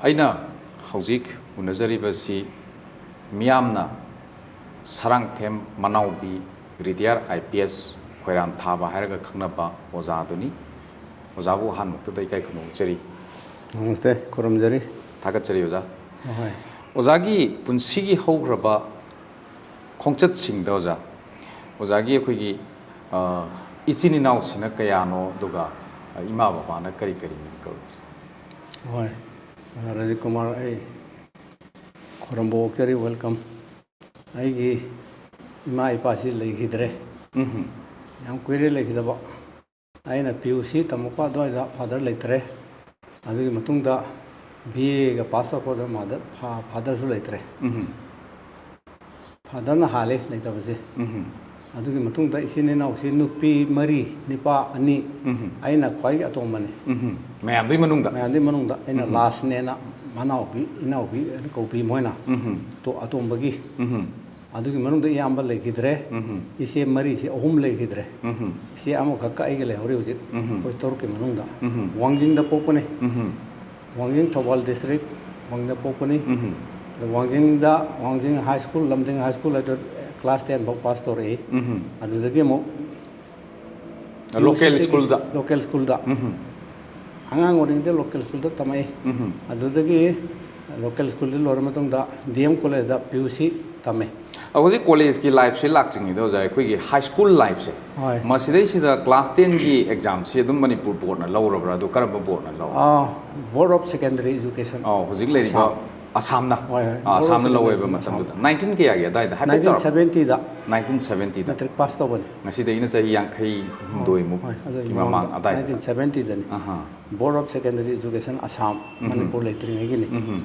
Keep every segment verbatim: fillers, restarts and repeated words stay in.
ꯑꯩꯅ ꯍꯧꯖꯤꯛ ꯎꯅꯖꯔꯤꯕꯁꯤ ꯃꯤꯌꯥꯝꯅ Sarangthem ꯃꯅꯥꯎꯕꯤ, retire I P S, ꯈꯣꯏꯔꯥꯟ ꯊꯥꯕ ꯍꯥꯏꯔꯒ ꯈꯪꯅꯕ ꯑꯣꯖꯥꯗꯨꯅꯤ꯫ ꯑꯣꯖꯥꯕꯨ ꯑꯍꯥꯟꯕꯃꯛꯇꯗ ꯏꯀꯥꯏ ꯈꯨꯝꯅꯧꯖꯔꯤ꯫ ꯅꯃꯁꯇꯦ, ꯈꯨꯔꯨꯝꯖꯔꯤ꯫ ꯊꯥꯒꯠꯆꯔꯤ ꯑꯣꯖꯥ꯫ ꯍꯣꯏ꯫ ꯑꯣꯖꯥꯒꯤ ꯄꯨꯟꯁꯤꯒꯤ ꯍꯧꯈ꯭ꯔꯕ ꯈꯣꯡꯆꯠꯁꯤꯡꯗ ꯑꯣꯖꯥ, ꯑꯣꯖꯥꯒꯤ ꯑꯩꯈꯣꯏꯒꯤ, ꯑ, ꯏꯆꯤꯟ ꯏꯅꯥꯎꯁꯤꯅ ꯀꯌꯥꯅꯣ, ꯑꯗꯨꯒ, ꯑ, ꯏꯃꯥ ꯕꯕꯥꯅ ꯀꯔꯤ ꯀꯔꯤ ꯃꯤꯡ ꯀꯧꯏ? ꯍꯣꯏ꯫ ꯑ, ꯔꯥꯖꯤꯕ ꯀꯨꯃꯥꯔ, ꯑꯩ ꯈꯣꯏꯔꯝꯕ ꯑꯣꯛꯆꯔꯤ, welcome꯫ ꯑꯩꯒꯤ ꯏꯃꯥ ꯏꯄꯥꯁꯤ ꯂꯩꯈꯤꯗ꯭ꯔꯦ꯫ ꯎꯝꯍꯨꯝ꯫ ꯌꯥꯝ ꯀꯨꯏꯔꯦ ꯂꯩꯈꯤꯗꯕ꯫ ꯑꯩꯅ ꯄꯤ ꯌꯨ ꯁꯤ ꯇꯝꯃꯛꯄ ꯑꯗꯨꯋꯥꯏꯗ ꯐꯥꯗꯔ ꯂꯩꯇ꯭ꯔꯦ꯫ ꯑꯗꯨꯒꯤ ꯃꯇꯨꯡꯗ ꯕꯤ ꯑꯦꯒ ꯄꯥꯁ ꯇꯧꯔꯛꯄꯗ ꯃꯥꯗꯔ, ꯐꯥ-, ꯐꯥꯗꯔꯁꯨ ꯂꯩꯇ꯭ꯔꯦ꯫ ꯎꯝꯍꯨꯝ꯫ ꯐꯥꯗꯔꯅ ꯍꯥꯜꯂꯦ ꯂꯩꯇꯕꯁꯦ꯫ ꯎꯝꯍꯨꯝ꯫ ꯑꯗꯨꯒꯤ ꯃꯇꯨꯡꯗ ꯏꯆꯤꯟ ꯏꯅꯥꯎꯁꯤ ꯅꯨꯄꯤ ꯃꯔꯤ, ꯅꯨꯄꯥ ꯑꯅꯤ, ꯎꯝꯍꯨꯝ꯫ ꯑꯩꯅ ꯈ꯭ꯋꯥꯏꯗꯒꯤ ꯑꯇꯣꯝꯕꯅꯤ꯫ ꯎꯝꯍꯨꯝ꯫ ꯃꯌꯥꯝꯗꯨꯒꯤ ꯃꯅꯨꯡꯗ? ꯃꯌꯥꯝꯗꯨꯒꯤ ꯃꯅꯨꯡꯗ ꯑꯩꯅ ꯎꯝꯍꯨꯝ꯫ ꯂꯥꯁꯅꯦꯅ ꯃꯅꯥꯎꯕꯤ, ꯏꯅꯥꯎꯕꯤ ꯀꯧꯕꯤ ꯃꯣꯏꯅ꯫ ꯎꯝꯍꯨꯝ꯫ ꯇꯣ-, ꯑꯇꯣꯝꯕꯒꯤ꯫ ꯎꯝꯍꯨꯝ꯫ ꯑꯗꯨꯒꯤ ꯃꯅꯨꯡꯗ ꯏꯌꯥꯝꯕ ꯂꯩꯈꯤꯗ꯭ꯔꯦ꯫ ꯎꯝꯍꯨꯝ꯫ ꯏꯆꯦ ꯃꯔꯤꯁꯦ ꯑꯍꯨꯝ ꯂꯩꯈꯤꯗ꯭ꯔꯦ꯫ ꯎꯝꯍꯨꯝ꯫ ꯏꯆꯦ ꯑꯃꯈꯛꯀ ꯑꯩꯒ ꯂꯩꯍꯧꯔꯤ ꯍꯧꯖꯤꯛ꯫ ꯎꯝꯍꯨꯝ꯫ ꯑꯩꯈꯣꯏ ꯇꯔꯨꯛꯀꯤ ꯃꯅꯨꯡꯗ꯫ ꯎꯝꯍꯨꯝ꯫ ꯋꯥꯡꯖꯤꯡꯗ ꯄꯣꯛꯄꯅꯤ꯫ ꯎꯝꯍꯨꯝ꯫ ꯋꯥꯡꯖꯤꯡ ꯊꯧꯕꯥꯜ ꯗꯤꯁꯇ꯭ꯔꯤꯛ, ꯋꯥꯡꯖꯤꯡꯗ ꯄꯣꯛꯄꯅꯤ꯫ ꯎꯝꯍꯨꯝ꯫ ꯑꯗ ꯋꯥꯡꯖꯤꯡꯗ, ꯋꯥꯡꯖꯤꯡ ꯍꯥꯏ ꯁ꯭ꯀꯨꯜ, ꯂꯝꯗꯤꯡ ꯍꯥꯏ ꯁ꯭ꯀꯨꯜ ꯍꯥꯏꯗꯣ ꯀ꯭ꯂꯥꯁ ꯇꯦꯟ ꯐꯥꯎ ꯄꯥꯁ ꯇꯧꯔꯛꯏ꯫ ꯎꯝꯍꯨꯝ꯫ ꯑꯗꯨꯗꯒꯤ ꯑꯃꯨꯛ ꯂꯣꯀꯦꯜ ꯁ꯭ꯀꯨꯜꯗ? ꯂꯣꯀꯦꯜ ꯁ꯭ꯀꯨꯜꯗ꯫ ꯎꯝꯍꯨꯝ꯫ ꯑꯉꯥꯡ ꯑꯣꯏꯔꯤꯉꯩꯗ ꯂꯣꯀꯦꯜ ꯁ꯭ꯀꯨꯜꯗ ꯇꯝꯃꯛꯏ꯫ ꯎꯝꯍꯨꯝ꯫ ꯑꯗꯨꯗꯒꯤ ꯂꯣꯀꯦꯜ ꯁ꯭ꯀꯨꯜꯗ ꯂꯣꯏꯔ ꯃꯇꯨꯡꯗ ꯗꯤ ꯑꯦꯝ ꯀꯣꯂꯦꯖꯇ ꯄꯤ ꯌꯨ ꯁꯤ ꯇꯝꯃꯦ꯫ ꯑ, ꯍꯧꯖꯤꯛ ꯀꯣꯂꯦꯖꯀꯤ ꯂꯥꯏꯐꯁꯦ ꯂꯥꯛꯇ꯭ꯔꯤꯉꯩꯗ ꯑꯣꯖꯥ, ꯑꯩꯈꯣꯏꯒꯤ ꯍꯥꯏ ꯁ꯭ꯀꯨꯜ ꯂꯥꯏꯐꯁꯦ, ꯍꯣꯏ꯫ ꯃꯁꯤꯗꯩꯁꯤꯗ ꯀ꯭ꯂꯥꯁ ꯇꯦꯟꯒꯤ ꯑꯦꯛꯖꯥꯝꯁꯤ ꯑꯗꯨꯝ ꯃꯅꯤꯄꯨꯔ ꯕꯣꯔꯗꯅ ꯂꯧꯔꯕ꯭ꯔꯥ? ꯑꯗꯨ ꯀꯔꯝꯕ ꯕꯣꯔꯗꯅ ꯂꯧ? ꯑꯥ, Board of Secondary Education, ꯑꯧ, ꯍꯧꯖꯤꯛ ꯂꯩꯔꯤꯕ ꯑꯁꯥꯝ꯫ ꯑꯁꯥꯝꯅ? ꯍꯣꯏ, ꯍꯣꯏ, ꯑꯥ, Board of ꯑꯁꯥꯝꯅ Secondary ꯂꯧꯋꯦꯕ Education, ꯃꯇꯝꯗꯨꯗ꯫ ꯑꯁꯥꯝ꯫ ꯅꯥꯏꯟꯇꯤꯟ ꯀꯌꯥꯒꯤ ꯑꯗꯥꯏꯗ? ꯍꯥꯏꯐꯦꯠ ꯅꯥꯏꯟꯇꯤꯟ ꯆꯥꯎꯔꯥꯛꯄ꯫ ꯁꯚꯦꯟꯇꯤꯗ꯫ ꯅꯥꯏꯟꯇꯤꯟ ꯁꯚꯦꯟꯇꯤꯗ꯫ ꯃꯦꯇ꯭ꯔꯤꯛ ꯄꯥꯁ ꯇꯧꯕꯅꯤ꯫ ꯉꯁꯤꯗꯒꯤꯅ ꯆꯍꯤ ꯌꯥꯡꯈꯩ ꯍꯨꯝꯗꯣꯏꯃꯨꯛ ꯍꯣꯏ, ꯑꯗꯨꯒꯤ ꯃꯃꯥꯡ ꯃꯃꯥꯡꯗ, ꯑꯗꯥꯏꯗ꯫ ꯅꯥꯏꯟꯇꯤꯟ ꯁꯚꯦꯟꯇꯤꯗꯅꯤ꯫ ꯑꯍꯥ꯫ Board of Secondary Education, Assam, ꯎꯝꯍꯨꯝ꯫ ꯃꯅꯤꯄꯨꯔ ꯂꯩꯇ꯭ꯔꯤꯉꯩꯒꯤꯅꯤ꯫ ꯎꯝꯍꯨꯝ꯫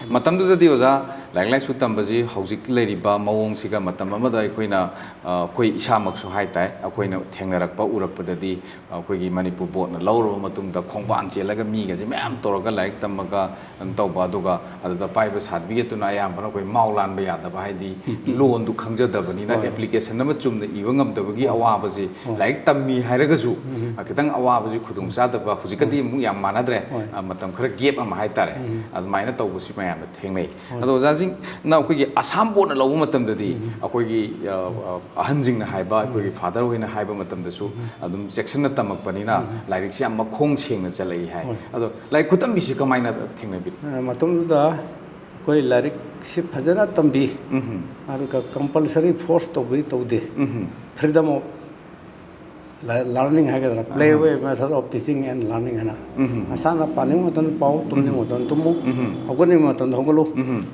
ꯃꯇꯝꯗꯨꯗꯗꯤ ꯑꯣꯖꯥ, ꯂꯥꯏꯔꯤꯛ ꯂꯥꯏꯁꯨ ꯇꯝꯕꯁꯤ ꯍꯧꯖꯤꯛ ꯂꯩꯔꯤꯕ ꯃꯑꯣꯡꯁꯤꯒ ꯃꯇꯝ ꯑꯃꯗ ꯑꯩꯈꯣꯏꯅ, ꯑ, ꯑꯩꯈꯣꯏ ꯏꯁꯥꯃꯛꯁꯨ ꯍꯥꯏ ꯇꯥꯏ, ꯑꯩꯈꯣꯏꯅ ꯊꯦꯡꯅꯔꯛꯄ, ꯎꯔꯛꯄꯗꯗꯤ ꯑꯩꯈꯣꯏꯒꯤ ꯃꯅꯤꯄꯨꯔ ꯕꯣꯔꯗꯅ ꯂꯧꯔꯕ ꯃꯇꯨꯡꯗ ꯈꯣꯡꯕꯥꯟ ꯆꯦꯜꯂꯒ ꯃꯤꯒꯁꯦ ꯃꯌꯥꯝ ꯇꯧꯔꯒ ꯂꯥꯏꯔꯤꯛ ꯇꯝꯃꯒ ꯑꯗꯨꯝ ꯇꯧꯕ, ꯑꯗꯨꯒ ꯑꯗꯨꯗ ꯄꯥꯏꯕ ꯁꯥꯔꯇꯤꯐꯤꯀꯦꯠꯇꯨꯅ ꯑꯌꯥꯝꯕꯅ ꯑꯩꯈꯣꯏ ꯃꯥꯎ ꯂꯥꯟꯕ ꯌꯥꯗꯕ, ꯍꯥꯏꯗꯤ ꯂꯣꯟꯗꯨ ꯈꯪꯖꯗꯕꯅꯤꯅ, ꯍꯣꯏ꯫ ꯑꯦꯄ꯭ꯂꯤꯀꯦꯁꯟ ꯑꯃ ꯆꯨꯝꯅ ꯏꯕ ꯉꯝꯗꯕꯒꯤ ꯍꯣꯏ꯫ ꯑꯋꯥꯕꯁꯤ, ꯍꯣꯏ꯫ ꯂꯥꯏꯔꯤꯛ ꯇꯝꯃꯤ ꯍꯥꯏꯔꯒꯁꯨ, ꯎꯝ꯫ ꯑ, ꯈꯤꯇꯪ ꯑꯋꯥꯕꯁꯤ, ꯈꯨꯗꯣꯡ ꯆꯥꯗꯕ, ꯍꯧꯖꯤꯛꯀꯗꯤ ꯑꯃꯨꯛ ꯌꯥꯝ ꯃꯥꯟꯅꯗ꯭ꯔꯦ꯫ ꯍꯣꯏ꯫ ꯑ, ꯃꯇꯝ ꯈꯔ ꯒꯦꯞ ꯑꯃ ꯍꯥꯏꯇꯥꯔꯦ꯫ ꯎꯝ꯫ ꯑꯗꯨꯃꯥꯏꯅ ꯇꯧꯕꯁꯤ ꯃꯌꯥꯝꯅ ꯊꯦꯡꯅꯩ꯫ ꯍꯣꯏ꯫ ꯑꯗꯣ ꯑꯣꯖꯥꯁꯤꯡꯅ ꯑꯩꯈꯣꯏꯒꯤ ꯑꯁꯥꯝ ꯕꯣꯔꯗꯅ ꯂꯧꯕ ꯃꯇꯝꯗꯗꯤ, ꯎꯝ꯫ ꯑꯩꯈꯣꯏꯒꯤ, ꯑ, ꯑ, ꯑꯍꯟꯁꯤꯡꯅ ꯍꯥꯏꯕ, ꯑꯩꯈꯣꯏꯒꯤ ꯎꯝ꯫ ꯐꯥꯗꯔ ꯍꯣꯏꯅ ꯍꯥꯏꯕ ꯃꯇꯝꯗꯁꯨ ꯎꯝ꯫ ꯑꯗꯨꯝ ꯆꯦꯛꯁꯤꯟꯅ ꯇꯝꯃꯛꯄꯅꯤꯅ, ꯎꯝ꯫ ꯂꯥꯏꯔꯤꯛꯁꯤ ꯌꯥꯝ ꯃꯈꯣꯡ ꯁꯦꯡꯅ ꯆꯠꯂꯛꯏ ꯍꯥꯏ꯫ ꯍꯣꯏ꯫ ꯑꯗꯣ ꯂꯥꯏꯔꯤꯛ ꯈꯨꯇꯝꯕꯤꯁꯤ ꯀꯃꯥꯏꯅ ꯊꯦꯡꯅꯕꯤꯔꯤ? ꯑ, ꯃꯇꯝꯗꯨꯗ ꯑꯩꯈꯣꯏ ꯂꯥꯏꯔꯤꯛꯁꯤ ꯐꯖꯅ ꯇꯝꯕꯤ, ꯎꯝ꯫ ꯑꯗꯨꯒ ꯀꯝꯄꯜꯁꯔꯤ ꯐꯣꯔꯁ ꯇꯧꯕꯗꯤ ꯇꯧꯗꯦ꯫ ꯎꯝ꯫ Freedom of learning ꯍꯥꯏꯒꯗ꯭ꯔꯥ, ꯑꯍꯥ꯫ Play way method of teaching and learning ꯍꯥꯏꯅ꯫ ꯎꯝ꯫ ꯅꯁꯥꯅ ꯄꯥꯅꯤꯡꯕ ꯃꯇꯝꯗ ꯄꯥꯎ, ꯇꯨꯝꯅꯤꯡꯕ ꯎꯝ꯫ ꯃꯇꯝꯗ ꯇꯨꯝꯃꯨ, ꯎꯝ꯫ ꯍꯧꯒꯠꯅꯤꯡꯕ ꯃꯇꯝꯗ ꯍꯧꯒꯠꯂꯨ꯫ ꯎꯝ꯫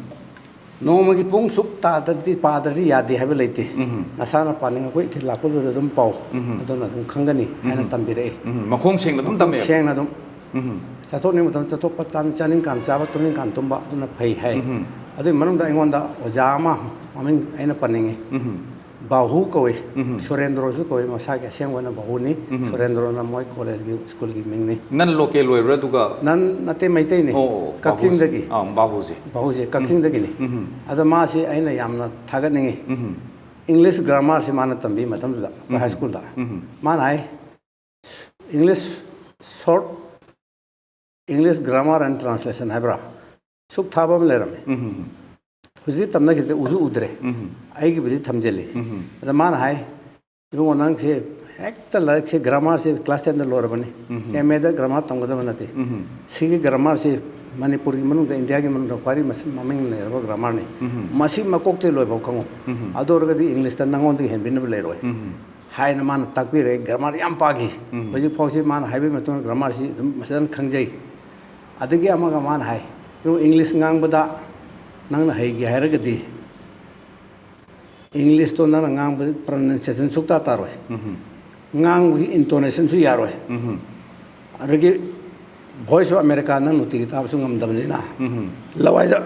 ꯅꯣꯡꯃꯒꯤ ꯄꯨꯡ ꯁꯨꯛ ꯇꯥꯗ꯭ꯔꯗꯤ, ꯄꯥꯗ꯭ꯔꯗꯤ ꯌꯥꯗꯦ ꯍꯥꯏꯕ ꯂꯩꯇꯦ꯫ ꯎꯝ꯫ ꯅꯁꯥꯅ ꯄꯥꯅꯤꯡꯉꯛꯄ ꯏꯊꯤꯜ ꯂꯥꯛꯄꯗꯨꯗ ꯑꯗꯨꯝ ꯄꯥꯎ, ꯎꯝ꯫ ꯑꯗꯨꯅ ꯑꯗꯨꯝ ꯈꯪꯒꯅꯤ ꯍꯥꯏꯅ ꯎꯝ꯫ ꯇꯝꯕꯤꯔꯛꯏ꯫ ꯎꯝ꯫ ꯃꯈꯣꯡ ꯁꯦꯡꯅ ꯑꯗꯨꯝ ꯃꯈꯣꯡ ꯇꯝꯃꯦꯕ? ꯁꯦꯡꯅ ꯑꯗꯨꯝ꯫ ꯎꯝ꯫ ꯆꯠꯊꯣꯛꯅꯤꯡꯕ ꯃꯇꯝꯗ ꯆꯠꯊꯣꯛꯄ, ꯆꯥꯅꯤꯡ-, ꯆꯥꯅꯤꯡꯀꯥꯟ ꯆꯥꯕ, ꯇꯨꯝꯅꯤꯡꯀꯥꯟ ꯇꯨꯝꯕ, ꯑꯗꯨꯅ ꯐꯩ ꯍꯥꯏ꯫ ꯎꯝ꯫ ꯑꯗꯨꯒꯤ ꯃꯅꯨꯡꯗ ꯑꯩꯉꯣꯟꯗ ꯑꯣꯖꯥ ꯑꯃ, ꯃꯃꯤꯡ ꯑꯩꯅ ꯄꯟꯅꯤꯡꯉꯤ꯫ ꯎꯝ꯫ ꯕꯥꯍꯨ ꯀꯧꯏ꯫ ꯎꯝ꯫ ꯁꯨꯔꯦꯟꯗ꯭ꯔꯣꯁꯨ ꯀꯧꯏ, ꯃꯁꯥꯒꯤ ꯑꯁꯦꯡꯕ ꯑꯣꯏꯅ ꯕꯥꯍꯨꯅꯤ꯫ ꯎꯝ꯫ ꯁꯨꯔꯦꯟꯗ꯭ꯔꯣꯅ ꯃꯣꯏ ꯀꯣꯂꯦꯖꯀꯤ, ꯁ꯭ꯀꯨꯜꯒꯤ ꯃꯤꯡꯅꯤ꯫ ꯅꯟ ꯂꯣꯀꯦꯜ ꯑꯣꯏꯕ꯭ꯔꯥ ꯑꯗꯨꯒ? ꯅꯟ ꯅꯠꯇꯦ, ꯃꯩꯇꯩꯅꯤ꯫ ꯑꯣ, ꯑꯣ, ꯀꯛꯆꯤꯡꯗꯒꯤ꯫ ꯕꯥꯍꯨꯁꯦ꯫ ꯑꯥ, ꯕꯥꯍꯨꯁꯦ꯫ ꯕꯥꯍꯨꯁꯦ ꯎꯝ꯫ ꯀꯛꯆꯤꯡꯗꯒꯤꯅꯤ꯫ ꯎꯝ꯫ ꯑꯗꯣ ꯃꯥꯁꯤ ꯑꯩꯅ ꯌꯥꯝꯅ ꯊꯥꯒꯠꯅꯤꯡꯉꯤ꯫ ꯎꯝ꯫ English grammar ꯁꯤ ꯃꯥꯅ ꯇꯝꯕꯤ ꯃꯇꯝꯗꯨꯗ, ꯑꯩꯈꯣꯏ ꯎꯝ꯫ High school ꯗ꯫ ꯎꯝ꯫ ꯃꯥꯅ ꯍꯥꯏ, English short, English grammar and translation ꯍꯥꯏꯕ꯭ꯔꯥ? ꯁꯨꯛ ꯊꯥꯕ ꯑꯃ ꯂꯩꯔꯝꯃꯤ꯫ ꯎꯝ꯫ ꯍꯧꯖꯤꯛ ꯇꯝꯅꯈꯤꯗ꯭ꯔꯦ, ꯎꯁꯨ ꯎꯗ꯭ꯔꯦ꯫ ꯎꯝ꯫ ꯑꯩꯒꯤꯕꯨꯗꯤ ꯊꯝꯖꯤꯜꯂꯤ꯫ ꯎꯝ꯫ ꯑꯗ ꯃꯥꯅ ꯍꯥꯏ, "ꯏꯕꯨꯡꯉꯣ, ꯅꯪꯁꯦ ꯍꯦꯛꯇ ꯂꯥꯏꯔꯤꯛꯁꯦ, grammar say class ten the ꯂꯣꯏꯔꯕꯅꯤ꯫ Um. M A the grammar ꯇꯝꯒꯗꯕ ꯅꯠꯇꯦ꯫ ꯎꯝ꯫ ꯁꯤꯒꯤ grammar ꯁꯤ ꯃꯅꯤꯄꯨꯔꯒꯤ ꯃꯅꯨꯡꯗ, ꯏꯟꯗꯤꯌꯥꯒꯤ ꯃꯅꯨꯡꯗ ꯈ꯭ꯋꯥꯏꯗꯒꯤ ꯃꯁꯤꯡ, ꯃꯃꯤꯡ ꯂꯩꯔꯕ grammar ꯅꯤ꯫ ꯎꯝ꯫ ꯃꯁꯤ ꯃꯀꯣꯛꯇꯒꯤ ꯂꯣꯏꯐꯥꯎ ꯈꯪꯉꯨ꯫ ꯎꯝ꯫ ꯑꯗꯨ ꯑꯣꯏꯔꯒꯗꯤ English ꯇ ꯅꯪꯉꯣꯟꯗꯒꯤ ꯍꯦꯟꯕꯤꯅꯕ ꯂꯩꯔꯣꯏ" ꯎꯝ꯫ ꯍꯥꯏꯅ ꯃꯥꯅ ꯇꯥꯛꯄꯤꯔꯛꯑꯦ꯫ Grammar ꯌꯥꯝ ꯄꯥꯈꯤ꯫ ꯎꯝ꯫ ꯍꯧꯖꯤꯛ ꯐꯥꯎꯁꯤ ꯃꯥꯅ ꯍꯥꯏꯕꯒꯤ ꯃꯇꯨꯡ ꯏꯟꯅ grammar ꯁꯤ ꯑꯗꯨꯝ ꯐꯖꯅ ꯈꯪꯖꯩ꯫ ꯑꯗꯒꯤ ꯑꯃꯒ ꯃꯥꯅ ꯍꯥꯏ, "ꯏꯕꯨꯡꯉꯣ, English ꯉꯥꯡꯕꯗ ꯅꯪꯅ ꯍꯩꯒꯦ ꯍꯥꯏꯔꯒꯗꯤ, English ꯇꯣ ꯅꯪꯅ ꯉꯥꯡꯕꯗ pronunciation ꯁꯨꯛꯇꯥ ꯇꯥꯔꯣꯏ꯫ ꯎꯝ꯫ ꯉꯥꯡꯕꯒꯤ intonation ꯁꯨ ꯌꯥꯔꯣꯏ꯫ ꯎꯝ꯫ ꯑꯗꯒꯤ Voice of America ꯅꯪ ꯅꯨꯡꯇꯤꯒꯤ ꯇꯥꯕꯁꯨ ꯉꯝꯗꯕꯅꯤꯅ, ꯎꯝ. ꯂꯋꯥꯏꯗ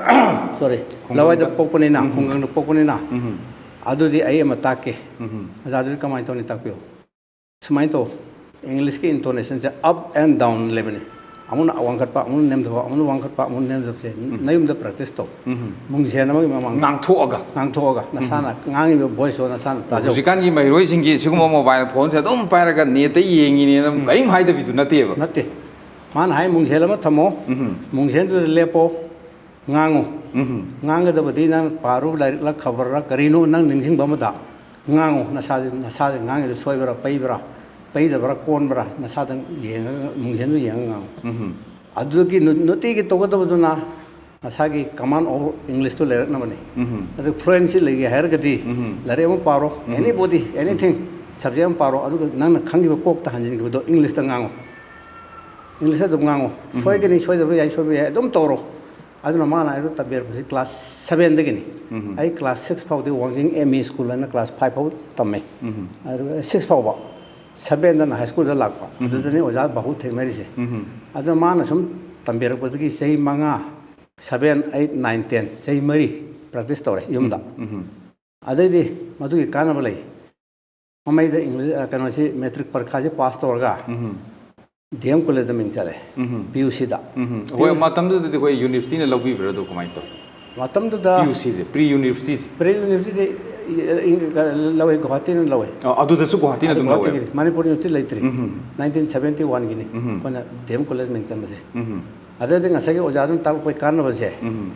ꯁꯣꯔꯤ, ꯈꯨꯡꯒꯪꯗ. ꯂꯋꯥꯏꯗ ꯄꯣꯛꯄꯅꯤꯅ, ꯎꯝ. ꯈꯨꯡꯒꯪꯗ ꯄꯣꯛꯄꯅꯤꯅ, ꯎꯝ. ꯑꯗꯨꯗꯤ ꯑꯩ ꯑꯃ ꯇꯥꯛꯀꯦ꯫ ꯎꯝ. ꯑꯣꯖꯥꯗꯨꯗꯤ ꯀꯃꯥꯏꯅ ꯇꯧꯅꯤ ꯇꯥꯛꯄꯤꯌꯨ꯫ ꯁꯨꯃꯥꯏꯅ ꯇꯧ, ꯏꯪꯂꯤꯁꯀꯤ ꯏꯟꯇꯣꯅꯦꯁꯟꯁꯦ up and down ꯂꯩꯕꯅꯤ꯫ ꯑꯃꯨꯛꯅ ꯋꯥꯡꯈꯠꯄ, ꯑꯃꯨꯛꯅ ꯅꯦꯝꯊꯕ, ꯑꯃꯨꯛꯅ ꯋꯥꯡꯈꯠꯄ, ꯑꯃꯨꯛꯅ ꯅꯦꯝꯊꯕꯁꯦ ꯅꯌꯨꯝꯗ ꯄ꯭ꯔꯦꯛꯇꯤꯁ ꯇꯧ꯫ ꯎꯝ. ꯃꯨꯡꯖꯦꯟ ꯑꯃꯒꯤ ꯃꯃꯥꯡꯗ ꯉꯥꯡꯊꯣꯛꯑꯒ. ꯉꯥꯡꯊꯣꯛꯑꯒ ꯅꯁꯥꯅ ꯉꯥꯡꯉꯤꯕ ꯚꯣꯏꯁꯇꯣ ꯅꯁꯥꯅ ꯇꯥꯖꯧ꯫ ꯍꯧꯖꯤꯛꯀꯥꯟꯒꯤ ꯃꯍꯩꯔꯣꯏꯁꯤꯡꯒꯤ ꯁꯤꯒꯨꯝꯕ ꯃꯣꯕꯥꯏꯜ ꯐꯣꯟꯁꯦ ꯑꯗꯨꯝ ꯄꯥꯏꯔꯒ ꯅꯦꯠꯇ ꯌꯦꯡꯉꯤꯅꯦꯅ ꯀꯔꯤꯝ ꯍꯥꯏꯗꯕꯤꯗꯨ ꯅꯠꯇꯦꯕ꯫ ꯅꯠꯇꯦ꯫ ꯃꯥꯅ ꯍꯥꯏ, ꯃꯨꯡꯖꯦꯟ ꯑꯃ ꯊꯝꯃꯣ, ꯎꯝ. ꯃꯨꯡꯖꯦꯟꯗꯨꯗ ꯂꯦꯞꯄꯣ, ꯉꯥꯡꯉꯨ꯫ ꯎꯝ. ꯉꯥꯡꯒꯗꯕꯗꯤ ꯅꯪ ꯄꯥꯔꯨ ꯂꯥꯏꯔꯤꯛꯂ ꯈꯕꯔꯂ ꯀꯔꯤꯅꯣ ꯅꯪ ꯅꯤꯡꯁꯤꯡꯕ ꯑꯃꯗ ꯉꯥꯡꯉꯨ꯫ ꯅꯁꯥꯗ, ꯅꯁꯥꯗ ꯉꯥꯡꯉꯤꯗꯣ ꯁꯣꯏꯕ꯭ꯔꯥ, ꯄꯩꯕ꯭ꯔꯥ, ꯄꯩꯗꯕ꯭ꯔꯥ, ꯀꯣꯟꯕ꯭ꯔꯥ, ꯅꯁꯥꯗ ꯌꯦꯡꯉꯒ, ꯃꯨꯡꯖꯦꯟꯗꯨ ꯌꯦꯡꯉꯒ ꯉꯥꯡꯉꯨ꯫ ꯎꯝ. ꯑꯗꯨꯒꯤ ꯅꯨ-, ꯅꯨꯡꯇꯤꯒꯤ ꯇꯧꯒꯗꯕꯗꯨꯅ ꯅꯁꯥꯒꯤ command of English ꯇꯨ ꯂꯩꯔꯛꯅꯕꯅꯤ꯫ ꯎꯝ. ꯑꯗꯨ fluency ꯂꯩꯒꯦ ꯍꯥꯏꯔꯒꯗꯤ, ꯎꯝ. ꯂꯥꯏꯔꯤꯛ ꯑꯃ ꯄꯥꯔꯣ, ꯎꯝ. anybody, anything, subject ꯑꯃ ꯄꯥꯔꯣ, ꯑꯗꯨꯒ ꯅꯪꯅ ꯈꯪꯈꯤꯕ ꯀꯣꯛꯇ ꯍꯟꯖꯤꯟꯈꯤꯕꯗꯣ English ꯇ ꯉꯥꯡꯉꯨ꯫ English ꯇ ꯑꯗꯨꯝ ꯉꯥꯡꯉꯨ꯫ ꯁꯣꯏꯒꯅꯤ, ꯁꯣꯏꯗꯕ ꯌꯥꯏ, ꯁꯣꯏꯕ ꯌꯥꯏ, ꯑꯗꯨꯝ ꯇꯧꯔꯣ꯫ ꯑꯗꯨꯅ ꯃꯥꯅ ꯑꯩꯕꯨ ꯇꯝꯕꯤꯔꯛꯄꯁꯤ class seven ꯗꯒꯤꯅꯤ꯫ ꯎꯝ. ꯑꯩ class six ꯐꯥꯎꯗꯤ ꯋꯥꯡꯖꯤꯡ M E school ꯍꯥꯏꯅ class five ꯐꯥꯎ ꯇꯝꯃꯦ꯫ ꯎꯝ. ꯑꯗꯨꯒ six ꯐꯥꯎꯕ, seven ꯗꯅ high school ꯗ ꯂꯥꯛꯄ꯫ ꯑꯗꯨꯗꯅꯤ ꯑꯣꯖꯥ ꯕꯥꯍꯨ ꯊꯦꯡꯅꯔꯤꯁꯦ꯫ ꯎꯝ. ꯑꯗꯨꯅ ꯃꯥꯅ ꯁꯨꯝ ꯇꯝꯕꯤꯔꯛꯄꯗꯒꯤ ꯆꯍꯤ ꯃꯉꯥ, seven, eight, nine, ten, ꯆꯍꯤ ꯃꯔꯤ practice ꯇꯧꯔꯦ ꯌꯨꯝꯗ꯫ ꯎꯝ. ꯑꯗꯩꯗꯤ ꯃꯗꯨꯒꯤ ꯀꯥꯟꯅꯕ ꯂꯩ꯫ ꯃꯃꯩꯗ English, ꯑ, ꯀꯩꯅꯣꯁꯤ, matric ꯄꯔꯤꯈꯥꯁꯤ pass ꯇꯧꯔꯒ ꯎꯝ. D M college ꯇ ꯃꯤꯡ ꯆꯜꯂꯦ꯫ ꯎꯝ. P U C ꯗ꯫ ꯎꯝ. ꯍꯣꯏ, ꯃꯇꯝꯗꯨꯗꯗꯤ ꯑꯩꯈꯣꯏ university ꯅ ꯂꯧꯕꯤꯕ꯭ꯔꯥ ꯑꯗꯨ ꯀꯃꯥꯏꯅ ꯇꯧꯋꯤ? ꯃꯇꯝꯗꯨꯗ P U C ꯁꯦ, pre university ꯁꯦ? Pre university ꯗꯤ, ꯑ, ꯏꯪ-, ꯂꯧꯋꯦ, ꯒꯨꯋꯥꯍꯥꯇꯤꯅ ꯂꯧꯋꯦ꯫ ꯑ, ꯑꯗꯨꯗꯁꯨ ꯒꯨꯋꯥꯍꯥꯇꯤꯅ ꯑꯗꯨꯝ ꯂꯧꯋꯦ? ꯒꯨꯋꯥꯍꯥꯇꯤꯒꯤꯅꯤ, ꯃꯅꯤꯄꯨꯔ university ꯂꯩꯇ꯭ꯔꯤ꯫ ꯎꯝ. Nineteen seventy one ꯒꯤꯅꯤ ꯎꯝ. ꯑꯩꯈꯣꯏꯅ D M college ꯃꯤꯡ ꯆꯟꯕꯁꯦ꯫ ꯎꯝ. ꯑꯗꯨꯗꯤ ꯉꯁꯥꯏꯒꯤ ꯑꯣꯖꯥꯗꯨꯅ ꯇꯥꯛꯂꯛꯄꯒꯤ ꯀꯥꯟꯅꯕꯁꯦ, ꯎꯝ.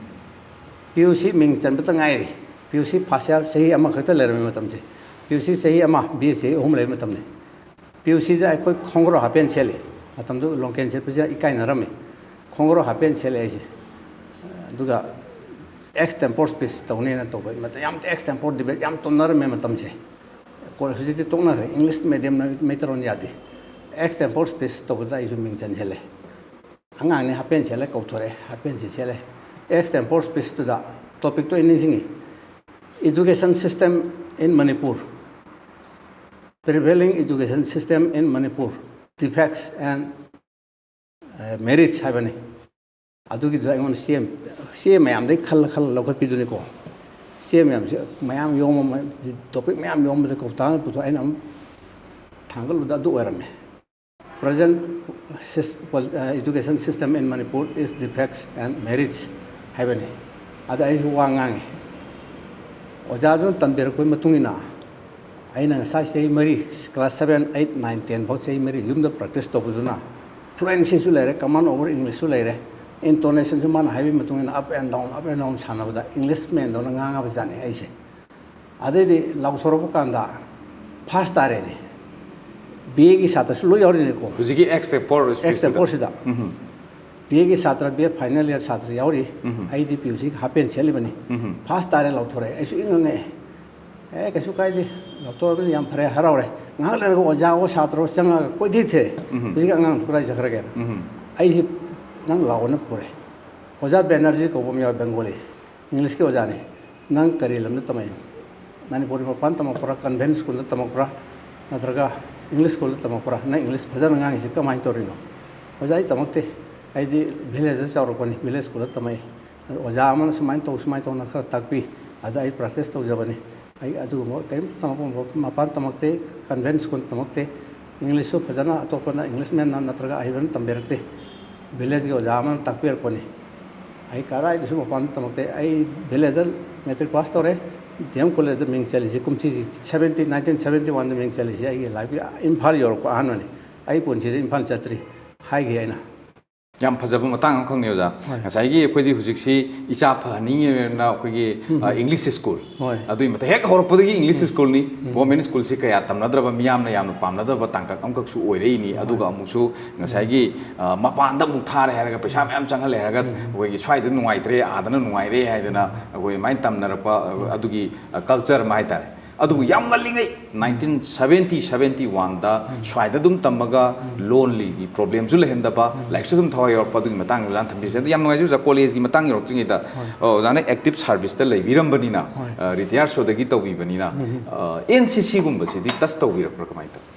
P U C ꯃꯤꯡ ꯆꯟꯕꯇ ꯉꯥꯏꯔꯤ꯫ P U C first year ꯆꯍꯤ ꯑꯃꯈꯛꯇ ꯂꯩꯔꯝꯃꯤ ꯃꯇꯝꯁꯦ꯫ P U C ꯆꯍꯤ ꯑꯃ, B A ꯆꯍꯤ ꯑꯍꯨꯝ ꯂꯩꯕ ꯃꯇꯝꯅꯤ꯫ P U C ꯗ ꯑꯩꯈꯣꯏ ꯈꯣꯡꯒ꯭ꯔꯥꯎ ꯍꯥꯞꯄꯦꯟ ꯁꯦꯠꯂꯤ꯫ ꯃꯇꯝꯗꯨ ꯂꯣꯡꯄꯦꯟ ꯁꯦꯠꯄꯁꯦ ꯏꯀꯥꯏꯅꯔꯝꯃꯤ꯫ ꯈꯣꯡꯒ꯭ꯔꯥꯎ ꯍꯥꯞꯄꯦꯟ ꯁꯦꯠꯂꯦ ꯑꯩꯁꯦ꯫ ꯑꯗꯨꯒ extempore speech ꯇꯧꯅꯦꯅ ꯇꯧꯕ꯫ ꯃꯇꯝ ꯌꯥꯝ extempore debate ꯌꯥꯝ ꯇꯧꯅꯔꯝꯃꯦ ꯃꯇꯝꯁꯦ꯫ ꯀꯣ-, ꯍꯧꯖꯤꯛꯇꯤ ꯇꯣꯛꯅꯈ꯭ꯔꯦ꯫ English medium ꯅ ꯃꯩꯇꯩꯂꯣꯟ ꯌꯥꯗꯦ꯫ Extempore speech ꯇꯧꯕꯗ ꯑꯩꯁꯨ ꯃꯤꯡ ꯆꯟꯁꯤꯜꯂꯦ꯫ ꯑꯉꯥꯡꯅꯤ, ꯍꯥꯞꯄꯦꯟ ꯁꯦꯠꯂꯦ ꯀꯧꯊꯣꯔꯛꯑꯦ, ꯍꯥꯞꯄꯦꯟꯁꯤ ꯁꯦꯠꯂꯦ꯫ Extempore speech ꯇꯨꯗ topic ꯇꯨ ꯑꯩ ꯅꯤꯡꯁꯤꯡꯉꯤ, "Education system in Manipur, prevailing education system in Manipur, defects and merits ꯍꯥꯏꯕꯅꯤ꯫ ꯑꯗꯨꯒꯤꯗꯨꯗ ꯑꯩꯉꯣꯟꯗ ꯆꯦ ꯆꯦ ꯃꯌꯥꯝꯗꯒꯤ ꯈꯜꯂ ꯈꯜꯂ ꯂꯧꯈꯠꯄꯤꯗꯨꯅꯤꯀꯣ꯫ ꯆꯦ ꯃꯌꯥꯝꯁꯦ ꯃꯌꯥꯝ ꯌꯣꯝꯃ, ꯇꯣꯄꯤꯛ ꯃꯌꯥꯝ ꯌꯣꯝꯕꯗ ꯀꯧꯇꯥꯅ ꯄꯨꯊꯣꯛ ꯑꯩꯅ ꯑꯃꯨꯛ ꯊꯥꯡꯒꯠꯂꯨꯗ ꯑꯗꯨ ꯑꯣꯏꯔꯝꯃꯦ꯫ Present education system in Manipur is defects and merits ꯍꯥꯏꯕꯅꯤ꯫ ꯑꯗ ꯑꯩꯁꯨ ꯋꯥ ꯉꯥꯡꯉꯤ꯫ ꯑꯣꯖꯥꯗꯨꯅ ꯇꯝꯕꯤꯔꯛꯄꯒꯤ ꯃꯇꯨꯡ ꯏꯟꯅ ꯑꯩꯅ ꯉꯁꯥꯏ ꯆꯍꯤ ꯃꯔꯤ, class seven, eight, nine, ten ꯐꯥꯎ ꯆꯍꯤ ꯃꯔꯤ ꯌꯨꯝꯗ practice ꯇꯧꯕꯗꯨꯅ fluencyꯁꯨ ꯂꯩꯔꯦ, command over Englishꯁꯨ ꯂꯩꯔꯦ, intonationꯁꯨ ꯃꯥꯅ ꯍꯥꯏꯕꯒꯤ ꯃꯇꯨꯡ ꯏꯟꯅ up and down, up and down ꯁꯥꯟꯅꯕꯗ Englishmanꯗꯧꯅ ꯉꯥꯡꯉꯕ ꯖꯥꯠꯅꯤ ꯑꯩꯁꯦ꯫ ꯑꯗꯩꯗꯤ ꯂꯥꯎꯊꯣꯔꯛꯄ ꯀꯥꯟꯗ first ꯇꯥꯔꯦꯅꯦ꯫ BAꯒꯤ ꯁꯥꯇ꯭ꯔꯁꯨ ꯂꯣꯏ ꯌꯥꯎꯔꯤꯅꯦꯀꯣ꯫ ꯍꯧꯖꯤꯛꯀꯤ extempore extemporeꯁꯤꯗ꯫ BAꯒꯤ ꯁꯥꯇ꯭ꯔ, BA final year ꯁꯥꯇ꯭ꯔ ꯌꯥꯎꯔꯤ꯫ ꯑꯩꯗꯤ PUCꯒꯤ half pant ꯁꯦꯠꯂꯤꯕꯅꯤ꯫ First ꯇꯥꯔꯦ ꯂꯥꯎꯊꯣꯔꯛꯑꯦ꯫ ꯑꯩꯁꯨ ꯏꯪꯉꯪꯉꯛꯑꯦ꯫ ꯑꯦ, ꯀꯩꯁꯨ ꯀꯥꯏꯗꯦ, ꯂꯥꯎꯊꯣꯛꯑꯕꯅꯤꯅ ꯌꯥꯝ ꯐꯔꯦ, ꯍꯔꯥꯎꯔꯦ꯫ ꯉꯥꯏꯍꯥꯛ ꯂꯩꯔꯒ ꯑꯣꯖꯥ ꯑꯣ ꯁꯥꯇ꯭ꯔ ꯑꯣ ꯆꯪꯉꯛꯑꯒ ꯀꯣꯏꯊꯤ ꯊꯤꯔꯦ꯫ "ꯍꯧꯖꯤꯛꯀꯤ ꯑꯉꯥꯡꯗꯨ ꯀꯗꯥꯏ ꯆꯠꯈ꯭ꯔꯒꯦꯅ?" ꯑꯩꯁꯦ ꯅꯪ ꯂꯥꯛꯑꯣꯅ ꯄꯨꯔꯦ꯫ ꯑꯣꯖꯥ ꯕꯦꯅꯔꯖꯤ ꯀꯧꯕ ꯑꯃ ꯌꯥꯎꯋꯦ, ꯕꯦꯡꯒꯣꯂꯤ, Englishꯀꯤ ꯑꯣꯖꯥꯅꯤ꯫ "ꯅꯪ ꯀꯔꯤ ꯂꯝꯗ ꯇꯝꯃꯛꯏ? ꯃꯅꯤꯄꯨꯔꯒꯤ ꯃꯄꯥꯟ ꯇꯝꯃꯛꯄ꯭ꯔꯥ, convent schoolꯗ ꯇꯝꯃꯛꯄ꯭ꯔꯥ, ꯅꯠꯇ꯭ꯔꯒ English schoolꯗ ꯇꯝꯃꯛꯄ꯭ꯔꯥ? ꯅꯪ English ꯐꯖꯅ ꯉꯥꯡꯉꯤꯁꯤ ꯀꯃꯥꯏꯅ ꯇꯧꯔꯤꯅꯣ?" "ꯑꯣꯖꯥ, ꯑꯩ ꯇꯝꯃꯛꯇꯦ, ꯑꯩꯗꯤ villageꯗ ꯆꯥꯎꯔꯛꯄꯅꯤ, village schoolꯗ ꯇꯝꯃꯛꯏ꯫ ꯑꯗꯨ ꯑꯣꯖꯥ ꯑꯃꯅ ꯁꯨꯃꯥꯏꯅ ꯇꯧ, ꯁꯨꯃꯥꯏꯅ ꯇꯧꯅ ꯈꯔ ꯇꯥꯛꯄꯤ, ꯑꯗ ꯑꯩ practice ꯇꯧꯖꯕꯅꯤ꯫ ꯑꯩ ꯑꯗꯨꯒꯨꯝꯕ ꯀꯔꯤꯝꯇ ꯇꯝꯃꯛꯄ, ꯃꯄꯥꯟ ꯇꯝꯃꯛꯇꯦ, convent school ꯇꯝꯃꯛꯇꯦ, Englishꯁꯨ ꯐꯖꯅ ꯑꯇꯣꯞꯄꯅ, Englishmanꯅ ꯅꯠꯇ꯭ꯔꯒ ꯑꯍꯩꯕꯅ ꯇꯝꯕꯤꯔꯛꯇꯦ, villageꯀꯤ ꯑꯣꯖꯥ ꯑꯃꯅ ꯇꯥꯛꯄꯤꯔꯛꯄꯅꯤ꯫ ꯑꯩ ꯀꯗꯥꯏꯗꯁꯨ ꯃꯄꯥꯟ ꯇꯝꯃꯛꯇꯦ꯫ ꯑꯩ villageꯗ matric pass ꯇꯧꯔꯦ, DM collegeꯗ ꯃꯤꯡ ꯆꯜꯂꯤꯁꯤ ꯀꯨꯝꯁꯤꯁꯤ seventy, nineteen seventy oneꯗ ꯃꯤꯡ ꯆꯜꯂꯤꯁꯤ ꯑꯩꯒꯤ life ꯏꯝꯐꯥꯜ ꯌꯧꯔꯛꯄ ꯑꯍꯥꯟꯕꯅꯤ꯫ ꯑꯩ ꯄꯨꯟꯁꯤꯗ ꯏꯝꯐꯥꯜ ꯆꯠꯇ꯭ꯔꯤ" ꯍꯥꯏꯈꯤ ꯑꯩꯅ꯫ ꯌꯥꯝ ꯐꯖꯕ ꯃꯇꯥꯡ ꯑꯃꯈꯛꯅꯤ ꯑꯣꯖꯥ꯫ ꯍꯣꯏ꯫ ꯉꯁꯥꯏꯒꯤ ꯑꯩꯈꯣꯏꯗꯤ ꯍꯧꯖꯤꯛꯁꯤ ꯏꯆꯥ ꯐꯍꯟꯅꯤꯡꯉꯦꯅ ꯑꯩꯈꯣꯏꯒꯤ, ꯑ, English school꯫ ꯍꯣꯏ꯫ ꯑꯗꯨꯒꯤ ꯃꯊꯛ ꯍꯦꯛ ꯍꯧꯔꯛꯄꯗꯒꯤ English schoolꯅꯤ꯫ Government schoolꯁꯤ ꯀꯌꯥ ꯇꯝꯅꯗ꯭ꯔꯕ, ꯃꯤꯌꯥꯝꯅ ꯌꯥꯝꯅ ꯄꯥꯝꯅꯗꯕ ꯇꯥꯡꯀꯛ ꯑꯃꯈꯛꯁꯨ ꯑꯣꯏꯔꯛꯏꯅꯤ꯫ ꯑꯗꯨꯒ ꯑꯃꯨꯛꯁꯨ ꯉꯁꯥꯏꯒꯤ, ꯑ, ꯃꯄꯥꯟꯗ ꯑꯃꯨꯛ ꯊꯥꯔꯦ ꯍꯥꯏꯔꯒ, ꯄꯩꯁꯥ ꯃꯌꯥꯝ ꯆꯪꯍꯜꯂꯦ ꯍꯥꯏꯔꯒ, ꯑꯩꯈꯣꯏꯒꯤ ꯁ꯭ꯋꯥꯏꯗ ꯅꯨꯡꯉꯥꯏꯇ꯭ꯔꯦ, ꯑꯥꯗꯅ ꯅꯨꯡꯉꯥꯏꯔꯦ ꯍꯥꯏꯗꯅ ꯑꯩꯈꯣꯏ ꯑꯗꯨꯃꯥꯏꯅ ꯇꯝꯅꯔꯛꯄ, ꯑ, ꯑꯗꯨꯒꯤ, ꯑ, culture ꯑꯃ ꯍꯥꯏꯇꯥꯔꯦ꯫ ꯑꯗꯨꯕꯨ ꯌꯥꯝ ꯉꯜꯂꯤꯉꯩ nineteen seventy, seventy oneꯗ ꯁ꯭ꯋꯥꯏꯗ ꯑꯗꯨꯝ ꯇꯝꯃꯒ ꯂꯣꯟꯂꯤꯒꯤ problemꯁꯨ ꯂꯩꯍꯟꯗꯕ, ꯂꯥꯏꯔꯤꯛꯁꯨ ꯑꯗꯨꯝ ꯊꯋꯥꯏ ꯌꯥꯎꯔꯛꯄ, ꯑꯗꯨꯒꯤ ꯃꯇꯥꯡꯗ ꯑꯣꯖꯥꯅ ꯊꯝꯕꯤꯔꯤꯁꯦ꯫ ꯑꯗꯨ ꯌꯥꯝ ꯅꯨꯡꯉꯥꯏꯖꯩ ꯑꯣꯖꯥ, collegeꯀꯤ ꯃꯇꯥꯡ ꯌꯧꯔꯛꯇ꯭ꯔꯤꯉꯩꯗ, ꯑꯣ, ꯑꯣꯖꯥꯅ active serviceꯇ ꯂꯩꯕꯤꯔꯝꯕꯅꯤꯅ, ꯍꯣꯏ꯫ ꯑ, retire ꯁꯣꯗꯒꯤ ꯇꯧꯕꯤꯕꯅꯤꯅ, ꯎꯝ꯫ ꯑ, NCCꯒꯨꯝꯕꯁꯤꯗꯤ touch ꯇꯧꯕꯤꯔꯛꯄ꯭ꯔꯥ, ꯀꯃꯥꯏꯅ ꯇꯧꯏ?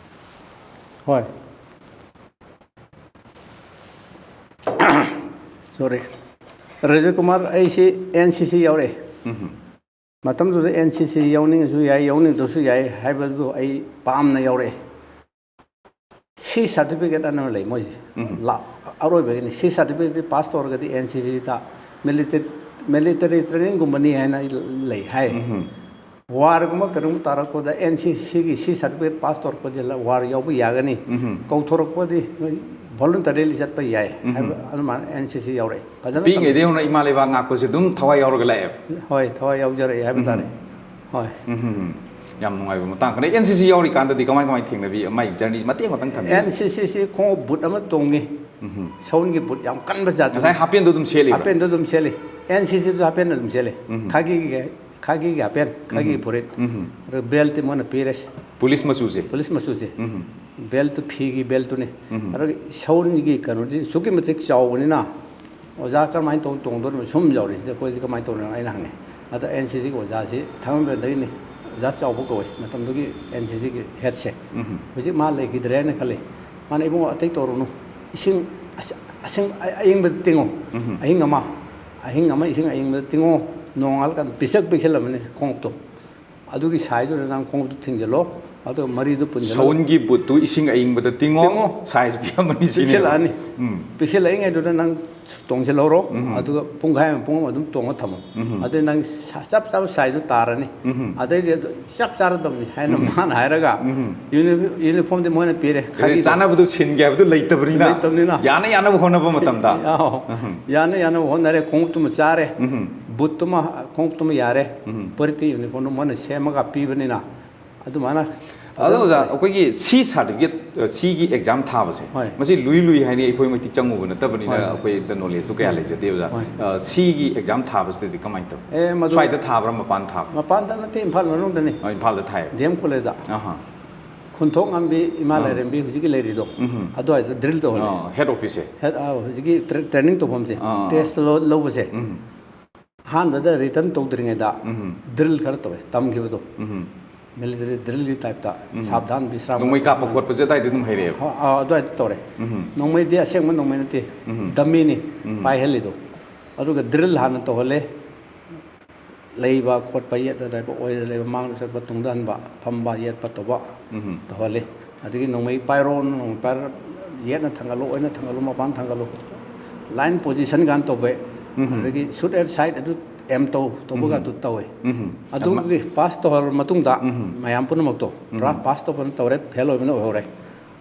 ꯍꯣꯏ꯫ ꯁꯣꯔꯤ, ꯔꯖꯤꯀꯨꯃꯥꯔ, ꯑꯩꯁꯤ ꯑꯦꯟ ꯁꯤ ꯁꯤ ꯌꯥꯎꯔꯛꯑꯦ꯫ ꯃꯇꯝꯗꯨꯗ ꯑꯦꯟ ꯁꯤ ꯁꯤ ꯌꯥꯎꯅꯤꯡꯉꯁꯨ ꯌꯥꯏ, ꯌꯥꯎꯅꯤꯡꯗ꯭ꯔꯁꯨ ꯌꯥꯏ ꯍꯥꯏꯕꯗꯨ ꯑꯩ ꯄꯥꯝꯅ ꯌꯥꯎꯔꯛꯑꯦ꯫ ꯁꯤ ꯁꯥꯔꯇꯤꯐꯤꯀꯦꯠ ꯑꯅ ꯂꯩ ꯃꯣꯏꯁꯦ꯫ ꯂꯥ-, ꯑꯔꯣꯏꯕꯒꯤꯅꯤ꯫ ꯁꯤ ꯁꯥꯔꯇꯤꯐꯤꯀꯦꯠ ꯄꯥꯁ ꯇꯧꯔꯒꯗꯤ ꯑꯦꯟ ꯁꯤ ꯁꯤꯗ ꯃꯤꯂꯤꯇꯦ-, ꯃꯤꯂꯤꯇꯔꯤ ꯇ꯭ꯔꯦꯅꯤꯡꯒꯨꯝꯕꯅꯤ ꯍꯥꯏꯅ ꯂꯩ ꯍꯥꯏ꯫ ꯋꯥꯔꯒꯨꯝꯕ ꯀꯩꯅꯣꯝ ꯇꯥꯔꯛꯄꯗ ꯑꯦꯟ ꯁꯤ ꯁꯤꯒꯤ ꯁꯤ ꯁꯥꯔꯇꯤꯐꯤꯀꯦꯠ ꯄꯥꯁ ꯇꯧꯔꯛꯄꯗꯤ ꯋꯥꯔ ꯌꯥꯎꯕ ꯌꯥꯒꯅꯤ꯫ ꯀꯧꯊꯣꯔꯛꯄꯗꯤ ꯅꯣꯏ ꯚꯣꯂꯨꯟꯇꯔꯤꯂꯤ ꯆꯠꯄ ꯌꯥꯏ ꯍꯥꯏꯕ ꯑꯗꯨꯃꯥꯏꯅ ꯑꯦꯟ ꯁꯤ ꯁꯤ ꯌꯥꯎꯔꯛꯑꯦ꯫ ꯐꯖꯅ ꯄꯤꯛꯏꯉꯩꯗꯒꯤ ꯍꯧꯅ ꯏꯃꯥ ꯂꯩꯕꯥꯛ ꯉꯥꯛꯄꯁꯦ ꯑꯗꯨꯝ ꯊꯋꯥꯏ ꯌꯥꯎꯔꯒ ꯂꯥꯛꯑꯦꯕ꯫ ꯍꯣꯏ, ꯊꯋꯥꯏ ꯌꯥꯎꯖꯔꯛꯑꯦ ꯍꯥꯏꯕ ꯇꯥꯔꯦ꯫ ꯍꯣꯏ꯫ ꯎꯝ, ꯌꯥꯝ ꯅꯨꯡꯉꯥꯏꯕ ꯃꯇꯥꯡ꯫ ꯑꯗꯩ ꯑꯦꯟ ꯁꯤ ꯁꯤ ꯌꯥꯎꯔꯤꯀꯥꯟꯗꯗꯤ ꯀꯃꯥꯏ ꯀꯃꯥꯏ ꯊꯦꯡꯅꯕꯤ? ꯃꯥꯏ ꯖꯔꯅꯤ ꯃꯇꯦꯛ ꯑꯃꯇꯪ ꯊꯝꯕꯤꯌꯨ꯫ ꯑꯦꯟ ꯁꯤ ꯁꯤ ꯁꯤ ꯈꯣꯡꯎꯞ ꯕꯨꯠ ꯑꯃ ꯇꯣꯡꯉꯤ꯫ ꯁꯎꯟꯒꯤ ꯕꯨꯠ ꯌꯥꯝ ꯀꯟꯕ ꯖꯥꯠꯇꯨ꯫ ꯉꯁꯥꯏ ꯍꯥꯄꯦꯟꯗꯣ ꯑꯗꯨꯝ ꯁꯦꯠꯂꯤꯕ꯭ꯔꯥ? ꯍꯥꯄꯦꯟꯗꯣ ꯑꯗꯨꯝ ꯁꯦꯠꯂꯤ꯫ ꯑꯦꯟ ꯁꯤ ꯁꯤꯗꯨꯁꯨ ꯍꯥꯄꯦꯟ ꯑꯗꯨꯝ ꯁꯦꯠꯂꯤ꯫ ꯈꯥꯀꯤꯒꯤ, ꯈꯥꯀꯤꯒꯤ ꯍꯥꯄꯦꯟ, ꯈꯥꯀꯤꯒꯤ ꯐꯨꯔꯤꯠ꯫ ꯑꯗꯨꯒ ꯕꯦꯜꯠꯇꯤ ꯃꯣꯏꯅ ꯄꯤꯔꯦ꯫ ꯄꯨꯂꯤꯁ ꯃꯆꯨꯁꯦ? ꯄꯨꯂꯤꯁ ꯃꯆꯨꯁꯦ꯫ ꯕꯦꯜꯠꯇꯨ ꯐꯤꯒꯤ ꯕꯦꯜꯠꯇꯨꯅꯤ꯫ ꯑꯗꯨꯒ ꯁꯎꯟꯒꯤ ꯀꯩꯅꯣꯗꯤ ꯑꯁꯨꯛꯀꯤ ꯃꯇꯤꯛ ꯆꯥꯎꯕꯅꯤꯅ ꯑꯣꯖꯥ ꯀꯔꯝꯍꯥꯏꯅ ꯇꯧ-, ꯇꯣꯡꯗꯣꯔꯤꯕꯅꯣ? ꯁꯨꯝ ꯌꯥꯎꯔꯤꯁꯤꯗ ꯑꯩꯈꯣꯏꯗꯤ ꯀꯃꯥꯏꯅ ꯇꯧꯔꯤꯅꯣ ꯑꯩꯅ ꯍꯪꯉꯦ꯫ ꯑꯗ ꯑꯦꯟ ꯁꯤ ꯁꯤꯒꯤ ꯑꯣꯖꯥꯁꯤ ꯊꯥꯡꯃꯩꯕꯟꯗꯒꯤꯅꯤ, ꯑꯣꯖꯥ ꯆꯥꯎꯕ ꯀꯧꯋꯦ ꯃꯇꯝꯗꯨꯒꯤ ꯑꯦꯟ ꯁꯤ ꯁꯤꯒꯤ ꯍꯦꯠꯁꯦ꯫ ꯍꯧꯖꯤꯛ ꯃꯥ ꯂꯩꯈꯤꯗ꯭ꯔꯦꯅ ꯈꯜꯂꯤ꯫ ꯃꯥꯅ, "ꯏꯕꯨꯡꯉꯣ, ꯑꯇꯩ ꯇꯧꯔꯨꯅꯨ, ꯏꯁꯤꯡ ꯑꯁ-, ꯑꯁꯤꯡ ꯑ-, ꯑꯌꯤꯡꯕꯗ ꯇꯤꯡꯉꯣ, ꯑꯍꯤꯡ ꯑꯃ, ꯑꯍꯤꯡ ꯑꯃ ꯏꯁꯤꯡ ꯑꯌꯤꯡꯕꯗ ꯇꯤꯡꯉꯣ, ꯅꯣꯡꯉꯥꯜꯂꯀꯥꯟꯗ ꯄꯤꯁꯛ ꯄꯤꯛꯁꯜꯂꯝꯃꯅꯤ ꯈꯣꯡꯎꯞꯇꯣ, ꯑꯗꯨꯒꯤ ꯁꯥꯏꯖꯇꯨꯗ ꯅꯪ ꯈꯣꯡꯎꯞꯇꯨ ꯊꯤꯡꯖꯤꯜꯂꯣ, ꯑꯗꯨꯒ ꯃꯔꯤꯗꯨ ꯄꯨꯟꯁꯤꯜꯂꯣ꯫ ꯁꯎꯟꯒꯤ ꯕꯨꯠꯇꯨ ꯏꯁꯤꯡ ꯑꯌꯤꯡꯕꯗ ꯇꯤꯡꯉꯣ, ꯇꯤꯡꯉꯣ꯫ ꯁꯥꯏꯖ ꯄꯤꯛꯑꯝꯃꯅꯤ ꯁꯤꯅꯦꯕ꯫ ꯄꯤꯛꯁꯤꯜꯂꯛꯑꯅꯤ꯫ ꯄꯤꯛꯁꯤꯜꯂꯛꯏꯉꯩꯗꯨꯗ ꯅꯪ ꯇꯣꯡꯁꯤꯜꯍꯧꯔꯣ, ꯑꯗꯨꯒ ꯄꯨꯡꯈꯥꯏ ꯑꯃ, ꯄꯨꯡ ꯑꯃ ꯑꯗꯨꯝ ꯇꯣꯡꯉ ꯊꯝꯃꯣ꯫ ꯑꯗꯩ ꯅꯪ ꯁ-, ꯆꯞ ꯆꯥꯕ ꯁꯥꯏꯖꯇꯨ ꯇꯥꯔꯅꯤ꯫ ꯑꯗꯩꯗꯤ ꯑꯗꯨ ꯆꯞ ꯆꯥꯔꯗꯕꯅꯤ ꯍꯥꯏꯅ ꯃꯥꯅ ꯍꯥꯏꯔꯒ ꯌꯨꯅꯤ-, ꯌꯨꯅꯤꯐꯣꯝꯗꯤ ꯃꯣꯏꯅ ꯄꯤꯔꯦ꯫ ꯑꯗꯩ ꯈꯥꯀꯤꯗꯣ꯫ ꯆꯥꯅꯕꯗꯨ ꯁꯤꯟꯒꯦ ꯍꯥꯏꯕꯗꯨ ꯂꯩꯇꯕꯅꯤꯅ, ꯂꯩꯇꯕꯅꯤꯅ꯫ ꯌꯥꯅ ꯌꯥꯅꯕ ꯍꯣꯠꯅꯕ ꯃꯇꯝꯗ꯫ ꯑꯧ꯫ ꯌꯥꯅ ꯌꯥꯅꯕ ꯍꯣꯠꯅꯔꯦ꯫ ꯈꯣꯡꯎꯞꯇꯨꯃ ꯆꯥꯔꯦ꯫ ꯕꯨꯠꯇꯨꯃ, ꯈꯣꯡꯎꯞꯇꯨꯃ ꯌꯥꯔꯦ꯫ ꯐꯨꯔꯤꯠꯇꯤ ꯌꯨꯅꯤꯐꯣꯝꯗꯨ ꯃꯣꯏꯅ ꯁꯦꯝꯃꯒ ꯄꯤꯕꯅꯤꯅ ꯑꯗꯨꯃꯥꯏꯅ ꯑꯗꯣ ꯑꯣꯖꯥ, ꯑꯩꯈꯣꯏꯒꯤ ꯁꯤ ꯁꯥꯔꯇꯤꯐꯤꯀꯦꯠ, ꯑ, ꯁꯤꯒꯤ ꯑꯦꯛꯖꯥꯝ ꯊꯥꯕꯁꯦ, ꯍꯣꯏ꯫ ꯃꯁꯤ ꯂꯨꯏ ꯂꯨꯏ ꯍꯥꯏꯅꯤ, ꯑꯩꯈꯣꯏ ꯃꯩꯇꯩ ꯆꯪꯉꯨꯕ ꯅꯠꯇꯕꯅꯤꯅ ꯍꯣꯏ, ꯍꯣꯏ꯫ ꯑꯩꯈꯣꯏꯗ ꯅꯣꯂꯦꯖꯇꯣ ꯀꯌꯥ ꯂꯩꯖꯗꯦ, ꯑꯣꯖꯥ꯫ ꯍꯣꯏ꯫ ꯑ, ꯁꯤꯒꯤ ꯑꯦꯛꯖꯥꯝ ꯊꯥꯕꯁꯤꯗꯗꯤ ꯀꯃꯥꯏꯅ ꯇꯧꯏ? ꯑꯦ, ꯃꯗꯨ ꯁ꯭ꯋꯥꯏꯗ ꯊꯥꯕ꯭ꯔꯥ, ꯃꯄꯥꯟ ꯊꯥꯕ꯭ꯔꯥ? ꯃꯄꯥꯟꯗ ꯅꯠꯇꯦ, ꯏꯝꯐꯥꯜ ꯃꯅꯨꯡꯗꯅꯤ꯫ ꯑ, ꯏꯝꯐꯥꯜꯗ ꯊꯥꯏꯌꯦꯕ꯫ ꯗꯤ ꯑꯦꯝ ꯀꯣꯂꯦꯖꯇ꯫ ꯑꯍꯥ꯫ ꯈꯨꯟꯊꯣꯛ ꯉꯝꯕꯤ ꯏꯃꯥ ꯑꯥ꯫ ꯂꯥꯏꯔꯦꯝꯕꯤ ꯍꯧꯖꯤꯛꯀꯤ ꯂꯩꯔꯤꯗꯣ, ꯎꯝ꯫ ꯑꯗꯨꯋꯥꯏꯗ ꯗ꯭ꯔꯤꯜ ꯇꯧꯍꯜꯂꯦ꯫ ꯑꯥ, ꯍꯦꯠ ꯑꯣꯐꯤꯁꯁꯦ? ꯍꯦꯠ, ꯑꯥ, ꯍꯧꯖꯤꯛꯀꯤ ꯇ꯭ꯔꯦ-, ꯇ꯭ꯔꯦꯅꯤꯡ ꯇꯧꯐꯝꯁꯦ, ꯑꯥ, ꯑꯥ꯫ ꯇꯦꯁ ꯂꯧ-, ꯂꯧꯕꯁꯦ꯫ ꯎꯝ꯫ ꯑꯍꯥꯟꯕꯗ ꯔꯤꯇꯟ ꯇꯧꯗ꯭ꯔꯤꯉꯩꯗ ꯎꯝ꯫ ꯗ꯭ꯔꯤꯜ ꯈꯔ ꯇꯧꯋꯦ, ꯇꯝꯈꯤꯕꯗꯣ꯫ ꯎꯝ꯫ ꯃꯤꯂꯤꯇꯔꯤ ꯗ꯭ꯔꯤꯜꯒꯤ ꯇꯥꯏꯞꯇ ꯁꯥꯕꯙꯥꯟ ꯕꯤꯁ꯭ꯔꯥꯝ ꯅꯣꯡꯃꯩ ꯀꯥꯞꯄ ꯈꯣꯠꯄꯁꯦ ꯑꯗꯥꯏꯗ ꯑꯗꯨꯝ ꯍꯩꯔꯛꯑꯦꯕ꯫ ꯑ, ꯑ, ꯑꯗꯨꯋꯥꯏꯗ ꯇꯧꯔꯦ꯫ ꯎꯝ ꯅꯣꯡꯃꯩꯗꯤ ꯑꯁꯦꯡꯕ ꯅꯣꯡꯃꯩ ꯅꯠꯇꯦ, ꯎꯝ ꯗꯝꯃꯤꯅꯤ ꯎꯝ ꯄꯥꯏꯍꯜꯂꯤꯗꯣ꯫ ꯑꯗꯨꯒ ꯗ꯭ꯔꯤꯜ ꯍꯥꯟꯅ ꯇꯧꯍꯜꯂꯦ꯫ ꯂꯩꯕ ꯈꯣꯠꯄ, ꯌꯦꯠꯇ ꯂꯩꯕ, ꯑꯣꯏꯗ ꯂꯩꯕ, ꯃꯥꯡꯗ ꯆꯠꯄ, ꯇꯨꯡꯗ ꯍꯟꯕ, ꯐꯝꯕ, ꯌꯦꯠꯄ ꯇꯧꯕ ꯎꯝ ꯇꯧꯍꯜꯂꯤ꯫ ꯑꯗꯒꯤ ꯅꯣꯡꯃꯩ ꯄꯥꯏꯔꯣ, ꯅꯣꯡꯃꯩ ꯄꯥꯏꯔ ꯌꯦꯠꯅ ꯊꯥꯡꯒꯠꯂꯨ, ꯑꯣꯏꯅ ꯊꯥꯡꯒꯠꯂꯨ, ꯃꯄꯥꯟ ꯊꯥꯡꯒꯠꯂꯨ, ꯂꯥꯏꯟ ꯄꯣꯖꯤꯁꯟ ꯀꯥꯟ ꯇꯧꯕ, ꯎꯝ ꯑꯗꯒꯤ ꯁꯨꯠ ꯑꯦꯠ ꯁꯥꯏꯠ ꯑꯗꯨ ꯑꯦꯝ ꯇꯧ ꯇꯧꯕꯒ ꯎꯝ ꯑꯗꯨ ꯇꯧꯋꯦ꯫ ꯎꯝ ꯑꯗꯨꯒꯤ ꯄꯥꯁ ꯇꯧꯍꯜꯂ ꯃꯇꯨꯡꯗ ꯎꯝ ꯃꯌꯥꯝ ꯄꯨꯝꯅꯃꯛꯇꯣ ꯄꯨꯔꯥ ꯎꯝ ꯄꯥꯁ ꯇꯧꯕꯅ ꯇꯧꯔꯦ, ꯐꯦꯜ ꯑꯣꯏꯕꯅ ꯑꯣꯏꯍꯧꯔꯦ꯫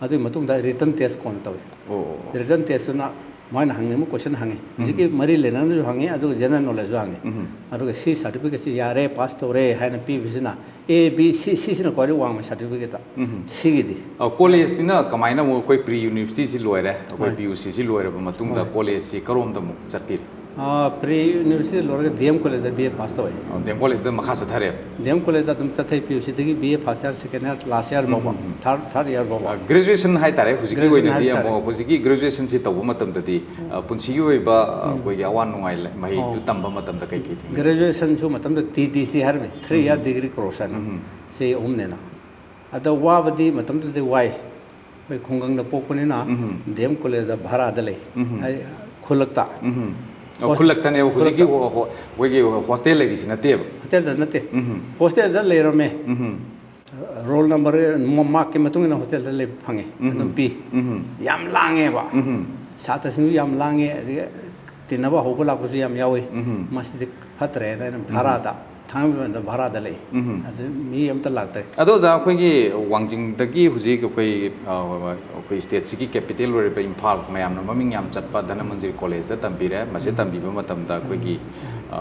ꯑꯗꯨꯒꯤ ꯃꯇꯨꯡꯗ ꯔꯤꯇꯟ ꯇꯦꯁ ꯀꯣꯟꯅ ꯇꯧꯏ꯫ ꯑꯣ ꯑꯣ ꯑꯣ꯫ ꯔꯤꯇꯟ ꯇꯦꯁꯇꯨꯅ ꯃꯣꯏꯅ ꯍꯪꯅꯤꯡꯕ ꯀꯣꯏꯁꯟ ꯍꯪꯉꯤ꯫ ꯍꯧꯖꯤꯛꯀꯤ ꯃꯔꯤ ꯂꯩꯅꯅꯁꯨ ꯍꯪꯉꯤ, ꯑꯗꯨꯒ ꯖꯦꯅꯔꯦꯜ ꯅꯣꯂꯦꯖꯁꯨ ꯍꯪꯉꯤ꯫ ꯎꯝ ꯑꯗꯨꯒ ꯁꯤ ꯁꯥꯔꯇꯤꯐꯤꯀꯦꯠꯁꯤ ꯌꯥꯔꯦ, ꯄꯥꯁ ꯇꯧꯔꯦ ꯍꯥꯏꯅ ꯄꯤꯕꯁꯤꯅ ꯑꯦ ꯕꯤ ꯁꯤ, ꯁꯤꯁꯤꯅ ꯈ꯭ꯋꯥꯏꯗꯒꯤ ꯋꯥꯡꯕ ꯁꯥꯔꯇꯤꯐꯤꯀꯦꯠꯇ꯫ ꯎꯝ ꯁꯤꯒꯤꯗꯤ ꯑ, ꯀꯣꯂꯦꯖꯁꯤꯅ ꯀꯃꯥꯏꯅ ꯑꯃꯨꯛ ꯑꯩꯈꯣꯏ ꯄ꯭ꯔꯤ ꯌꯨꯅꯤꯚꯔꯁꯤꯇꯤꯁꯤ ꯂꯣꯏꯔꯦ, ꯑꯩꯈꯣꯏ ꯍꯣꯏ꯫ ꯄꯤ ꯌꯨ ꯁꯤꯁꯤ ꯂꯣꯏꯔꯕ ꯃꯇꯨꯡꯗ ꯍꯣꯏ꯫ ꯀꯣꯂꯦꯖꯁꯤ ꯀꯔꯣꯝꯗ ꯑꯃꯨꯛ ꯆꯠꯄꯤꯔꯦ? ꯑ, ꯄ꯭ꯔꯤ ꯌꯨꯅꯤꯚꯔꯁꯤꯇꯤ ꯂꯣꯏꯔꯒ ꯗꯤ ꯑꯦꯝ ꯀꯣꯂꯦꯖꯇ ꯕꯤ ꯑꯦ ꯄꯥꯁ ꯇꯧꯋꯦ꯫ ꯑ, ꯗꯤ ꯑꯦꯝ ꯀꯣꯂꯦꯖꯇ ꯃꯈꯥ ꯆꯠꯊꯔꯦ꯫ ꯗꯤ ꯑꯦꯝ ꯀꯣꯂꯦꯖꯇ ꯑꯗꯨꯝ ꯆꯠꯊꯩ, ꯄꯤ ꯌꯨ ꯁꯤꯗꯒꯤ B A first year, second year, last year ꯐꯥꯎꯕ, ꯎꯝ, ꯎꯝ꯫ ꯊꯥꯔꯠ, ꯊꯥꯔꯠ ꯏꯌꯔ ꯐꯥꯎꯕ꯫ ꯑ, ꯒ꯭ꯔꯦꯖꯨꯑꯦꯁꯟ ꯍꯥꯏꯇꯥꯔꯦ, ꯍꯧꯖꯤꯛꯀꯤ ꯒ꯭ꯔꯦꯖꯨꯑꯦꯁꯟ ꯑꯣꯏꯅꯗꯤ ꯍꯥꯏꯇꯥꯔꯦ꯫ ꯑꯃꯨꯛ ꯍꯧꯖꯤꯛꯀꯤ ꯒ꯭ꯔꯦꯖꯨꯑꯦꯁꯟꯁꯤ ꯇꯧꯕ ꯃꯇꯝꯗꯗꯤ, ꯑ, ꯄꯨꯟꯁꯤꯒꯤ ꯑꯣꯏꯕ, ꯑ, ꯑꯩꯈꯣꯏꯒꯤ ꯑꯋꯥ ꯅꯨꯡꯉꯥꯏ ꯂ-, ꯃꯍꯩꯗꯨ ꯑꯣ꯫ ꯇꯝꯕ ꯃꯇꯝꯗ ꯀꯩ ꯀꯩ ꯊꯦꯡꯅꯩ? ꯒ꯭ꯔꯦꯖꯨꯑꯦꯁꯟꯁꯨ ꯃꯇꯝꯗ ꯇꯤ ꯗꯤ ꯁꯤ ꯍꯥꯏꯔꯝꯃꯤ, ꯊ꯭ꯔꯤ ꯏꯌꯔ ꯗꯤꯒ꯭ꯔꯤ ꯀꯣꯔꯁ ꯍꯥꯏꯅ꯫ ꯎꯝ꯫ ꯆꯍꯤ ꯑꯍꯨꯝꯅꯦꯅ꯫ ꯑꯗ ꯋꯥꯕꯗꯤ ꯃꯇꯝꯗꯨꯗꯗꯤ ꯋꯥꯏ꯫ ꯑꯩꯈꯣꯏ ꯈꯨꯡꯒꯪꯗ ꯄꯣꯛꯄꯅꯤꯅ ꯎꯝ꯫ ꯗꯤ ꯑꯦꯝ ꯀꯣꯂꯦꯖꯇ ꯚꯔꯥꯗ ꯂꯩ꯫ ꯎꯝ꯫ ꯑꯩ ꯈꯨꯜꯂꯛꯇ꯫ ꯎꯝ꯫ ꯑꯣ, ꯍꯣꯁ-, ꯈꯨꯜꯂꯛꯇꯅꯦꯕ ꯍꯧꯖꯤꯛꯀꯤ ꯈꯨꯜꯂꯛꯇ꯫ ꯍꯣ-, ꯍꯣ-, ꯑꯩꯈꯣꯏꯒꯤ ꯍꯣꯁꯇꯦꯜ ꯂꯩꯔꯤꯁꯤ ꯅꯠꯇꯦꯕ? ꯍꯣꯁꯇꯦꯜꯗ ꯅꯠꯇꯦ꯫ ꯎꯝ꯫ ꯍꯣꯁꯇꯦꯜꯗ ꯂꯩꯔꯝꯃꯦ꯫ ꯎꯝ꯫ ꯔꯣꯜ ꯅꯝꯕꯔ, ꯃꯥꯔꯛꯀꯤ ꯃꯇꯨꯡ ꯏꯟꯅ ꯍꯣꯁꯇꯦꯜꯗ ꯂꯩꯕ ꯐꯪꯉꯦ꯫ ꯎꯝ꯫ ꯑꯗꯨꯝ ꯄꯤ꯫ ꯎꯝ꯫ ꯌꯥꯝ ꯂꯥꯡꯉꯦꯕ꯫ ꯎꯝ꯫ ꯁꯥꯇ꯭ꯔꯁꯤꯡꯁꯨ ꯌꯥꯝ ꯂꯥꯡꯉꯦ, ꯑꯗꯒꯤ ꯇꯤꯟꯅꯕ ꯍꯧꯕ ꯂꯥꯛꯄꯁꯨ ꯌꯥꯝ ꯌꯥꯎꯏ꯫ ꯎꯝ꯫ ꯃꯁꯤꯗꯤ ꯐꯠꯇ꯭ꯔꯦꯅ ꯑꯩꯅ ꯚꯔꯥꯗ, ꯊꯥꯡꯃꯩꯕꯟꯗ ꯚꯔꯥꯗ ꯂꯩ꯫ ꯎꯝ꯫ ꯑꯗꯨ ꯃꯤ ꯑꯝꯇ ꯂꯥꯛꯇ꯭ꯔꯦ꯫ ꯑꯗꯣ ꯑꯣꯖꯥ, ꯑꯩꯈꯣꯏꯒꯤ ꯋꯥꯡꯖꯤꯡꯗꯒꯤ ꯍꯧꯖꯤꯛ ꯑꯩꯈꯣꯏ, ꯑ, ꯑꯩꯈꯣꯏ ꯁ꯭ꯇꯦꯠꯁꯤꯒꯤ ꯀꯦꯄꯤꯇꯦꯜ ꯑꯣꯏꯔꯤꯕ ꯏꯝꯐꯥꯜ, ꯃꯌꯥꯝꯅ ꯃꯃꯤꯡ ꯌꯥꯝ ꯆꯠꯄ ꯙꯅꯃꯟꯖꯤꯔꯤ ꯀꯣꯂꯦꯖꯇ ꯇꯝꯕꯤꯔꯦ꯫ ꯃꯁꯤꯗ ꯇꯝꯕꯤꯕ ꯃꯇꯝꯗ ꯑꯩꯈꯣꯏꯒꯤ, ꯑ,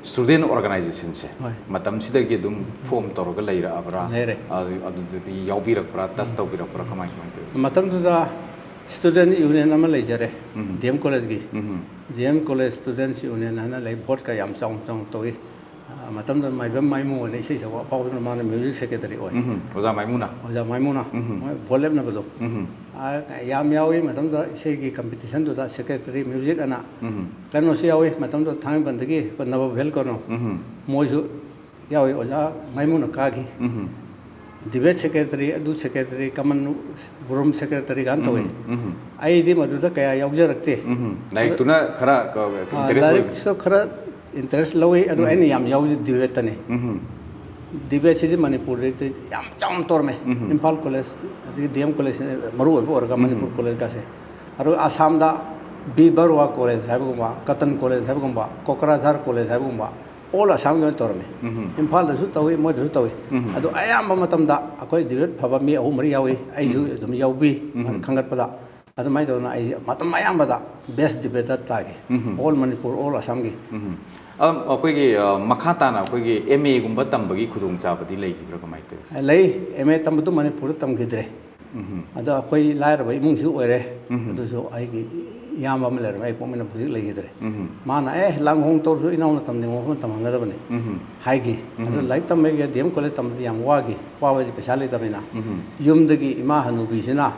ꯁ꯭ꯇꯨꯗꯦꯟ ꯑꯣꯔꯒꯅꯥꯏꯖꯦꯁꯟꯁꯦ ꯍꯣꯏ꯫ ꯃꯇꯝꯁꯤꯗꯒꯤ ꯑꯗꯨꯝ ꯐꯣꯝ ꯇꯧꯔꯒ ꯂꯩꯔꯛꯑꯕ꯭ꯔꯥ? ꯂꯩꯔꯦ꯫ ꯑꯗꯨ-, ꯑꯗꯨꯗꯗꯤ ꯌꯥꯎꯕꯤꯔꯛꯄ꯭ꯔꯥ? ꯇꯆ ꯇꯧꯕꯤꯔꯛꯄ꯭ꯔꯥ? ꯀꯃꯥꯏ ꯀꯃꯥꯏꯅ ꯇꯧꯋꯤ? ꯃꯇꯝꯗꯨꯗ ꯁ꯭ꯇꯨꯗꯦꯟ ꯌꯨꯅꯤꯌꯟ ꯑꯃ ꯂꯩꯖꯔꯦ, ꯎꯝ꯫ ꯗꯤ ꯑꯦꯝ ꯀꯣꯂꯦꯖꯀꯤ꯫ ꯎꯝ꯫ D M college students union ꯍꯥꯏꯅ ꯂꯩ, ꯚꯣꯠꯀ ꯌꯥꯝ ꯆꯥꯎꯅ ꯆꯥꯎꯅ ꯇꯧꯏ꯫ ꯑ, ꯃꯇꯝꯗꯨꯗ ꯃꯥꯏꯕꯝ ꯃꯥꯏꯃꯨ ꯑꯅ ꯏꯁꯩ ꯁꯛꯄ ꯑꯐꯥꯎꯕꯗꯨꯅ ꯃꯥꯅ ꯃ꯭ꯌꯨꯖꯤꯛ ꯁꯦꯀ꯭ꯔꯦꯇꯔꯤ ꯑꯣꯏ꯫ ꯎꯝ꯫ ꯑꯣꯖꯥ ꯃꯥꯏꯃꯨꯅ? ꯑꯣꯖꯥ ꯃꯥꯏꯃꯨꯅ, ꯎꯝ꯫ ꯃꯣꯏ ꯚꯣꯠ ꯂꯦꯞꯅꯕꯗꯣ꯫ ꯎꯝ꯫ ꯑ, ꯌꯥꯝ ꯌꯥꯎꯏ ꯃꯇꯝꯗꯨꯗ ꯏꯁꯩꯒꯤ ꯀꯝꯄꯤꯇꯤꯁꯟꯗꯨꯗ ꯁꯦꯀ꯭ꯔꯦꯇꯔꯤ ꯃ꯭ꯌꯨꯖꯤꯛ ꯑꯅ꯫ ꯎꯝ꯫ ꯀꯩꯅꯣꯁꯨ ꯌꯥꯎꯏ ꯃꯇꯝꯗꯨꯗ ꯊꯥꯡꯃꯩꯕꯟꯗꯒꯤ ꯑꯩꯈꯣꯏ ꯅꯕ ꯚꯦꯜꯀꯣꯅꯣ꯫ ꯎꯝ꯫ ꯃꯣꯏꯁꯨ ꯌꯥꯎꯏ, ꯑꯣꯖꯥ ꯃꯥꯏꯃꯨꯅ ꯀꯥꯈꯤ꯫ ꯎꯝ ꯗꯤꯕꯦꯠ ꯁꯦꯀ꯭ꯔꯦꯇꯔꯤ, ꯑꯗꯨ ꯁꯦꯀ꯭ꯔꯦꯇꯔꯤ, ꯀꯃꯟ ꯔꯨꯝ ꯁꯦꯀ꯭ꯔꯦꯇꯔꯤ ꯀꯥꯏꯅ ꯇꯧꯏ꯫ ꯎꯝ ꯑꯩꯗꯤ ꯃꯗꯨꯗ ꯀꯌꯥ ꯌꯥꯎꯖꯔꯛꯇꯦ꯫ ꯎꯝ ꯂꯥꯏꯔꯤꯛꯇꯨꯅ ꯈꯔ ꯀ- ꯑꯥ, interest ꯑꯣꯏ- ꯂꯥꯏꯔꯤꯛꯁꯨ ꯈꯔ ꯏꯟꯇꯔꯦꯁ ꯂꯧꯏ, ꯑꯗꯨ ꯑꯩꯅ ꯌꯥꯝ ꯌꯥꯎꯖꯩ ꯗꯤꯕꯦꯠꯇꯅꯤ꯫ ꯎꯝ ꯗꯤꯕꯦꯠꯁꯤꯗꯤ ꯃꯅꯤꯄꯨꯔꯗꯗꯤ ꯌꯥꯝ ꯆꯥꯎꯅ ꯇꯧꯔꯝꯃꯦ꯫ ꯎꯝ ꯏꯝꯐꯥꯜ ꯀꯣꯂꯦꯖ, ꯑꯗꯒꯤ ꯗꯤ ꯑꯦꯝ ꯀꯣꯂꯦꯖ ꯃꯔꯨ ꯑꯣꯏꯕ ꯑꯣꯏꯔꯒ ꯃꯅꯤꯄꯨꯔ ꯀꯣꯂꯦꯖꯀꯁꯦ꯫ ꯑꯗꯨꯒ ꯑꯁꯥꯝꯗ ꯕꯤ ꯕꯔꯋꯥ ꯀꯣꯂꯦꯖ ꯍꯥꯏꯕꯒꯨꯝꯕ, ꯀꯇꯟ ꯀꯣꯂꯦꯖ ꯍꯥꯏꯕꯒꯨꯝꯕ, ꯀꯣꯀ꯭ꯔꯥꯖꯥꯔ ꯀꯣꯂꯦꯖ ꯍꯥꯏꯕꯒꯨꯝꯕ, ꯑꯣꯜ ꯑꯁꯥꯝꯒꯤ ꯑꯣꯏꯅ ꯇꯧꯔꯝꯃꯤ꯫ ꯎꯝ ꯏꯝꯐꯥꯜꯗꯁꯨ ꯇꯧꯏ, ꯃꯣꯏꯗꯁꯨ ꯇꯧꯏ꯫ ꯎꯝ ꯑꯗꯣ ꯑꯌꯥꯝꯕ ꯃꯇꯝꯗ ꯑꯩꯈꯣꯏ ꯗꯤꯕꯦꯠ ꯐꯕ ꯃꯤ ꯑꯍꯨꯝ ꯃꯔꯤ ꯌꯥꯎꯏ, ꯑꯩꯁꯨ ꯑꯗꯨꯝ ꯌꯥꯎꯕꯤ꯫ ꯈꯟꯒꯠꯄꯗ ꯑꯗꯨꯃꯥꯏꯅ ꯇꯧꯗꯅ ꯑꯩꯁꯦ ꯃꯇꯝ ꯑꯌꯥꯝꯕꯗ ꯕꯦꯁ ꯗꯤꯕꯦꯇꯔ ꯇꯥꯈꯤ꯫ ꯎꯝ ꯑꯣꯜ ꯃꯅꯤꯄꯨꯔ, ꯑꯣꯜ ꯑꯁꯥꯝꯒꯤ꯫ ꯎꯝ ꯑꯝ, ꯑꯩꯈꯣꯏꯒꯤ ꯑ, ꯃꯈꯥ ꯇꯥꯅ ꯑꯩꯈꯣꯏꯒꯤ ꯑꯦꯝ ꯑꯦꯒꯨꯝꯕ ꯇꯝꯕꯒꯤ ꯈꯨꯗꯣꯡꯆꯥꯕꯗꯤ ꯂꯩꯈꯤꯕ꯭ꯔꯥ, ꯀꯃꯥꯏꯅ ꯇꯧꯏ? ꯂꯩ꯫ ꯑꯦꯝ ꯑꯦ ꯇꯝꯕꯗꯨ ꯃꯅꯤꯄꯨꯔꯗ ꯇꯝꯈꯤꯗ꯭ꯔꯦ꯫ ꯎꯝ ꯑꯗꯣ ꯑꯩꯈꯣꯏ ꯂꯥꯏꯔꯕ ꯏꯃꯨꯡꯁꯨ ꯑꯣꯏꯔꯦ꯫ ꯎꯝ ꯑꯗꯨꯁꯨ ꯑꯩꯒꯤ ꯏꯌꯥꯝꯕ ꯑꯃ ꯂꯩꯔꯝꯃꯦ, ꯑꯩ ꯄꯣꯛꯃꯤꯟꯅꯕ, ꯍꯧꯖꯤꯛ ꯂꯩꯈꯤꯗ꯭ꯔꯦ꯫ ꯎꯝ ꯃꯥꯅ, "ꯑꯦ, ꯂꯥꯡ ꯍꯣꯡ ꯇꯧꯔꯁꯨ ꯏꯅꯥꯎꯅ ꯇꯝꯅꯤꯡꯕ ꯃꯐꯝ ꯇꯝꯍꯟꯒꯗꯕꯅꯤ" ꯎꯝ ꯍꯥꯏꯈꯤ꯫ ꯑꯗꯨ ꯂꯥꯏꯔꯤꯛ ꯇꯝꯕꯒꯤ ꯗꯤ ꯑꯦꯝ ꯀꯣꯂꯦꯖ ꯇꯝꯕꯗꯤ ꯌꯥꯝ ꯋꯥꯈꯤ, ꯋꯥꯕꯗꯤ ꯄꯩꯁꯥ ꯂꯩꯇꯕꯅꯤꯅ꯫ ꯎꯝ ꯌꯨꯝꯗꯒꯤ ꯏꯃꯥ ꯍꯅꯨꯕꯤꯁꯤꯅ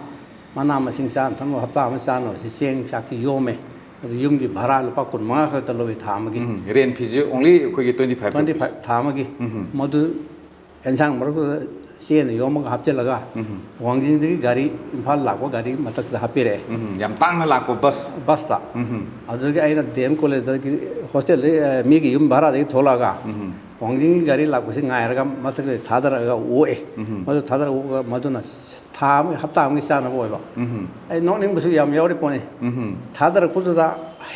ꯃꯅꯥ ꯃꯁꯤꯡ ꯆꯥꯅ ꯊꯛꯅꯕ ꯍꯞꯇꯥ ꯑꯃ ꯆꯥꯅꯕꯁꯤ ꯆꯦꯡ ꯆꯥꯛꯁꯤ ꯌꯣꯝꯃꯦ꯫ ꯑꯗꯨ ꯌꯨꯝꯒꯤ ꯚꯔꯥ ꯂꯨꯄꯥ ꯀꯨꯟ ꯃꯉꯥ ꯈꯛꯇ ꯂꯧꯏ ꯊꯥ ꯑꯃꯒꯤ꯫ ꯎꯝ ꯔꯦꯟ ꯐꯤꯁꯦ only ꯑꯩꯈꯣꯏꯒꯤ twenty five Twenty five ꯊꯥ ꯑꯃꯒꯤ꯫ ꯎꯝ ꯃꯗꯨ ꯑꯦꯟꯁꯥꯡ ꯃꯔꯛꯇꯨꯗ ꯆꯦꯅ ꯌꯣꯝꯃꯒ ꯍꯥꯞꯆꯤꯜꯂꯒ ꯎꯝ ꯋꯥꯡꯖꯤꯡꯗꯒꯤ ꯒꯥꯔꯤ ꯏꯝꯐꯥꯜ ꯂꯥꯛꯄ ꯒꯥꯔꯤ ꯃꯊꯛꯇ ꯍꯥꯞꯄꯤꯔꯛꯑꯦ꯫ ꯎꯝ ꯌꯥꯝ ꯇꯥꯡꯅ ꯂꯥꯛꯄ ꯕꯁ꯫ ꯕꯁꯇ꯫ ꯎꯝ ꯑꯗꯨꯗꯒꯤ ꯑꯩꯅ ꯗꯤ ꯑꯦꯝ ꯀꯣꯂꯦꯖꯇꯒꯤ ꯍꯣꯁꯇꯦꯜꯗꯒꯤ, ꯑ, ꯃꯤꯒꯤ ꯌꯨꯝ ꯚꯔꯥꯗꯒꯤ ꯊꯣꯛꯂꯛꯑꯒ ꯎꯝ ꯋꯥꯡꯖꯤꯡꯒꯤ ꯒꯥꯔꯤ ꯂꯥꯛꯄꯁꯤ ꯉꯥꯏꯔꯒ ꯃꯊꯛꯇ ꯊꯥꯗꯔꯛꯑꯒ ꯑꯣꯛꯑꯦ꯫ ꯎꯝ ꯃꯗꯨ ꯊꯥꯗꯔꯛꯑꯒ ꯃꯗꯨꯅ ꯊꯥ ꯑꯃꯒꯤ, ꯍꯞꯇꯥ ꯑꯃꯒꯤ ꯆꯥꯅꯕ ꯑꯣꯏꯕ꯫ ꯎꯝ ꯑꯩ ꯅꯣꯛꯅꯤꯡꯕꯁꯨ ꯌꯥꯝ ꯌꯥꯎꯔꯤ ꯄꯣꯠꯅꯤ꯫ ꯎꯝ ꯊꯥꯗꯔꯛꯄꯗꯨꯗ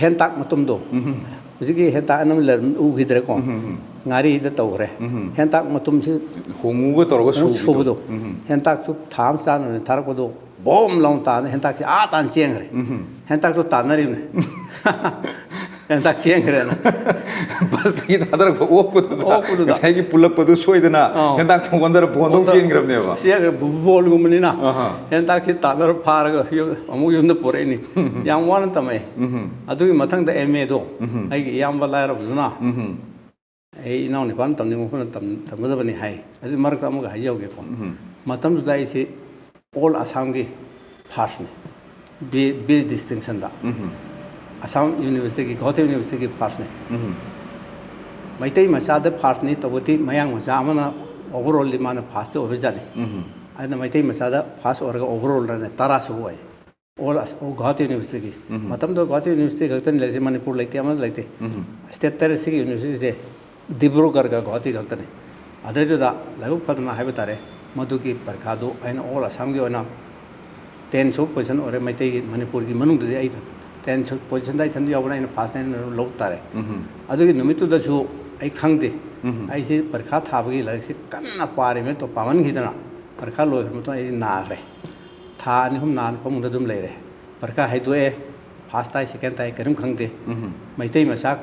ꯍꯦꯟꯇꯥꯛ ꯃꯇꯨꯝꯗꯣ, ꯎꯝ ꯍꯧꯖꯤꯛꯀꯤ ꯍꯦꯟꯇꯥꯛ ꯑꯅꯝꯕ ꯂꯩꯔꯝ-, ꯎꯈꯤꯗ꯭ꯔꯦꯀꯣ꯫ ꯎꯝ ꯉꯥꯔꯤꯗ ꯇꯧꯈ꯭ꯔꯦ꯫ ꯎꯝ ꯍꯦꯟꯇꯥꯛ ꯃꯇꯨꯝꯁꯤ ꯍꯣꯡꯉꯨꯒ ꯇꯧꯔꯒ ꯑꯃꯨꯛ ꯁꯨꯕꯗꯣ꯫ ꯁꯨꯕꯗꯣ꯫ ꯎꯝ ꯍꯦꯟꯇꯥꯛꯁꯨ ꯊꯥ ꯑꯃ ꯆꯥꯅꯕꯅꯤ ꯊꯥꯔꯛꯄꯗꯣ, ꯕꯣꯝ ꯂꯥꯎꯅ ꯇꯥꯅ ꯍꯦꯟꯇꯥꯛꯁꯤ ꯑꯥ ꯇꯥꯅ ꯆꯦꯟꯈ꯭ꯔꯦ꯫ ꯎꯝ ꯍꯦꯟꯇꯥꯛꯇꯣ ꯇꯥꯟꯅꯔꯤꯕꯅꯤ꯫ ꯍꯦꯟꯇꯥꯛ ꯆꯦꯟꯈ꯭ꯔꯦꯅ꯫ ꯕꯁꯇꯒꯤ ꯊꯥꯗꯔꯛꯄ ꯑꯣꯛꯄꯗꯨꯗ ꯑꯣꯛꯄꯗꯨꯗ꯫ ꯉꯁꯥꯏꯒꯤ ꯄꯨꯜꯂꯞꯄꯗꯨ ꯁꯣꯏꯗꯅ ꯑꯧ꯫ ꯍꯦꯟꯇꯥꯛ ꯊꯣꯡꯒꯟꯗꯔ ꯄꯣꯟꯗꯧ ꯆꯦꯟꯈ꯭ꯔꯕꯅꯦꯕ꯫ ꯆꯦꯟꯈ꯭ꯔꯦ, ꯕꯣꯜꯒꯨꯝꯕꯅꯤꯅ꯫ ꯑꯍꯥ꯫ ꯍꯦꯟꯇꯥꯛꯁꯤ ꯇꯥꯟꯅꯔ ꯐꯥꯔꯒ ꯌꯨꯝ-, ꯑꯃꯨꯛ ꯌꯨꯝꯗ ꯄꯨꯔꯛꯏꯅꯤ꯫ ꯌꯥꯝ ꯋꯥꯅ ꯇꯝꯃꯛꯑꯦ꯫ ꯎꯝ ꯑꯗꯨꯒꯤ ꯃꯊꯪꯗ ꯑꯦꯝ ꯑꯦꯗꯣ ꯎꯝ ꯑꯩꯒꯤ ꯏꯌꯥꯝꯕ ꯂꯥꯏꯔꯕꯗꯨꯅ ꯎꯝ ꯑꯩ ꯏꯅꯥꯎ ꯅꯤꯄꯥꯅ ꯇꯝꯅꯤꯡꯕ ꯃꯐꯝꯗ ꯇꯝ-, ꯇꯝꯒꯗꯕꯅꯤ ꯍꯥꯏ꯫ ꯑꯗꯨ ꯃꯔꯛꯇ ꯑꯃꯒ ꯍꯥꯏꯖꯍꯧꯒꯦꯀꯣ꯫ ꯎꯝ ꯃꯇꯝꯗꯨꯗ ꯑꯩꯁꯦ ꯑꯣꯜ ꯑꯁꯥꯝꯒꯤ ꯐꯥꯔꯁꯅꯤ, ꯕꯤ ꯕꯤ ꯗꯤꯁꯇꯤꯡꯁꯟꯗ꯫ ꯎꯝ ꯑꯁꯥꯝ ꯌꯨꯅꯤꯚꯔꯁꯤꯇꯤꯒꯤ, ꯒꯧꯍꯥꯇꯤ ꯌꯨꯅꯤꯚꯔꯁꯤꯇꯤꯒꯤ ꯐꯥꯔꯁꯅꯤ꯫ ꯎꯝ ꯃꯩꯇꯩ ꯃꯆꯥꯗ ꯐꯥꯔꯁꯅꯤ ꯇꯧꯕꯗꯤ ꯃꯌꯥꯡ ꯃꯆꯥ ꯑꯃꯅ ꯑꯣꯚꯔ ꯑꯣꯜꯗꯤ ꯃꯥꯅ ꯐꯥꯔꯁꯇ ꯑꯣꯏꯕꯖꯥꯠꯅꯤ꯫ ꯎꯝ꯫ ꯑꯗꯨꯅ ꯃꯩꯇꯩ ꯃꯆꯥꯗ ꯐꯥꯔꯁ ꯑꯣꯏꯔꯒ ꯑꯣꯚꯔ ꯑꯣꯜꯗꯅ ꯇꯔꯥ ꯁꯨꯕ ꯑꯣꯏ꯫ ꯑꯣꯜ ꯑꯁ-, ꯑꯣ, ꯒꯨꯋꯥꯍꯥꯇꯤ ꯌꯨꯅꯤꯚꯔꯁꯤꯇꯤꯒꯤ꯫ ꯎꯝ꯫ ꯃꯇꯝꯗꯨꯗ ꯒꯨꯋꯥꯍꯥꯇꯤ ꯌꯨꯅꯤꯚꯔꯁꯤꯇꯤ ꯈꯛꯇꯅꯤ ꯂꯩꯔꯤꯁꯦ, ꯃꯅꯤꯄꯨꯔ ꯂꯩꯇꯦ, ꯑꯃꯠꯇ ꯂꯩꯇꯦ꯫ ꯎꯝ꯫ ꯁ꯭ꯇꯦꯠ ꯇꯔꯦꯠꯁꯤꯒꯤ ꯌꯨꯅꯤꯚꯔꯁꯤꯇꯤꯁꯦ ꯗꯤꯕ꯭ꯔꯨꯒꯔꯒ ꯒꯨꯋꯥꯍꯥꯇꯤ ꯈꯛꯇꯅꯤ꯫ ꯑꯗꯨꯗꯩꯗꯨꯗ ꯂꯥꯏꯕꯛ ꯐꯗꯅ ꯍꯥꯏꯕ ꯇꯥꯔꯦ, ꯃꯗꯨꯒꯤ ꯄꯔꯤꯈꯥꯗꯨ ꯑꯩꯅ ꯑꯣꯜ ꯑꯁꯥꯝꯒꯤ ꯑꯣꯏꯅ ꯇꯦꯟ ꯁꯨꯕ ꯄꯣꯖꯤꯁꯟ ꯑꯣꯏꯔꯦ꯫ ꯃꯩꯇꯩꯒꯤ, ꯃꯅꯤꯄꯨꯔꯒꯤ ꯃꯅꯨꯡꯗꯗꯤ ꯑꯩ ꯇꯦꯟ ꯁꯨꯕ ꯄꯣꯖꯤꯁꯟꯗ ꯑꯩ ꯏꯊꯟꯗ ꯌꯥꯎꯕꯅ ꯑꯩꯅ ꯐꯥꯔꯁꯅꯦ ꯍꯥꯏꯅ ꯑꯗꯨꯝ ꯂꯧꯕ ꯇꯥꯔꯦ꯫ ꯎꯝ꯫ ꯑꯗꯨꯒꯤ ꯅꯨꯃꯤꯠꯇꯨꯗꯁꯨ ꯑꯩ ꯈꯪꯗꯦ꯫ ꯎꯝ꯫ ꯑꯩꯁꯤ ꯄꯔꯤꯈꯥ ꯊꯥꯕꯒꯤ ꯂꯥꯏꯔꯤꯛꯁꯤ ꯀꯟꯅ ꯄꯥꯔꯤꯕꯅꯤ, ꯄꯥꯃꯟꯈꯤꯗꯅ ꯄꯔꯤꯈꯥ ꯂꯣꯏꯈ꯭ꯔ ꯃꯇꯨꯡꯗ ꯑꯩ ꯅꯥꯈ꯭ꯔꯦ꯫ ꯊꯥ ꯑꯅꯤ ꯑꯍꯨꯝ ꯅꯥꯟ ꯐꯃꯨꯡꯗ ꯑꯗꯨꯝ ꯂꯩꯔꯦ꯫ ꯄꯔꯤꯈꯥ ꯍꯥꯏꯗꯣꯛꯑꯦ, ꯐꯥꯔꯁ ꯇꯥꯏ, ꯁꯦꯀꯦꯟ ꯇꯥꯏ, ꯀꯔꯤꯝ ꯈꯪꯗꯦ꯫ ꯎꯝ꯫ ꯃꯩꯇꯩ ꯃꯆꯥ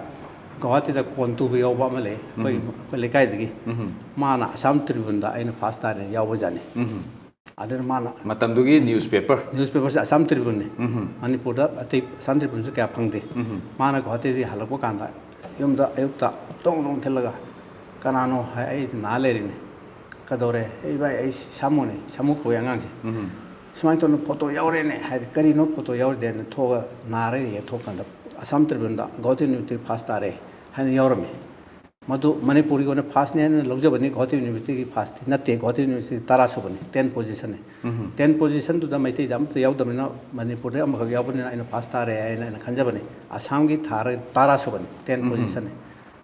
ꯒꯧꯍꯥꯇꯤꯗ ꯀꯣꯟ ꯇꯨꯕ ꯌꯥꯎꯕ ꯑꯃ ꯂꯩ, ꯑꯩꯈꯣꯏ, ꯎꯝ꯫ ꯑꯩꯈꯣꯏ ꯂꯩꯀꯥꯏꯗꯒꯤ꯫ ꯎꯝ꯫ ꯃꯥꯅ ꯑꯁꯥꯝ ꯇ꯭ꯔꯤꯕꯨꯟꯗ ꯑꯩꯅ ꯐꯥꯔꯁ ꯇꯥꯔꯦ ꯌꯥꯎꯕꯖꯥꯠꯅꯤ꯫ ꯎꯝ꯫ ꯑꯗꯨꯅ ꯃꯥꯅ ꯃꯇꯝꯗꯨꯒꯤ ꯅ꯭ꯌꯨꯁꯄꯦꯄꯔ? ꯅ꯭ꯌꯨꯁꯄꯦꯄꯔꯁꯦ ꯑꯁꯥꯝ ꯇ꯭ꯔꯤꯕꯨꯟꯅꯤ꯫ ꯎꯝ꯫ ꯃꯅꯤꯄꯨꯔꯗ ꯑꯇꯩ ꯑꯁꯥꯝ ꯇ꯭ꯔꯤꯕꯨꯟꯁꯦ ꯀꯌꯥ ꯐꯪꯗꯦ꯫ ꯎꯝ꯫ ꯃꯥꯅ ꯒꯧꯍꯥꯇꯤꯗꯒꯤ ꯍꯜꯂꯛꯄ ꯀꯥꯟꯗ ꯌꯨꯝꯗ ꯑꯌꯨꯛꯇ ꯇꯣꯡ ꯇꯣꯡ ꯊꯤꯜꯂꯒ, "ꯀꯅꯥꯅꯣ?" ꯍꯥꯏ, "ꯑꯩ ꯅꯥ ꯂꯩꯔꯤꯅꯤ"꯫ "ꯀꯗꯧꯔꯦ?" "ꯑꯩ ꯚꯥꯏ, ꯑꯩ ꯁꯥꯃꯨꯅꯤ, ꯁꯥꯃꯨ ꯀꯧꯏ ꯑꯉꯥꯡꯁꯦ꯫ ꯎꯝ꯫ ꯁꯨꯃꯥꯏꯅ ꯇꯧꯅ ꯐꯣꯇꯣ ꯌꯥꯎꯔꯦꯅꯦ" ꯍꯥꯏꯗꯤ, "ꯀꯔꯤꯅꯣ ꯐꯣꯇꯣ ꯌꯥꯎꯔꯤꯗꯦꯅ?" ꯊꯣꯛꯑꯒ ꯅꯥꯔꯒ ꯌꯦꯡꯊꯣꯛꯀꯥꯟꯗ ꯑꯁꯥꯝ ꯇ꯭ꯔꯤꯕꯨꯟꯗ ꯒꯧꯍꯥꯇꯤ ꯌꯨꯅꯤꯚꯔꯁꯤꯇꯤ ꯐꯥꯔꯁ ꯇꯥꯔꯦ ꯍꯥꯏꯅ ꯌꯥꯎꯔꯝꯃꯤ꯫ ꯃꯗꯨ ꯃꯅꯤꯄꯨꯔꯒꯤ ꯑꯣꯏꯅ ꯐꯥꯔꯁꯅꯦ ꯍꯥꯏꯅ ꯂꯧꯖꯕꯅꯤ, ꯒꯧꯍꯥꯇꯤ ꯌꯨꯅꯤꯚꯔꯁꯤꯇꯤꯒꯤ ꯐꯥꯔꯁꯇꯤ ꯅꯠꯇꯦ꯫ ꯒꯧꯍꯥꯇꯤ ꯌꯨꯅꯤꯚꯔꯁꯤꯇꯤ ꯇꯔꯥ ꯁꯨꯕꯅꯤ, ꯇꯦꯟ ꯄꯣꯖꯤꯁꯟꯅꯤ꯫ ꯎꯝ꯫ ꯇꯦꯟ ꯄꯣꯖꯤꯁꯟꯗꯨꯗ ꯃꯩꯇꯩꯗ ꯑꯃꯠꯇ ꯌꯥꯎꯗꯕꯅꯤꯅ, ꯃꯅꯤꯄꯨꯔꯗ ꯑꯃꯈꯛ ꯌꯥꯎꯕꯅꯤꯅ ꯑꯩꯅ ꯐꯥꯔꯁ ꯇꯥꯔꯦ ꯍꯥꯏꯅ ꯑꯩꯅ ꯈꯟꯖꯕꯅꯤ꯫ ꯑꯁꯥꯝꯒꯤ ꯊꯥꯔ ꯇꯔꯥ ꯁꯨꯕꯅꯤ, ꯇꯦꯟ ꯎꯝ꯫ ꯄꯣꯖꯤꯁꯟꯅꯤ꯫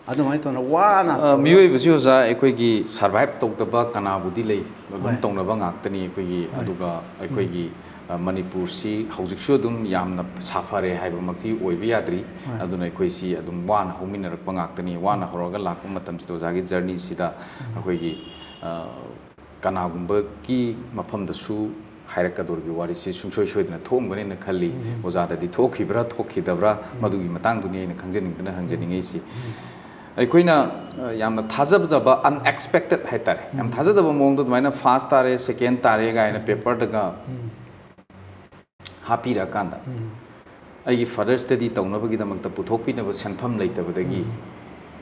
ꯑꯗꯨꯃꯥꯏꯅ ꯇꯧꯅ ꯋꯥꯅ ꯑ, ꯇꯧꯔꯒ ꯃꯤꯑꯣꯏꯕꯁꯤ ꯑꯣꯖꯥ, ꯑꯩꯈꯣꯏꯒꯤ ꯁꯔꯚꯥꯏꯚ ꯇꯧꯗꯕ ꯀꯅꯥꯕꯨꯗꯤ ꯂꯩ, ꯑꯗꯨꯝ ꯍꯣꯏ꯫ ꯇꯧꯅꯕ ꯉꯥꯛꯇꯅꯤ꯫ ꯑꯩꯈꯣꯏꯒꯤ, ꯍꯣꯏ꯫ ꯑꯗꯨꯒ ꯑꯩꯈꯣꯏꯒꯤ, ꯎꯝ꯫ ꯑ, ꯃꯅꯤꯄꯨꯔꯁꯤ ꯍꯧꯖꯤꯛꯁꯨ ꯑꯗꯨꯝ ꯌꯥꯝꯅ ꯁꯥꯐꯔꯦ ꯍꯥꯏꯕꯃꯛꯇꯤ ꯑꯣꯏꯕ ꯌꯥꯗ꯭ꯔꯤ꯫ ꯍꯣꯏ꯫ ꯑꯗꯨꯅ ꯑꯩꯈꯣꯏꯁꯤ ꯑꯗꯨꯝ ꯋꯥꯅ ꯍꯧꯃꯤꯟꯅꯔꯛꯄ ꯉꯥꯛꯇꯅꯤ꯫ ꯋꯥꯅ ꯎꯝ꯫ ꯍꯧꯔꯒ ꯂꯥꯛꯄ ꯃꯇꯝꯁꯤꯗ ꯑꯣꯖꯥꯒꯤ ꯖꯔꯅꯤꯁꯤꯗ ꯎꯝ꯫ ꯑꯩꯈꯣꯏꯒꯤ, ꯑ, ꯀꯅꯥꯒꯨꯝꯕꯒꯤ ꯃꯐꯝꯗꯁꯨ ꯍꯥꯏꯔꯛꯀꯗꯧꯔꯤꯕ ꯋꯥꯔꯤꯁꯤ ꯁꯨꯡꯁꯣꯏ ꯁꯣꯏꯗꯅ ꯊꯣꯛꯑꯝꯒꯅꯦꯅ ꯈꯜꯂꯤ꯫ ꯎꯝ꯫ ꯑꯣꯖꯥꯗꯗꯤ ꯊꯣꯛꯈꯤꯕ꯭ꯔꯥ ꯊꯣꯛꯈꯤꯗꯕ꯭ꯔꯥ? ꯎꯝ꯫ ꯃꯗꯨꯒꯤ ꯃꯇꯥꯡꯗꯨꯅꯤ ꯑꯩꯅ ꯈꯪꯖꯅꯤꯡꯗꯅ ꯎꯝ꯫ ꯍꯪꯖꯅꯤꯡꯉꯤꯁꯤ꯫ ꯎꯝ꯫ ꯑꯩꯈꯣꯏꯅ, ꯑ, ꯌꯥꯝꯅ ꯊꯥꯖꯗꯕ, unexpected ꯍꯥꯏꯇꯥꯔꯦ, ꯌꯥꯝ ꯎꯝ꯫ ꯊꯥꯖꯗꯕ ꯃꯑꯣꯡꯗ ꯑꯗꯨꯃꯥꯏꯅ ꯐꯥꯔꯁ ꯇꯥꯔꯦ, ꯁꯦꯀꯦꯟ ꯇꯥꯔꯦ ꯀꯥꯏꯅ ꯎꯝ꯫ ꯄꯦꯄꯔꯗꯒ ꯎꯝ꯫ ꯍꯥꯞꯄꯤꯔꯛꯑꯀꯥꯟꯗ ꯎꯝ꯫ ꯑꯩꯒꯤ ꯐꯔꯗꯔ ꯁ꯭ꯇꯗꯤ ꯇꯧꯅꯕꯒꯤꯗꯃꯛꯇ ꯄꯨꯊꯣꯛꯄꯤꯅꯕ ꯁꯦꯟꯐꯝ ꯂꯩꯇꯕꯗꯒꯤ ꯎꯝ꯫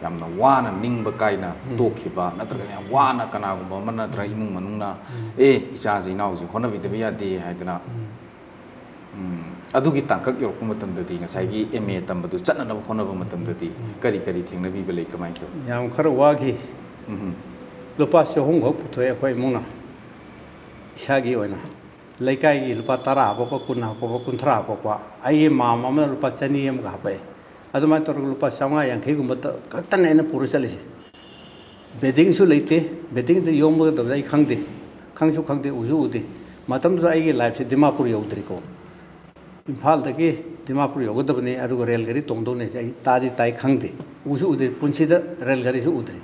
ꯌꯥꯝꯅ ꯋꯥꯅ ꯅꯤꯡꯕ ꯀꯥꯏꯅ ꯎꯝ꯫ ꯇꯣꯛꯈꯤꯕ, ꯅꯠꯇ꯭ꯔꯒꯅ ꯌꯥꯝ ꯋꯥꯅ ꯀꯅꯥꯒꯨꯝꯕ ꯑꯃ ꯅꯠꯇ꯭ꯔꯒ ꯎꯝ꯫ ꯏꯃꯨꯡ ꯃꯅꯨꯡꯅ, ꯎꯝ꯫ "ꯑꯦ, ꯏꯆꯥꯁꯤ ꯏꯅꯥꯎꯁꯤ ꯍꯣꯠꯅꯕꯤꯗꯕ ꯌꯥꯗꯦ" ꯍꯥꯏꯗꯅ, ꯎꯝ꯫ ꯎꯝ, ꯑꯗꯨꯒꯤ ꯇꯥꯡꯀꯛ ꯌꯧꯔꯛꯄ ꯃꯇꯝꯗꯗꯤ ꯉꯁꯥꯏꯒꯤ M A ꯇꯝꯕꯗꯨ ꯆꯠꯅꯅꯕ ꯍꯣꯠꯅꯕ ꯃꯇꯝꯗꯗꯤ ꯀꯔꯤ ꯀꯔꯤ ꯊꯦꯡꯅꯕꯤꯕ ꯂꯩ, ꯀꯃꯥꯏꯅ ꯇꯧꯏ? ꯌꯥꯝ ꯈꯔ ꯋꯥꯈꯤ꯫ ꯎꯝ꯫ ꯂꯨꯄꯥ ꯆꯍꯨꯝ ꯈꯛ ꯄꯨꯊꯣꯛꯑꯦ ꯑꯩꯈꯣꯏ ꯏꯃꯨꯡꯅ, ꯏꯁꯥꯒꯤ ꯑꯣꯏꯅ꯫ ꯂꯩꯀꯥꯏꯒꯤ ꯂꯨꯄꯥ ꯇꯔꯥ ꯍꯥꯞꯄꯛꯄ, ꯀꯨꯟ ꯍꯥꯞꯄꯛꯄ, ꯀꯨꯟꯊ꯭ꯔꯥ ꯍꯥꯞꯄꯛꯄ, ꯑꯩꯒꯤ ꯃꯥꯝꯃ ꯑꯃꯅ ꯂꯨꯄꯥ ꯆꯅꯤ ꯑꯃꯒ ꯍꯥꯞꯄꯛꯑꯦ꯫ ꯑꯗꯨꯃꯥꯏꯅ ꯇꯧꯔꯒ ꯂꯨꯄꯥ ꯆꯥꯝꯃꯉꯥ ꯌꯥꯡꯈꯩꯒꯨꯝꯕ ꯈꯛꯇꯅꯦ ꯑꯩꯅ ꯄꯨꯔ ꯆꯠꯂꯤꯁꯦ꯫ ꯕꯦꯗꯤꯡꯁꯨ ꯂꯩꯇꯦ꯫ ꯕꯦꯗꯤꯡꯗ ꯌꯣꯝꯒꯗꯕꯗ ꯑꯩ ꯈꯪꯗꯦ, ꯈꯪꯁꯨ ꯈꯪꯗꯦ, ꯎꯁꯨ ꯎꯗꯦ꯫ ꯃꯇꯝꯗꯨꯗ ꯑꯩꯒꯤ ꯂꯥꯏꯐꯁꯦ ꯗꯤꯃꯥꯄꯨꯔ ꯌꯧꯗ꯭ꯔꯤꯀꯣ꯫ ꯏꯝꯐꯥꯜꯗꯒꯤ ꯗꯤꯃꯥꯄꯨꯔ ꯌꯧꯒꯗꯕꯅꯤ, ꯑꯗꯨꯒ ꯔꯦꯜ ꯒꯥꯔꯤ ꯇꯣꯡꯗꯧꯅꯤ ꯍꯥꯏꯁꯦ ꯑꯩ ꯇꯥꯗꯤ ꯇꯥꯏ, ꯈꯪꯗꯦ, ꯎꯁꯨ ꯎꯗꯦ, ꯄꯨꯟꯁꯤꯗ ꯔꯦꯜ ꯒꯥꯔꯤꯁꯨ ꯎꯗ꯭ꯔꯤ꯫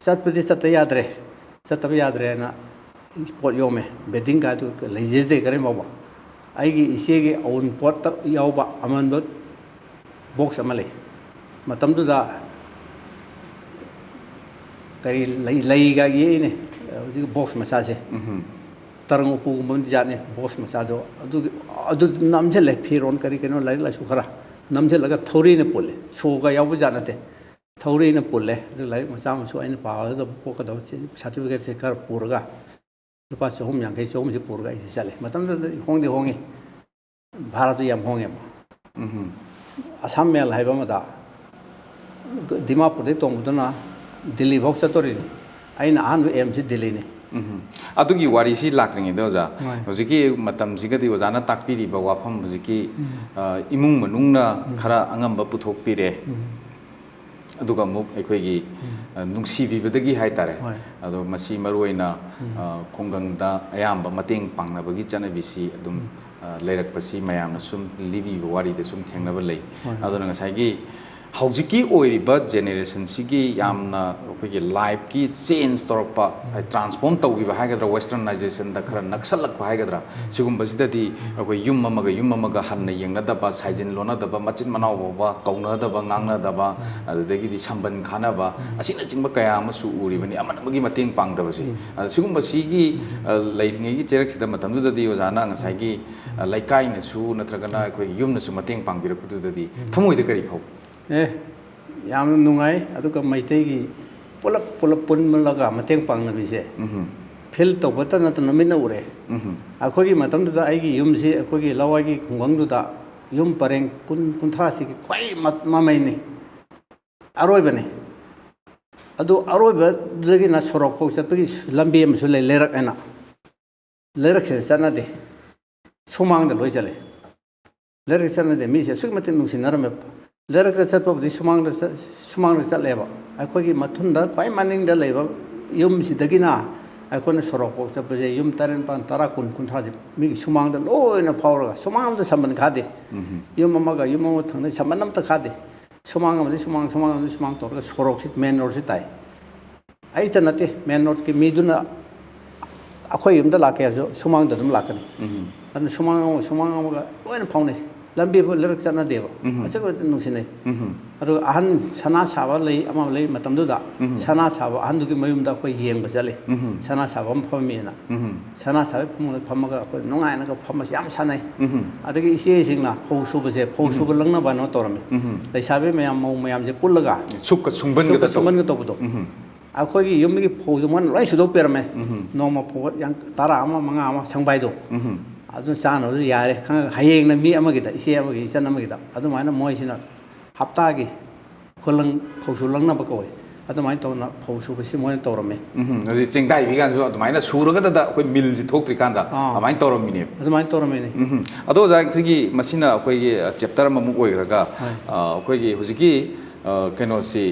ꯆꯠꯄꯗꯤ ꯆꯠꯇ ꯌꯥꯗ꯭ꯔꯦ꯫ ꯆꯠꯇꯕ ꯌꯥꯗ꯭ꯔꯦꯅ ꯄꯣꯠ ꯌꯣꯝꯃꯦ꯫ ꯕꯦꯗꯤꯡ ꯀꯥꯏꯗꯨ ꯂꯩꯖꯗꯦ ꯀꯔꯤꯝ ꯐꯥꯎꯕ꯫ ꯑꯩꯒꯤ ꯏꯆꯦꯒꯤ ꯑꯋꯨꯟꯄꯣꯠꯇ ꯌꯥꯎꯕ ꯑꯃꯟꯕ ꯕꯣꯛꯁ ꯑꯃ ꯂꯩ꯫ ꯃꯇꯝꯗꯨꯗ ꯀꯔꯤ ꯂꯩ, ꯂꯩꯒ ꯌꯦꯛꯏꯅꯦ ꯍꯧꯖꯤꯛ ꯕꯣꯛꯁ ꯃꯆꯥꯁꯦ꯫ ꯎꯝ꯫ ꯇꯔꯪ ꯎꯄꯨꯒꯨꯝꯕ ꯑꯃꯗꯤ ꯖꯥꯠꯅꯤ ꯕꯣꯛꯁ ꯃꯆꯥꯗꯣ꯫ ꯑꯗꯨꯒꯤ, ꯑꯗꯨ ꯅꯝꯁꯤꯜꯂꯦ, ꯐꯤꯔꯣꯟ ꯀꯔꯤ ꯀꯩꯅꯣ, ꯂꯥꯏꯔꯤꯛ ꯂꯥꯏꯁꯨ ꯈꯔ ꯅꯝꯁꯤꯜꯂꯒ ꯊꯧꯔꯤꯅ ꯄꯨꯜꯂꯦ꯫ ꯁꯣꯒ ꯌꯥꯎꯕ ꯖꯥꯠ ꯅꯠꯇꯦ, ꯊꯧꯔꯤꯅ ꯄꯨꯜꯂꯦ꯫ ꯑꯗꯨ ꯂꯥꯏꯔꯤꯛ ꯃꯆꯥ ꯃꯁꯨ ꯑꯩꯅ ꯄꯥꯒꯗꯕ ꯈꯣꯠꯀꯗꯕ ꯁꯥꯔꯇꯤꯐꯤꯀꯦꯠꯁꯦ ꯈꯔ ꯄꯨꯔꯒ ꯂꯨꯄꯥ ꯆꯍꯨꯝ ꯌꯥꯡꯈꯩ, ꯆꯍꯨꯝꯁꯦ ꯄꯨꯔꯒ ꯑꯩꯁꯦ ꯆꯠꯂꯦ꯫ ꯃꯇꯝꯗꯨꯗ ꯍꯣꯡꯗꯤ ꯍꯣꯡꯉꯤ, ꯚꯥꯔꯠꯇꯨ ꯌꯥꯝ ꯍꯣꯡꯉꯦꯕ꯫ ꯎꯝ꯫ ꯑꯁꯥꯝ ꯃꯦꯜ ꯍꯥꯏꯕ ꯑꯃꯗ ꯗꯤꯃꯥꯄꯨꯔꯗꯩ ꯇꯣꯡꯕꯗꯨꯅ ꯗꯤꯜꯂꯤ ꯐꯥꯎ ꯆꯠꯇꯣꯔꯤꯅꯤ꯫ ꯑꯩꯅ ꯑꯍꯥꯟꯕ ꯑꯦꯝꯁꯤ ꯗꯤꯜꯂꯤꯅꯤ꯫ ꯎꯝ꯫ ꯑꯗꯨꯒꯤ ꯋꯥꯔꯤꯁꯤ ꯂꯥꯛꯇ꯭ꯔꯤꯉꯩꯗ ꯑꯣꯖꯥ, ꯍꯣꯏ꯫ ꯍꯧꯖꯤꯛꯀꯤ ꯃꯇꯝꯁꯤꯒꯗꯤ ꯑꯣꯖꯥꯅ ꯇꯥꯛꯄꯤꯔꯤꯕ ꯋꯥꯐꯝ ꯍꯧꯖꯤꯛꯀꯤ, ꯎꯝ꯫ ꯑ, ꯏꯃꯨꯡ ꯃꯅꯨꯡꯅ ꯎꯝ꯫ ꯈꯔ ꯑꯉꯝꯕ ꯄꯨꯊꯣꯛꯄꯤꯔꯦ꯫ ꯎꯝ꯫ ꯑꯗꯨꯒ ꯑꯃꯨꯛ ꯑꯩꯈꯣꯏꯒꯤ, ꯎꯝ꯫ ꯑ, ꯅꯨꯡꯁꯤꯕꯤꯕꯗꯒꯤ ꯍꯥꯏꯇꯥꯔꯦ꯫ ꯍꯣꯏ꯫ ꯑꯗꯣ ꯃꯁꯤ ꯃꯔꯨꯑꯣꯏꯅ, ꯎꯝ꯫ ꯑ, ꯈꯨꯡꯒꯪꯗ ꯑꯌꯥꯝꯕ ꯃꯇꯦꯡ ꯄꯥꯡꯅꯕꯒꯤ ꯆꯠꯅꯕꯤꯁꯤ ꯑꯗꯨꯝ, ꯎꯝ꯫ ꯑ, ꯂꯩꯔꯛꯄꯁꯤ ꯃꯌꯥꯝꯅ ꯁꯨꯝ ꯂꯤꯕꯤꯕ ꯋꯥꯔꯤꯗ ꯁꯨꯝ ꯊꯦꯡꯅꯕ ꯂꯩ꯫ ꯍꯣꯏ꯫ ꯑꯗꯨꯅ ꯉꯁꯥꯏꯒꯤ ꯍꯧꯖꯤꯛꯀꯤ ꯑꯣꯏꯔꯤꯕ ꯖꯦꯅꯦꯔꯦꯁꯟꯁꯤꯒꯤ ꯌꯥꯝꯅ ꯑꯩꯈꯣꯏꯒꯤ ꯂꯥꯏꯐꯀꯤ ꯆꯦꯟꯖ ꯇꯧꯔꯛꯄ, ꯍꯥꯏ, ꯇ꯭ꯔꯥꯟꯁꯐꯣꯔꯝ ꯇꯧꯈꯤꯕ ꯍꯥꯏꯒꯗ꯭ꯔꯥ, ꯋꯦꯁꯇꯔꯅꯥꯏꯖꯦꯁꯟꯗ ꯈꯔ ꯅꯛꯁꯜꯂꯛꯄ ꯍꯥꯏꯒꯗ꯭ꯔꯥ, ꯁꯤꯒꯨꯝꯕꯁꯤꯗꯗꯤ ꯑꯩꯈꯣꯏ ꯌꯨꯝ ꯑꯃꯒ ꯌꯨꯝ ꯑꯃꯒ ꯍꯟꯅ ꯌꯦꯡꯅꯗꯕ, ꯁꯥꯏꯖꯤꯟ ꯂꯣꯟꯅꯗꯕ, ꯃꯆꯤꯟ ꯃꯅꯥꯎ ꯐꯥꯎꯕ ꯀꯧꯅꯗꯕ, ꯉꯥꯡꯅꯗꯕ, ꯑꯗꯨꯗꯒꯤꯗꯤ ꯁꯝꯕꯟ ꯈꯥꯅꯕ, ꯑꯁꯤꯅꯆꯤꯡꯕ ꯀꯌꯥ ꯑꯃꯁꯨ ꯎꯔꯤꯕꯅꯤ, ꯑꯃꯅ ꯑꯃꯒꯤ ꯃꯇꯦꯡ ꯄꯥꯡꯗꯕꯁꯤ꯫ ꯑꯗ ꯁꯤꯒꯨꯝꯕꯁꯤꯒꯤ, ꯑ, ꯂꯩꯔꯤꯉꯩꯒꯤ ꯆꯩꯔꯛꯁꯤꯗ ꯃꯇꯝꯗꯨꯗꯗꯤ ꯑꯣꯖꯥꯅ ꯉꯁꯥꯏꯒꯤ, ꯑ, ꯂꯩꯀꯥꯏꯅꯁꯨ ꯅꯠꯇ꯭ꯔꯒꯅ ꯑꯩꯈꯣꯏ ꯌꯨꯝꯅꯁꯨ ꯃꯇꯦꯡ ꯄꯥꯡꯕꯤꯔꯛꯄꯗꯨꯗꯗꯤ ꯊꯃꯣꯏꯗ ꯀꯔꯤ ꯐꯥꯎ? ꯑꯦ, ꯌꯥꯝꯅ ꯅꯨꯡꯉꯥꯏ꯫ ꯑꯗꯨꯒ ꯃꯩꯇꯩꯒꯤ ꯄꯨꯂꯞ, ꯄꯨꯂꯞ ꯄꯨꯜꯂꯒ ꯃꯇꯦꯡ ꯄꯥꯡꯅꯕꯤꯁꯦ꯫ ꯎꯝ꯫ ꯐꯤꯜ ꯇꯧꯕꯇ ꯅꯠꯇꯅ ꯃꯤꯠꯅ ꯎꯔꯦ꯫ ꯎꯝ꯫ ꯑꯩꯈꯣꯏꯒꯤ ꯃꯇꯝꯗꯨꯗ ꯑꯩꯒꯤ ꯌꯨꯝꯁꯤ ꯑꯩꯈꯣꯏꯒꯤ ꯂꯋꯥꯏꯒꯤ ꯈꯨꯡꯒꯪꯗꯨꯗ ꯌꯨꯝ ꯄꯔꯦꯡ ꯀꯨꯟ ꯀꯨꯟꯊ꯭ꯔꯥꯁꯤꯒꯤ ꯈ꯭ꯋꯥꯏ ꯃ-, ꯃꯃꯩꯅꯤ, ꯑꯔꯣꯏꯕꯅꯤ꯫ ꯑꯗꯨ ꯑꯔꯣꯏꯕꯗꯒꯤꯅ ꯁꯣꯔꯣꯛ ꯐꯥꯎ ꯆꯠꯄꯒꯤ ꯂꯝꯕꯤ ꯑꯃꯁꯨ ꯂꯩ, ꯂꯩꯔꯛ ꯍꯥꯏꯅ꯫ ꯂꯩꯔꯛꯁꯤꯗ ꯆꯠꯅꯗꯦ, ꯁꯨꯃꯥꯡꯗ ꯂꯣꯏ ꯆꯠꯂꯦ꯫ ꯂꯩꯔꯛ ꯆꯠꯅꯗꯦ, ꯃꯤꯁꯦ ꯑꯁꯨꯛꯀꯤ ꯃꯇꯤꯛ ꯅꯨꯡꯁꯤꯅꯔꯝꯃꯦ꯫ ꯂꯩꯔꯛꯇ ꯆꯠꯄꯕꯨꯗꯤ ꯁꯨꯃꯥꯡꯗ ꯆꯠ-, ꯁꯨꯃꯥꯡꯗ ꯆꯠꯂꯦꯕ꯫ ꯑꯩꯈꯣꯏꯒꯤ ꯃꯊꯨꯟꯗ ꯈ꯭ꯋꯥꯏ ꯃꯅꯤꯡꯗ ꯂꯩꯕ ꯌꯨꯝꯁꯤꯗꯒꯤꯅ ꯑꯩꯈꯣꯏꯅ ꯁꯣꯔꯣꯛꯐꯥꯎ ꯆꯠꯄꯁꯦ ꯌꯨꯝ ꯇꯔꯦꯠ, ꯅꯤꯄꯥꯜ, ꯇꯔꯥ, ꯀꯨꯟ, ꯀꯨꯟꯊ꯭ꯔꯥꯁꯦ ꯃꯤꯒꯤ ꯁꯨꯃꯥꯡꯗ ꯂꯣꯏꯅ ꯐꯥꯎꯔꯒ, ꯁꯨꯃꯥꯡ ꯑꯃꯗ ꯁꯝꯕꯟ ꯈꯥꯗꯦ꯫ ꯎꯝ꯫ ꯌꯨꯝ ꯑꯃꯒ ꯌꯨꯝ ꯑꯃꯒ ꯊꯪꯅ ꯁꯝꯕꯟ ꯑꯝꯇ ꯈꯥꯗꯦ꯫ ꯁꯨꯃꯥꯡ ꯑꯃꯗꯤ ꯁꯨꯃꯥꯡ, ꯁꯨꯃꯥꯡ ꯑꯃꯗꯤ ꯁꯨꯃꯥꯡ ꯇꯧꯔꯒ ꯁꯣꯔꯣꯛꯁꯤ, ꯃꯦꯟ ꯔꯣꯗꯁꯤ ꯇꯥꯏ꯫ ꯑꯩꯇ ꯅꯠꯇꯦ, ꯃꯦꯟ ꯔꯣꯗꯀꯤ ꯃꯤꯗꯨꯅ ꯑꯩꯈꯣꯏ ꯌꯨꯝꯗ ꯂꯥꯛꯀꯦ ꯍꯥꯏꯔꯁꯨ ꯁꯨꯃꯥꯡꯗ ꯑꯗꯨꯝ ꯂꯥꯛꯀꯅꯤ꯫ ꯎꯝ꯫ ꯑꯗꯨꯅ ꯁꯨꯃꯥꯡ ꯑꯃꯒ ꯁꯨꯃꯥꯡ ꯑꯃꯒ ꯂꯣꯏꯅ ꯐꯥꯎꯅꯩ꯫ ꯂꯝꯕꯤ ꯐꯥꯎ ꯂꯩꯔꯛ ꯆꯠꯅꯗꯦꯕ꯫ ꯎꯝ꯫ ꯑꯁꯨꯛꯀꯤ ꯃꯇꯤꯛ ꯅꯨꯡꯁꯤꯅꯩ꯫ ꯎꯝ꯫ ꯑꯗꯨꯒ ꯑꯍꯟ ꯁꯅꯥ ꯁꯥꯕ ꯂꯩ, ꯑꯃ ꯂꯩ, ꯃꯇꯝꯗꯨꯗ ꯎꯝ꯫ ꯁꯅꯥ ꯁꯥꯕ ꯑꯍꯟꯗꯨꯒꯤ ꯃꯌꯨꯝꯗ ꯑꯩꯈꯣꯏ ꯌꯦꯡꯕ ꯆꯠꯂꯤ꯫ ꯎꯝ꯫ ꯁꯅꯥ ꯁꯥꯕ ꯑꯃ ꯐꯝꯃꯤꯅ꯫ ꯎꯝ꯫ ꯁꯅꯥ ꯁꯥꯕꯒꯤ ꯐꯝꯕꯗ ꯐꯝꯃꯒ ꯑꯩꯈꯣꯏ ꯅꯨꯡꯉꯥꯏꯅꯒ ꯐꯝꯃꯁꯤ ꯌꯥꯝ ꯁꯥꯟꯅꯩ꯫ ꯎꯝ꯫ ꯑꯗꯒꯤ ꯏꯆꯦꯁꯤꯡꯅ ꯐꯧ ꯁꯨꯕꯁꯦ, ꯐꯧ ꯎꯝ꯫ ꯁꯨꯕ ꯂꯪꯅꯕ ꯍꯥꯏꯅ ꯇꯧꯔꯝꯃꯤ꯫ ꯎꯝ꯫ ꯂꯩꯁꯥꯕꯤ ꯃꯌꯥꯝ, ꯃꯧ ꯃꯌꯥꯝꯁꯦ ꯄꯨꯜꯂꯒ ꯁꯨꯛꯀ ꯁꯨꯡꯕꯟꯒꯗ ꯁꯨꯛꯀ ꯇꯧ-, ꯁꯨꯡꯕꯟꯒ ꯇꯧꯕꯗꯣ꯫ ꯎꯝ꯫ ꯑꯩꯈꯣꯏꯒꯤ ꯌꯨꯝꯒꯤ ꯐꯧꯁꯦ ꯃꯣꯏꯅ ꯂꯣꯏ ꯁꯨꯗꯣꯛꯄꯤꯔꯝꯃꯦ꯫ ꯎꯝ꯫ ꯅꯣꯡꯃ ꯐꯧꯕ ꯌꯥꯡ-, ꯇꯔꯥ ꯑꯃ, ꯃꯉꯥ ꯑꯃ ꯁꯪꯕꯥꯏꯗꯣ꯫ ꯎꯝ꯫ ꯑꯗꯨꯅ ꯆꯥꯅꯕꯁꯨ ꯌꯥꯔꯦ ꯈꯪꯉꯒ ꯍꯌꯦꯡꯅ ꯃꯤ ꯑꯃꯒꯤꯗ, ꯏꯆꯦ ꯑꯃꯒꯤ, ꯏꯆꯟ ꯑꯃꯒꯤꯗ ꯑꯗꯨꯃꯥꯏꯅ ꯃꯣꯏꯁꯤꯅ ꯍꯞꯇꯥꯒꯤ ꯈꯨꯂꯪ, ꯐꯧꯁꯨ ꯂꯪꯅꯕ ꯀꯧꯋꯦ꯫ ꯑꯗꯨꯃꯥꯏꯅ ꯇꯧꯅ ꯐꯧ ꯁꯨꯕꯁꯤ ꯃꯣꯏꯅ ꯇꯧꯔꯝꯃꯦ꯫ ꯎꯝ, ꯑꯗꯨꯗꯤ ꯆꯦꯡꯗꯥꯏꯕꯤ ꯀꯥꯟꯗꯁꯨ ꯑꯗꯨꯃꯥꯏꯅ ꯁꯨꯔꯒꯗꯗ ꯑꯩꯈꯣꯏ ꯃꯤꯜꯁꯤ ꯊꯣꯛꯇ꯭ꯔꯤꯀꯥꯟꯗ ꯑꯥ꯫ ꯑꯗꯨꯃꯥꯏꯅ ꯇꯧꯔꯝꯃꯤꯅꯦꯕ꯫ ꯑꯗꯨꯃꯥꯏꯅ ꯇꯧꯔꯝꯃꯤꯅꯦ꯫ ꯎꯝ꯫ ꯑꯗꯣ ꯑꯣꯖꯥ, ꯑꯩꯈꯣꯏꯒꯤ ꯃꯁꯤꯅ ꯑꯩꯈꯣꯏꯒꯤ, ꯑ, ꯆꯦꯞꯇꯔ ꯑꯃꯃꯨꯛ ꯑꯣꯏꯈ꯭ꯔꯒ, ꯍꯣꯏ꯫ ꯑ, ꯑꯩꯈꯣꯏꯒꯤ ꯍꯧꯖꯤꯛꯀꯤ, ꯑ, ꯀꯩꯅꯣꯁꯤ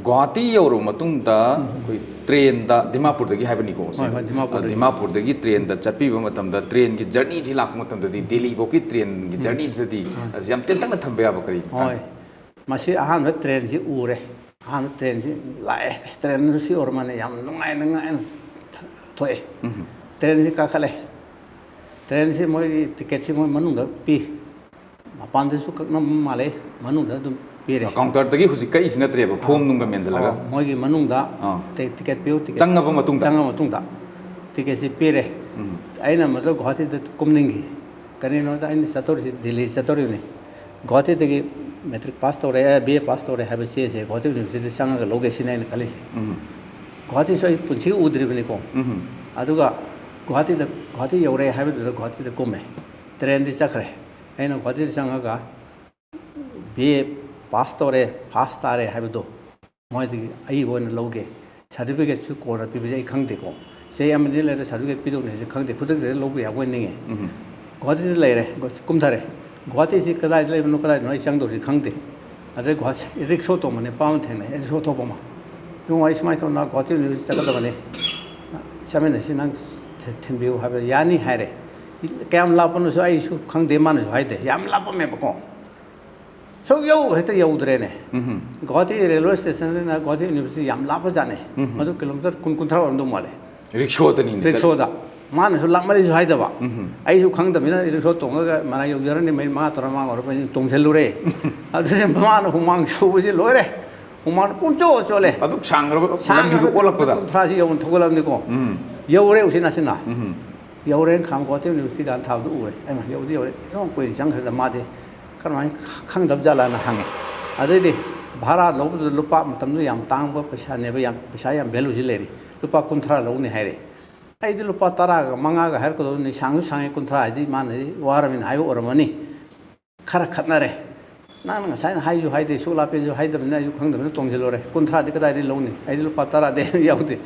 ꯒꯨꯋꯥꯍꯥꯇꯤ ꯌꯧꯔꯕ ꯃꯇꯨꯡꯗ ꯎꯝ꯫ ꯑꯩꯈꯣꯏ ꯇ꯭ꯔꯦꯟꯗ ꯗꯤꯃꯥꯄꯨꯔꯗꯒꯤ ꯍꯥꯏꯕꯅꯤꯀꯣ ꯁꯦ? ꯍꯣꯏ, ꯍꯣꯏ, ꯗꯤꯃꯥꯄꯨꯔꯗꯒꯤ꯫ ꯑ, ꯗꯤꯃꯥꯄꯨꯔꯗꯒꯤ ꯇ꯭ꯔꯦꯟꯗ ꯆꯠꯄꯤꯕ ꯃꯇꯝꯗ ꯇ꯭ꯔꯦꯟꯒꯤ ꯖꯔꯅꯤꯁꯤ ꯂꯥꯛꯄ ꯃꯇꯝꯗꯗꯤ ꯗꯦꯜꯂꯤꯐꯥꯎꯒꯤ ꯇ꯭ꯔꯦꯟꯒꯤ ꯎꯝ꯫ ꯖꯔꯅꯤꯁꯤꯗꯗꯤ ꯍꯣꯏ꯫ ꯌꯥꯝ ꯇꯦꯟꯇꯛꯅ ꯊꯝꯕ ꯌꯥꯕ ꯀꯔꯤ ꯃꯇꯥꯡ? ꯍꯣꯏ꯫ ꯃꯁꯤ ꯑꯍꯥꯟꯕ ꯇ꯭ꯔꯦꯟꯁꯤ ꯎꯔꯦ꯫ ꯑꯍꯥꯟꯕ ꯇ꯭ꯔꯦꯟꯁꯤ ꯂꯥꯛꯑꯦ꯫ ꯑꯁ, ꯇ꯭ꯔꯦꯟꯗꯨ ꯁꯤ ꯑꯣꯏꯔ ꯃꯥꯜꯂꯦ꯫ ꯌꯥꯝ ꯅꯨꯡꯉꯥꯏ, ꯅꯨꯡꯉꯥꯏꯅ ꯊꯣꯛꯑꯦ꯫ ꯎꯝ꯫ ꯇ꯭ꯔꯦꯟꯁꯤ ꯀꯥꯈꯠꯂꯦ꯫ ꯇ꯭ꯔꯦꯟꯁꯤ ꯃꯣꯏꯒꯤ ꯇꯤꯀꯦꯠꯁꯤ ꯃꯣꯏ ꯃꯅꯨꯡꯗ ꯄꯤ꯫ ꯃꯄꯥꯟꯗꯁꯨ ꯀꯛꯅꯕ ꯃꯥꯜꯂꯦ, ꯃꯅꯨꯡꯗ ꯑꯗꯨꯝ ꯄꯤꯔꯦ꯫ ꯀꯥꯎꯟꯇꯔꯗꯒꯤ ꯍꯧꯖꯤꯛ ꯀꯛꯏꯁꯤ ꯅꯠꯇ꯭ꯔꯦꯕ, ꯐꯣꯝ ꯑꯥ꯫ ꯅꯨꯡꯒ ꯃꯦꯟꯁꯤꯜꯂꯒ? ꯑꯥ, ꯃꯣꯏꯒꯤ ꯃꯅꯨꯡꯗ ꯑꯥ꯫ ꯇꯤ-, ꯇꯤꯀꯦꯠ ꯄꯤꯌꯨ, ꯇꯤꯀꯦꯠ ꯆꯪꯉꯕ ꯃꯇꯨꯡꯗ? ꯆꯪꯉꯕ ꯃꯇꯨꯡꯗ ꯇꯤꯀꯦꯠꯁꯤ ꯄꯤꯔꯦ꯫ ꯎꯝ꯫ ꯑꯩꯅ ꯃꯗꯨ ꯒꯨꯋꯥꯍꯥꯇꯤꯗ ꯀꯨꯝꯅꯤꯡꯈꯤ꯫ ꯀꯔꯤꯒꯤꯅꯣꯗ ꯑꯩꯅ ꯆꯠꯇꯧꯔꯤꯁꯤ ꯗꯤꯜꯂꯤ ꯆꯠꯇꯧꯔꯤꯕꯅꯤ꯫ ꯒꯨꯋꯥꯍꯥꯇꯤꯗꯒꯤ ꯃꯦꯇ꯭ꯔꯤꯛ ꯄꯥꯁ ꯇꯧꯔꯦ, ꯕꯤ ꯑꯦ ꯄꯥꯁ ꯇꯧꯔꯦ ꯍꯥꯏꯕ ꯆꯦꯁꯦ ꯒꯨꯋꯥꯍꯥꯇꯤ ꯌꯨꯅꯤꯚꯔꯁꯤꯇꯤꯗ ꯆꯪꯉꯒ ꯂꯧꯒꯦ ꯁꯤꯅꯤ ꯑꯩꯅ ꯈꯜꯂꯤꯁꯦ꯫ ꯎꯝ꯫ ꯒꯨꯍꯥꯇꯤꯁꯨ ꯑꯩ ꯄꯨꯟꯁꯤꯒꯤ ꯎꯗ꯭ꯔꯤꯕꯅꯤꯀꯣ꯫ ꯎꯝ꯫ ꯑꯗꯨꯒ ꯒꯨꯍꯥꯇꯤꯗ, ꯒꯨꯍꯥꯇꯤ ꯌꯧꯔꯦ ꯍꯥꯏꯕꯗꯨꯗ ꯒꯨꯍꯥꯇꯤꯗ ꯀꯨꯝꯃꯦ꯫ ꯇ꯭ꯔꯦꯟꯗꯤ ꯆꯠꯈ꯭ꯔꯦ꯫ ꯑꯩꯅ ꯒꯨꯍꯥꯇꯤꯗ ꯆꯪꯉꯒ ꯕꯤ ꯑꯦ ꯄꯥꯁ ꯇꯧꯔꯦ, ꯐꯥꯁ ꯇꯥꯔꯦ ꯍꯥꯏꯕꯗꯣ ꯃꯣꯏꯗꯒꯤ ꯑꯏꯕ ꯑꯣꯏꯅ ꯂꯧꯒꯦ꯫ ꯁꯥꯔꯇꯤꯐꯤꯀꯦꯠꯁꯨ ꯀꯣꯟꯅ ꯄꯤꯕꯁꯦ ꯑꯩ ꯈꯪꯗꯦꯀꯣ꯫ ꯆꯍꯤ ꯑꯃꯅꯤ ꯂꯩꯔ ꯁꯥꯔꯇꯤꯐꯤꯀꯦꯠ ꯄꯤꯗꯧꯅꯤ ꯍꯥꯏꯁꯦ ꯈꯪꯗꯦ꯫ ꯈꯨꯗꯛꯇ ꯂꯧꯕ ꯌꯥꯕ ꯑꯣꯏꯅ ꯅꯤꯡꯉꯦ꯫ ꯎꯝ꯫ ꯒꯨꯍꯥꯇꯤꯗ ꯂꯩꯔꯦ, ꯒꯨ-, ꯀꯨꯝꯊꯔꯦ꯫ ꯒꯨꯍꯥꯇꯤꯁꯤ ꯀꯗꯥꯏꯗ ꯂꯩꯕꯅꯣ, ꯀꯗꯥꯏꯗꯅꯣ ꯑꯩ ꯆꯪꯗꯧꯔꯤꯁꯤ ꯈꯪꯗꯦ꯫ ꯑꯗꯩ ꯒꯨꯍꯥꯇꯤ ꯔꯤꯛꯁꯣ ꯇꯣꯡꯕ ꯅꯨꯄꯥ ꯑꯃ ꯊꯦꯡꯅꯩ, ꯔꯤꯛꯁꯣ ꯊꯧꯕ ꯑꯃ꯫ "ꯏꯕꯨꯡꯉꯣ, ꯑꯩ ꯁꯨꯃꯥꯏꯅ ꯇꯧꯅ ꯒꯨꯍꯥꯇꯤ ꯌꯨꯅꯤꯚꯔꯁꯤꯇꯤ ꯆꯠꯀꯗꯕꯅꯤ, ꯆꯠꯃꯤꯟꯅꯁꯤ, ꯅꯪ ꯊꯤ-, ꯊꯤꯟꯕꯤꯌꯨ" ꯍꯥꯏꯕꯗ, "ꯌꯥꯅꯤ" ꯍꯥꯏꯔꯦ꯫ ꯀꯌꯥꯝ ꯂꯥꯞꯄꯅꯣꯁꯨ ꯑꯩꯁꯨ ꯈꯪꯗꯦ, ꯃꯥꯅꯁꯨ ꯍꯥꯏꯗꯦ꯫ ꯌꯥꯝ ꯂꯥꯞꯄꯝꯃꯦꯕꯀꯣ꯫ ꯁꯨꯛ ꯌꯧ ꯍꯦꯛꯇ ꯌꯧꯗ꯭ꯔꯦꯅꯦ꯫ ꯎꯝ꯫ ꯒꯨꯍꯥꯇꯤ ꯔꯦꯜꯋꯦ ꯁ꯭ꯇꯦꯁꯟꯗꯩꯅ ꯒꯨꯍꯥꯇꯤ ꯌꯨꯅꯤꯚꯔꯁꯤꯇꯤ ꯌꯥꯝ ꯂꯥꯞꯄꯖꯥꯠꯅꯦ꯫ ꯎꯝ꯫ ꯃꯗꯨ ꯀꯤꯂꯣꯃꯤꯇꯔ ꯀꯨꯟ, ꯀꯨꯟꯊ꯭ꯔꯥ ꯑꯣꯏꯔꯝꯗꯧ ꯃꯥꯜꯂꯦ꯫ ꯔꯤꯛꯁꯣꯗꯅꯤꯅꯦ ꯆꯠ- ꯔꯤꯛꯁꯣꯗ꯫ ꯃꯥꯅꯁꯨ ꯂꯥꯞꯃꯜꯂꯤꯁꯨ ꯍꯥꯏꯗꯕ꯫ ꯎꯝ꯫ ꯑꯩꯁꯨ ꯈꯪꯗꯕꯅꯤꯅ ꯔꯤꯛꯁꯣ ꯇꯣꯡꯉꯒ ꯃꯅꯥꯛ ꯌꯧꯖꯔꯅꯤ, ꯃꯤꯅꯤꯠ ꯃꯉꯥ ꯇꯔꯥ ꯃꯉꯥ ꯑꯣꯏꯔꯛꯄ ꯑꯩꯅ ꯇꯣꯡꯁꯤꯜꯂꯨꯔꯦ꯫ ꯑꯗꯨꯗꯤ ꯃꯥꯅ ꯍꯨꯃꯥꯡ ꯁꯧꯕꯁꯤ ꯂꯣꯏꯔꯦ꯫ ꯍꯨꯃꯥꯡ ꯄꯨꯡꯆꯣꯠ ꯆꯣꯠꯂꯦ꯫ ꯑꯗꯨꯛ ꯁꯥꯡꯈ꯭ꯔꯕ ꯁꯥꯡꯈ꯭ꯔꯕ ꯂꯝꯕꯤꯗꯨ ꯑꯣꯜꯂꯛꯄꯗ꯫ ꯀꯨꯟꯊ꯭ꯔꯥꯁꯤ ꯌꯧꯅ ꯊꯧꯒꯠꯂꯕꯅꯤꯀꯣ꯫ ꯎꯝ꯫ ꯌꯧꯔꯦ ꯎꯆꯤꯟ ꯅꯥꯆꯤꯟꯅ꯫ ꯎꯝ꯫ ꯌꯧꯔꯦ, ꯈꯥꯝ ꯒꯨꯍꯥꯇꯤ ꯌꯨꯅꯤꯚꯔꯁꯤꯇꯤꯒ ꯊꯥꯕꯗꯨ ꯎꯔꯦ꯫ ꯑꯩꯃ, ꯌꯧꯗꯤ ꯌꯧꯔꯦ꯫ ꯏꯅꯣꯡ ꯀꯨꯏꯅ ꯆꯪꯈ꯭ꯔꯦꯗ ꯃꯥꯗꯤ꯫ ꯀꯔꯝꯍꯥꯏꯅ ꯈꯪꯗꯕ ꯖꯥꯠꯂꯥꯅ ꯍꯪꯉꯦ꯫ ꯑꯗꯩꯗꯤ ꯚꯥꯔꯥ ꯂꯧꯕꯗꯨꯗ ꯂꯨꯄꯥ, ꯃꯇꯝꯗꯨꯗ ꯌꯥꯝ ꯇꯥꯡꯕ ꯄꯩꯁꯥꯅꯦꯕ, ꯌꯥꯝ, ꯄꯩꯁꯥ ꯌꯥꯝ ꯚꯦꯂꯨꯁꯤ ꯂꯩꯔꯤ꯫ "ꯂꯨꯄꯥ ꯀꯨꯟꯊ꯭ꯔꯥ ꯂꯧꯅꯤ" ꯍꯥꯏꯔꯦ꯫ ꯑꯩꯗꯤ ꯂꯨꯄꯥ ꯇꯔꯥꯒ ꯃꯉꯥꯒ ꯍꯥꯏꯔꯛꯀꯗꯧꯕꯅꯤ, ꯁꯥꯡꯁꯨ ꯁꯥꯡꯉꯦ, ꯀꯨꯟꯊ꯭ꯔꯥ ꯍꯥꯏꯗꯤ ꯃꯥꯅꯗꯤ ꯋꯥꯔꯃꯤꯅ ꯍꯥꯏꯕ ꯑꯣꯏꯔꯝꯃꯅꯤ꯫ ꯈꯔ ꯈꯠꯅꯔꯦ꯫ ꯅꯪꯅ ꯉꯁꯥꯏꯅ ꯍꯥꯏꯁꯨ ꯍꯥꯏꯗꯦ, ꯁꯨꯛ ꯂꯥꯞꯄꯦꯁꯨ ꯍꯥꯏꯗꯕꯅꯤꯅ ꯑꯩꯁꯨ ꯈꯪꯗꯕꯅꯤꯅ ꯇꯣꯡꯁꯤꯜꯂꯨꯔꯦ꯫ "ꯀꯨꯟꯊ꯭ꯔꯥꯗꯤ ꯀꯗꯥꯏꯗꯒꯤ ꯂꯧꯅꯤ? ꯑꯩꯗꯤ ꯂꯨꯄꯥ ꯇꯔꯥꯗꯤ ꯌꯥꯎꯗꯦ꯫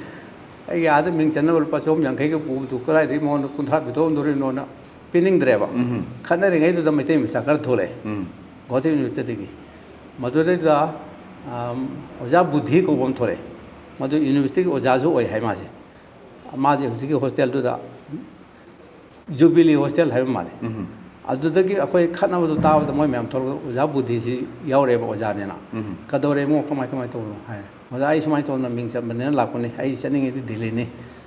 ꯑꯩꯒꯤ ꯑꯥꯗ ꯃꯤꯡ ꯆꯟꯅꯕ ꯂꯨꯄꯥ ꯆꯍꯨꯝ ꯌꯥꯡꯈꯩꯒ ꯄꯨꯕꯗꯨ ꯀꯗꯥꯏꯗꯒꯤ ꯃꯉꯣꯟꯗ ꯀꯨꯟꯊ꯭ꯔꯥ ꯄꯤꯊꯣꯛꯍꯟꯗꯣꯔꯤꯅꯣꯅ" ꯄꯤꯅꯤꯡꯗ꯭ꯔꯦꯕ꯫ ꯎꯝ꯫ ꯈꯠꯅꯔꯤꯉꯩꯗꯨꯗ ꯃꯩꯇꯩ ꯃꯆꯥ ꯈꯔ ꯊꯣꯛꯂꯛꯑꯦ꯫ ꯎꯝ꯫ ꯒꯨꯋꯥꯍꯥꯇꯤ ꯌꯨꯅꯤꯚꯔꯁꯤꯇꯤꯗꯒꯤ꯫ ꯃꯗꯨꯗꯩꯗ, ꯑꯝ, ꯑꯣꯖꯥ ꯕꯨꯙꯤ ꯀꯧꯕ ꯑꯃ ꯊꯣꯛꯂꯛꯑꯦ꯫ ꯃꯗꯨ ꯌꯨꯅꯤꯚꯔꯁꯤꯇꯤꯒꯤ ꯑꯣꯖꯥꯁꯨ ꯑꯣꯏ ꯍꯥꯏ ꯃꯥꯁꯦ꯫ ꯃꯥꯁꯦ ꯍꯧꯖꯤꯛꯀꯤ ꯍꯣꯁꯇꯦꯜꯗꯨꯗ, ꯖꯨꯕꯤꯂꯤ ꯍꯣꯁꯇꯦꯜ ꯍꯥꯏꯕ ꯃꯥꯜꯂꯦ꯫ ꯎꯝ꯫ ꯑꯗꯨꯗꯒꯤ ꯑꯩꯈꯣꯏ ꯈꯠꯅꯕꯗꯨ ꯇꯥꯕꯗ ꯃꯣꯏ ꯃꯌꯥꯝ ꯊꯣꯛꯂꯛꯄꯗ ꯑꯣꯖꯥ ꯕꯨꯙꯤꯁꯤ ꯌꯥꯎꯔꯦꯕ ꯑꯣꯖꯥꯅꯦꯅ꯫ ꯎꯝ꯫ "ꯀꯩꯗꯧꯔꯦ ꯏꯕꯨꯡꯉꯣ, ꯀꯃꯥꯏ, ꯀꯃꯥꯏ ꯇꯧꯕꯅꯣ?" ꯍꯥꯏ꯫ "ꯑꯣꯖꯥ, ꯑꯩ ꯁꯨꯃꯥꯏꯅ ꯇꯧꯗꯅ ꯃꯤꯡ ꯆꯟꯕꯅꯦꯅ ꯂꯥꯛꯄꯅꯤ, ꯑꯩ ꯆꯠꯅꯤꯡꯉꯤꯗꯤ ꯗꯤꯜꯂꯤꯅꯤ꯫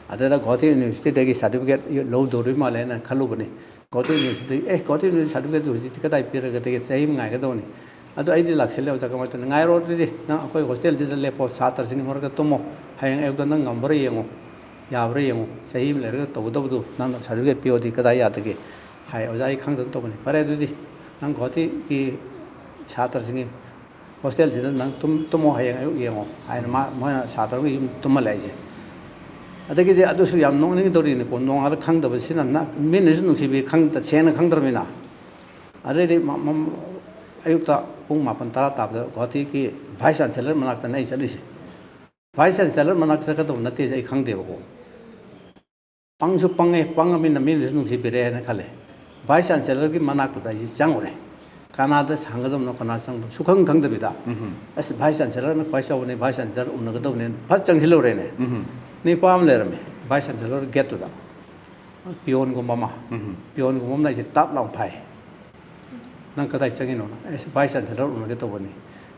ꯑꯗꯨꯗ ꯒꯨꯋꯥꯍꯥꯇꯤ ꯌꯨꯅꯤꯚꯔꯁꯤꯇꯤꯗꯒꯤ ꯁꯥꯔꯇꯤꯐꯤꯀꯦꯠ ꯂꯧꯗꯧꯔꯤ ꯃꯥꯜꯂꯦꯅ ꯈꯜꯂꯨꯕꯅꯤ꯫ ꯒꯨꯋꯥꯍꯥꯇꯤ ꯌꯨꯅꯤꯚꯔꯁꯤꯇꯤ, ꯑꯦ, ꯒꯨꯋꯥꯍꯥꯇꯤ ꯌꯨꯅꯤꯚꯔꯁꯤꯇꯤ ꯁꯥꯔꯇꯤꯐꯤꯀꯦꯠꯇꯨ ꯍꯧꯖꯤꯛꯇꯤ ꯀꯗꯥꯏ ꯄꯤꯔꯒꯗꯒꯦ? ꯆꯍꯤ ꯑꯃ ꯉꯥꯏꯒꯗꯧꯅꯤ꯫ ꯑꯗꯨ ꯑꯩꯗꯤ ꯂꯥꯛꯁꯤꯜꯂꯦ, ꯑꯣꯖꯥ, ꯀꯃꯥꯏꯅ ꯇꯧꯅꯤ? ꯉꯥꯏꯔꯣ ꯑꯗꯨꯗꯤ, ꯅꯪ ꯑꯩꯈꯣꯏ ꯍꯣꯁꯇꯦꯜꯁꯤꯗ ꯂꯦꯞꯄꯣ, ꯁꯥꯇ꯭ꯔꯁꯤꯡꯒꯤ ꯃꯔꯛꯇ ꯇꯨꯝꯃꯣ, ꯍꯌꯦꯡ ꯑꯌꯨꯛꯇ ꯅꯪ ꯉꯝꯕ꯭ꯔꯥ ꯌꯦꯡꯉꯣ, ꯌꯥꯕ꯭ꯔꯥ ꯌꯦꯡꯉꯣ꯫ ꯆꯍꯤ ꯑꯃ ꯂꯩꯔꯒ ꯇꯧꯒꯗꯕꯗꯨ ꯅꯪꯅ ꯁꯥꯔꯇꯤꯐꯤꯀꯦꯠ ꯄꯤꯌꯣꯗꯤ ꯀꯗꯥꯏ ꯌꯥꯗꯒꯦ?" ꯍꯥꯏ꯫ "ꯑꯣꯖꯥ, ꯑꯩ ꯈꯪꯗꯅ ꯇꯧꯕꯅꯤ"꯫ "ꯐꯔꯦ ꯑꯗꯨꯗꯤ, ꯅꯪ ꯒꯨꯋꯥꯍꯥꯇꯤꯒꯤ ꯁꯥꯇ꯭ꯔꯁꯤꯡꯒꯤ ꯍꯣꯁꯇꯦꯜꯁꯤꯗ ꯅꯪ ꯇꯨꯝ-, ꯇꯨꯝꯃꯣ, ꯍꯌꯦꯡ ꯑꯌꯨꯛ ꯌꯦꯡꯉꯣ" ꯍꯥꯏꯅ ꯃꯥ, ꯃꯣꯏꯅ ꯁꯥꯇ꯭ꯔꯒꯤ ꯌꯨꯝ ꯇꯨꯝꯍꯜꯂꯦ ꯑꯩꯁꯦ꯫ ꯑꯗꯒꯤꯗꯤ ꯑꯗꯨꯁꯨ ꯌꯥꯝ ꯅꯣꯛꯅꯤꯡꯗꯧꯔꯤꯅꯤꯀꯣ, ꯅꯣꯡꯉꯥꯜꯂ ꯈꯪꯗꯕꯁꯤꯅ ꯅ-, ꯃꯤꯅꯁꯨ ꯅꯨꯡꯁꯤꯕꯤ, ꯈꯪꯗ-, ꯁꯦꯡꯅ ꯈꯪꯗ꯭ꯔꯃꯤꯅ꯫ ꯑꯗꯩꯗꯤ ꯃ-, ꯃ-, ꯑꯌꯨꯛꯇ ꯄꯨꯡ ꯃꯥꯄꯟ ꯇꯔꯥ ꯇꯥꯕꯗ ꯒꯨꯋꯥꯍꯥꯇꯤꯒꯤ ꯚꯥꯏꯁ ꯆꯥꯟꯁꯦꯂꯔ ꯃꯅꯥꯛꯇꯅꯦ ꯑꯩ ꯆꯠꯂꯤꯁꯦ꯫ ꯚꯥꯏꯁ ꯆꯥꯟꯁꯦꯂꯔ ꯃꯅꯥꯛꯇ ꯆꯠꯀꯗꯧꯕ ꯅꯠꯇꯦꯁꯦ ꯑꯩ ꯈꯪꯗꯦꯕꯀꯣ꯫ ꯄꯪꯁꯨ ꯄꯪꯉꯦ, ꯄꯪꯉꯃꯤꯅ ꯃꯤꯅꯁꯨ ꯅꯨꯡꯁꯤꯕꯤꯔꯦ ꯍꯥꯏꯅ ꯈꯜꯂꯦ꯫ ꯚꯥꯏꯁ ꯆꯥꯟꯁꯦꯂꯔꯒꯤ ꯃꯅꯥꯛꯇꯨꯗ ꯑꯩꯁꯦ ꯆꯪꯉꯨꯔꯦ꯫ ꯀꯅꯥꯗ ꯍꯪꯒꯗꯕꯅꯣ, ꯀꯅꯥ ꯆꯪꯕꯅꯣ ꯁꯨꯈꯪ ꯈꯪꯗꯕꯤꯗ, ꯎꯝ꯫ "ꯑꯁ, ꯚꯥꯏꯁ ꯆꯥꯟꯁꯦꯂꯔꯅ ꯈ꯭ꯋꯥꯏ ꯆꯥꯎꯕꯅꯤ, ꯚꯥꯏꯁ ꯆꯥꯟꯁꯦꯂꯔ ꯎꯅꯒꯗꯧꯕꯅꯤ", ꯐꯠ ꯆꯪꯁꯤꯜꯂꯨꯔꯦꯅꯦ꯫ ꯎꯝ꯫ ꯅꯨꯄꯥ ꯑꯃ ꯂꯩꯔꯝꯃꯦ ꯚꯥꯏꯁ ꯆꯥꯟꯁꯦꯂꯔ ꯒꯦꯠꯇꯨꯗ, ꯄꯤꯌꯣꯟꯒꯨꯝꯕ ꯑꯃ꯫ ꯎꯝ꯫ ꯄꯤꯌꯣꯟꯒꯨꯝꯕ ꯑꯃꯅ ꯑꯩꯁꯦ ꯇꯥꯞ ꯂꯥꯎ ꯐꯥꯏ꯫ "ꯅꯪ ꯀꯗꯥꯏ ꯆꯪꯉꯤꯅꯣ?" "ꯑꯩꯁꯦ ꯚꯥꯏꯁ ꯆꯥꯟꯁꯦꯂꯔ ꯎꯅꯒꯦ ꯇꯧꯕꯅꯤ"꯫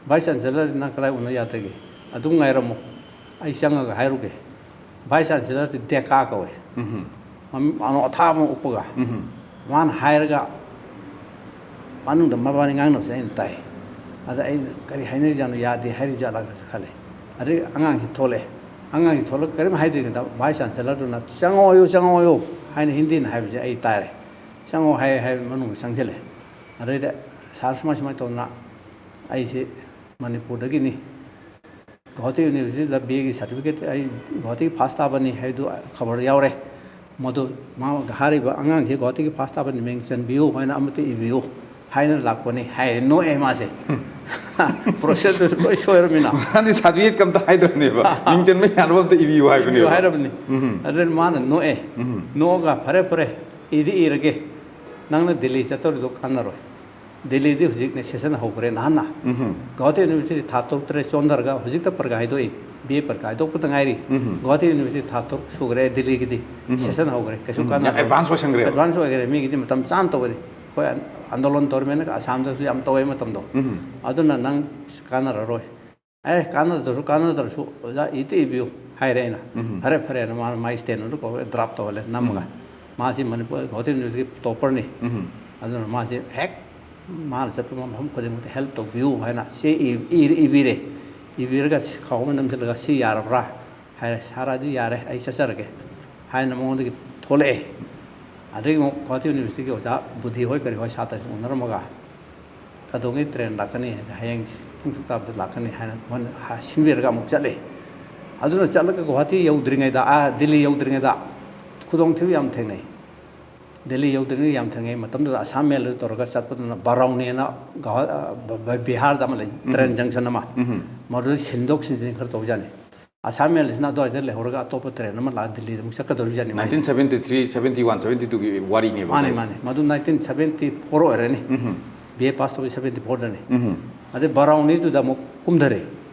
"ꯚꯥꯏꯁ ꯆꯥꯟꯁꯦꯂꯔ ꯅꯪ ꯀꯗꯥꯏ ꯎꯅ ꯌꯥꯗꯒꯦ?" "ꯑꯗꯨꯝ ꯉꯥꯏꯔꯝꯃꯣ, ꯑꯩ ꯆꯪꯉꯒ ꯍꯥꯏꯔꯨꯒꯦ"꯫ ꯚꯥꯏꯁ ꯆꯥꯟꯁꯦꯂꯔꯁꯦ ꯗꯦꯀꯥ ꯀꯧꯋꯦ꯫ ꯎꯝ꯫ ꯃꯃꯤꯡ ꯑꯅꯣ ꯑꯊꯥꯕ ꯑꯃ ꯎꯞꯄꯒ꯫ ꯎꯝ꯫ ꯃꯥꯅ ꯍꯥꯏꯔꯒ ꯃꯅꯨꯡꯗ ꯃꯕꯥꯅꯤ ꯉꯥꯡꯅꯕꯁꯦ ꯑꯩꯅ ꯇꯥꯏ꯫ ꯑꯗ ꯑꯩꯅ "ꯀꯔꯤ ꯍꯥꯏꯅꯔꯤꯖꯥꯠꯅꯣ, ꯌꯥꯗꯦ ꯍꯥꯏꯔꯤꯖꯥꯠꯂꯥ?" ꯈꯜꯂꯦ꯫ ꯑꯗꯩ ꯑꯉꯥꯡꯁꯤ ꯊꯣꯛꯂꯛꯑꯦ꯫ ꯑꯉꯥꯡꯁꯤ ꯊꯣꯛꯂꯛꯑꯒ ꯀꯔꯤꯝ ꯍꯥꯏꯗ꯭ꯔꯤꯉꯩꯗ ꯚꯥꯏꯁ ꯆꯥꯟꯁꯦꯂꯔꯗꯨꯅ "ꯆꯪꯉꯛꯑꯣꯌꯨ, ꯆꯪꯉꯛꯑꯣꯌꯨ" ꯍꯥꯏꯅ ꯍꯤꯟꯗꯤꯅ ꯍꯥꯏꯕꯁꯦ ꯑꯩ ꯇꯥꯔꯦ꯫ "ꯆꯪꯉꯣ" ꯍꯥꯏ, ꯍꯥꯏ ꯃꯅꯨꯡꯗ ꯆꯪꯁꯤꯜꯂꯦ꯫ ꯑꯗꯩꯗ "ꯁꯥꯔ, ꯁꯨꯃꯥꯏ ꯁꯨꯃꯥꯏꯅ ꯇꯧꯗꯅ ꯑꯩꯁꯦ ꯃꯅꯤꯄꯨꯔꯗꯒꯤꯅꯤ, ꯒꯨꯋꯥꯍꯥꯇꯤ ꯌꯨꯅꯤꯚꯔꯁꯤꯇꯤꯗ ꯕꯤ ꯑꯦꯒꯤ ꯁꯥꯔꯇꯤꯐꯤꯀꯦꯠ ꯑꯩ ꯒꯨꯋꯥꯍꯥꯇꯤꯒꯤ ꯐꯥꯔꯁ ꯇꯥꯕꯅꯤ ꯍꯥꯏꯕꯗꯨ ꯈꯕꯔ ꯌꯥꯎꯔꯦ, ꯃꯗꯨ ꯃꯥ ꯍꯥꯏꯔꯤꯕ ꯑꯉꯥꯡꯁꯤ ꯒꯨꯋꯥꯍꯥꯇꯤꯒꯤ ꯐꯥꯔꯁ ꯇꯥꯕꯅꯤ, ꯃꯤꯡ ꯆꯟꯕꯤꯌꯨ ꯍꯥꯏꯅ ꯑꯃꯇ ꯏꯕꯤꯌꯨ ꯍꯥꯏꯅ ꯂꯥꯛꯄꯅꯤ" ꯍꯥꯏꯔꯦ꯫ ꯅꯣꯛꯑꯦ ꯃꯥꯁꯦ꯫ ꯄ꯭ꯔꯣꯁꯦꯁꯇꯨꯁꯨ ꯂꯣꯏ ꯁꯣꯏꯔꯃꯤꯅ꯫ ꯃꯥꯗꯤ ꯁꯥꯔꯇꯤꯐꯤꯀꯦꯠꯀ ꯑꯝꯇ ꯍꯥꯏꯗ꯭ꯔꯕꯅꯦꯕ꯫ ꯃꯤꯡ ꯆꯟꯕ ꯌꯥꯅꯕ ꯑꯝꯇ ꯏꯕꯤꯌꯨ ꯍꯥꯏꯕꯅꯦꯕ꯫ ꯏꯕꯤꯌꯨ ꯍꯥꯏꯔꯕꯅꯤ꯫ ꯎꯝ꯫ ꯑꯗꯨꯅ ꯃꯥꯅ ꯅꯣꯛꯑꯦ꯫ ꯎꯝ꯫ ꯅꯣꯛꯑꯒ "ꯐꯔꯦ, ꯐꯔꯦ, ꯏꯗꯤ ꯏꯔꯒꯦ, ꯅꯪꯅ ꯗꯤꯜꯂꯤ ꯆꯠꯇꯧꯔꯤꯗꯣ ꯀꯥꯟꯅꯔꯣꯏ꯫ ꯗꯤꯜꯂꯤꯗꯤ ꯍꯧꯖꯤꯛꯅꯦ ꯁꯦꯁꯟ ꯍꯧꯈ꯭ꯔꯦ ꯅꯍꯥꯟꯅ꯫ ꯎꯝ꯫ ꯒꯨꯋꯥꯍꯥꯇꯤ ꯌꯨꯅꯤꯚꯔꯁꯤꯇꯤ ꯊꯥ ꯇꯔꯨꯛ ꯇꯔꯦꯠ ꯆꯣꯟꯊꯔꯒ ꯍꯧꯖꯤꯛꯇ ꯄꯔꯤꯈꯥ ꯍꯥꯏꯗꯣꯛꯏ, ꯕꯤ ꯑꯦ ꯄꯔꯤꯈꯥ ꯍꯥꯏꯗꯣꯛꯄꯗ ꯉꯥꯏꯔꯤ꯫ ꯎꯝ꯫ ꯒꯨꯋꯥꯍꯥꯇꯤ ꯌꯨꯅꯤꯚꯔꯁꯤꯇꯤ ꯊꯥ ꯇꯔꯨꯛ ꯁꯨꯈ꯭ꯔꯦ ꯗꯤꯜꯂꯤꯒꯤꯗꯤ꯫ ꯎꯝ꯫ ꯁꯦꯁꯟ ꯍꯧꯈ꯭ꯔꯦ, ꯀꯩꯁꯨ ꯎꯝ꯫ ꯀꯥꯟꯅꯔꯣꯏ꯫ ꯑꯦꯗꯚꯥꯟꯁ ꯑꯣꯏꯁꯟꯈ꯭ꯔꯦꯕ꯫ ꯑꯦꯗꯚꯥꯟꯁ ꯑꯣꯏꯈ꯭ꯔꯦ, ꯃꯤꯒꯤꯗꯤ ꯃꯇꯝ ꯆꯥꯅ ꯇꯧꯒꯅꯤ꯫ ꯑꯩꯈꯣꯏ ꯑꯟꯗꯣꯂꯟ ꯇꯧꯔꯤꯃꯦꯅ ꯑꯁꯥꯝꯗꯁꯨ ꯌꯥꯝ ꯇꯧꯋꯦ ꯃꯇꯝꯗꯣ꯫ ꯎꯝ꯫ ꯑꯗꯨꯅ ꯅꯪ ꯀꯥꯟꯅꯔꯔꯣꯏ꯫ "ꯑꯦ, ꯀꯥꯟꯅꯗ꯭ꯔꯁꯨ, ꯀꯥꯟꯅꯗ꯭ꯔꯁꯨ ꯑꯣꯖꯥ ꯏꯗꯤ ꯏꯕꯤꯌꯨ" ꯍꯥꯏꯔꯦ ꯑꯩꯅ꯫ ꯎꯝ꯫ "ꯐꯔꯦ, ꯐꯔꯦꯅ" ꯃꯥꯅ ꯃꯥꯏ ꯁ꯭ꯇꯦꯅꯣꯗꯣ ꯀꯧꯔꯒ ꯗ꯭ꯔꯥꯐ ꯇꯧꯍꯜꯂꯦ ꯅꯝꯃꯒ꯫ ꯎꯝ꯫ ꯃꯥꯁꯤ ꯃꯅꯤꯄꯨꯔ ꯒꯨꯋꯥꯍꯥꯇꯤ ꯌꯨꯅꯤꯚꯔꯁꯤꯇꯤꯒꯤ ꯇꯣꯞꯄꯔꯅꯤ꯫ ꯎꯝ꯫ ꯑꯗꯨꯅ ꯃꯥꯁꯤ ꯍꯦꯛ ꯃꯥꯅ ꯆꯠꯄ ꯃꯐꯝ ꯈꯨꯗꯤꯡꯃꯛꯇ "ꯍꯦꯜꯞ ꯇꯧꯕꯤꯌꯨ" ꯍꯥꯏꯅ ꯆꯦ ꯏ-, ꯏ-, ꯏꯕꯤꯔꯦ꯫ ꯏꯕꯤꯔꯒ ꯈꯥꯎ ꯑꯃ ꯅꯝꯁꯤꯜꯂꯒ "ꯁꯤ ꯌꯥꯔꯕ꯭ꯔꯥ?" ꯍꯥꯏꯔꯦ꯫ "ꯁꯥꯔ, ꯑꯗꯨ ꯌꯥꯔꯦ, ꯑꯩ ꯆꯠꯆꯔꯒꯦ" ꯍꯥꯏꯅ ꯃꯉꯣꯟꯗꯒꯤ ꯊꯣꯛꯂꯛꯑꯦ꯫ ꯑꯗꯒꯤ ꯑꯃꯨꯛ ꯒꯨꯋꯥꯍꯥꯇꯤ ꯌꯨꯅꯤꯚꯔꯁꯤꯇꯤꯒꯤ ꯑꯣꯖꯥ ꯕꯨꯙꯤ ꯍꯣꯏ ꯀꯔꯤ ꯍꯣꯏ ꯁꯥꯇ꯭ꯔꯁꯤꯡ ꯎꯅꯔꯝꯃꯒ, ꯀꯩꯗꯧꯉꯩ ꯇ꯭ꯔꯦꯟ ꯂꯥꯛꯀꯅꯤ ꯍꯥꯏꯗꯤ ꯍꯌꯦꯡ ꯄꯨꯡ ꯁꯨꯛ ꯇꯥꯕꯗ ꯂꯥꯛꯀꯅꯤ ꯍꯥꯏꯅ ꯃꯣꯏꯅ ꯍꯥ- ꯁꯤꯟꯕꯤꯔꯒ ꯑꯃꯨꯛ ꯆꯠꯂꯦ꯫ ꯑꯗꯨꯅ ꯆꯠꯂꯒ ꯒꯨꯋꯥꯍꯥꯇꯤ ꯌꯧꯗ꯭ꯔꯤꯉꯩꯗ, ꯑꯥ, ꯗꯤꯜꯂꯤ ꯌꯧꯗ꯭ꯔꯤꯉꯩꯗ ꯈꯨꯗꯣꯡꯊꯤꯕ ꯌꯥꯝ ꯊꯦꯡꯅꯩ꯫ ꯗꯤꯜꯂꯤ ꯌꯧꯗ꯭ꯔꯤꯉꯩ ꯌꯥꯝ ꯊꯦꯡꯅꯩ꯫ ꯃꯇꯝꯗꯨꯗ ꯑꯁꯥꯝ ꯃꯦꯜꯗ ꯇꯧꯔꯒ ꯆꯠꯄꯗꯨꯅ ꯕꯥꯔꯥꯎꯅꯤꯅ ꯒꯨꯋꯥ-, ꯑ, ꯕ-, ꯕ-, ꯕꯤꯍꯥꯔꯗ ꯑꯃ ꯂꯩ, ꯎꯝ꯫ ꯇ꯭ꯔꯦꯟ ꯖꯪꯁꯟ ꯑꯃ꯫ ꯎꯝ꯫ ꯃꯗꯨꯗ ꯁꯤꯟꯗꯣꯛ ꯁꯤꯟꯖꯤꯟ ꯈꯔ ꯇꯧꯖꯥꯠꯅꯤ꯫ ꯑꯁꯥꯝ ꯃꯦꯜꯁꯤꯅ ꯑꯗꯨꯋꯥꯏꯗ ꯂꯩꯍꯧꯔꯒ ꯑꯇꯣꯞꯄ ꯇ꯭ꯔꯦꯟ ꯑꯃ ꯂꯥꯛꯑ ꯗꯤꯜꯂꯤꯗ ꯑꯃꯨꯛ ꯆꯠꯀꯗꯧꯔꯤꯖꯥꯠꯅꯤ ꯃꯥꯏꯁꯦ꯫ Nineteen seventy three, seventy one, seventy ꯇꯨꯒꯤ ꯋꯥꯔꯤꯅꯦꯕ ꯃꯥꯅꯦ, ꯃꯥꯏꯁꯦ꯫ ꯃꯥꯅꯦ꯫ ꯃꯗꯨ ꯅꯥꯏꯟꯇꯤꯟ ꯁꯕꯦꯟꯇꯤ ꯐꯣꯔ ꯑꯣꯏꯔꯅꯤ꯫ ꯎꯝ꯫ ꯕꯤ ꯑꯦ ꯄꯥꯁ ꯇꯧꯕ ꯁꯕꯦꯟꯇꯤ ꯐꯣꯔꯗꯅꯤ꯫ ꯎꯝ꯫ ꯑꯗꯩ ꯕꯥꯔꯥꯎꯅꯤꯗꯨꯗ ꯑꯃꯨꯛ ꯀꯨꯝꯊꯔꯦ꯫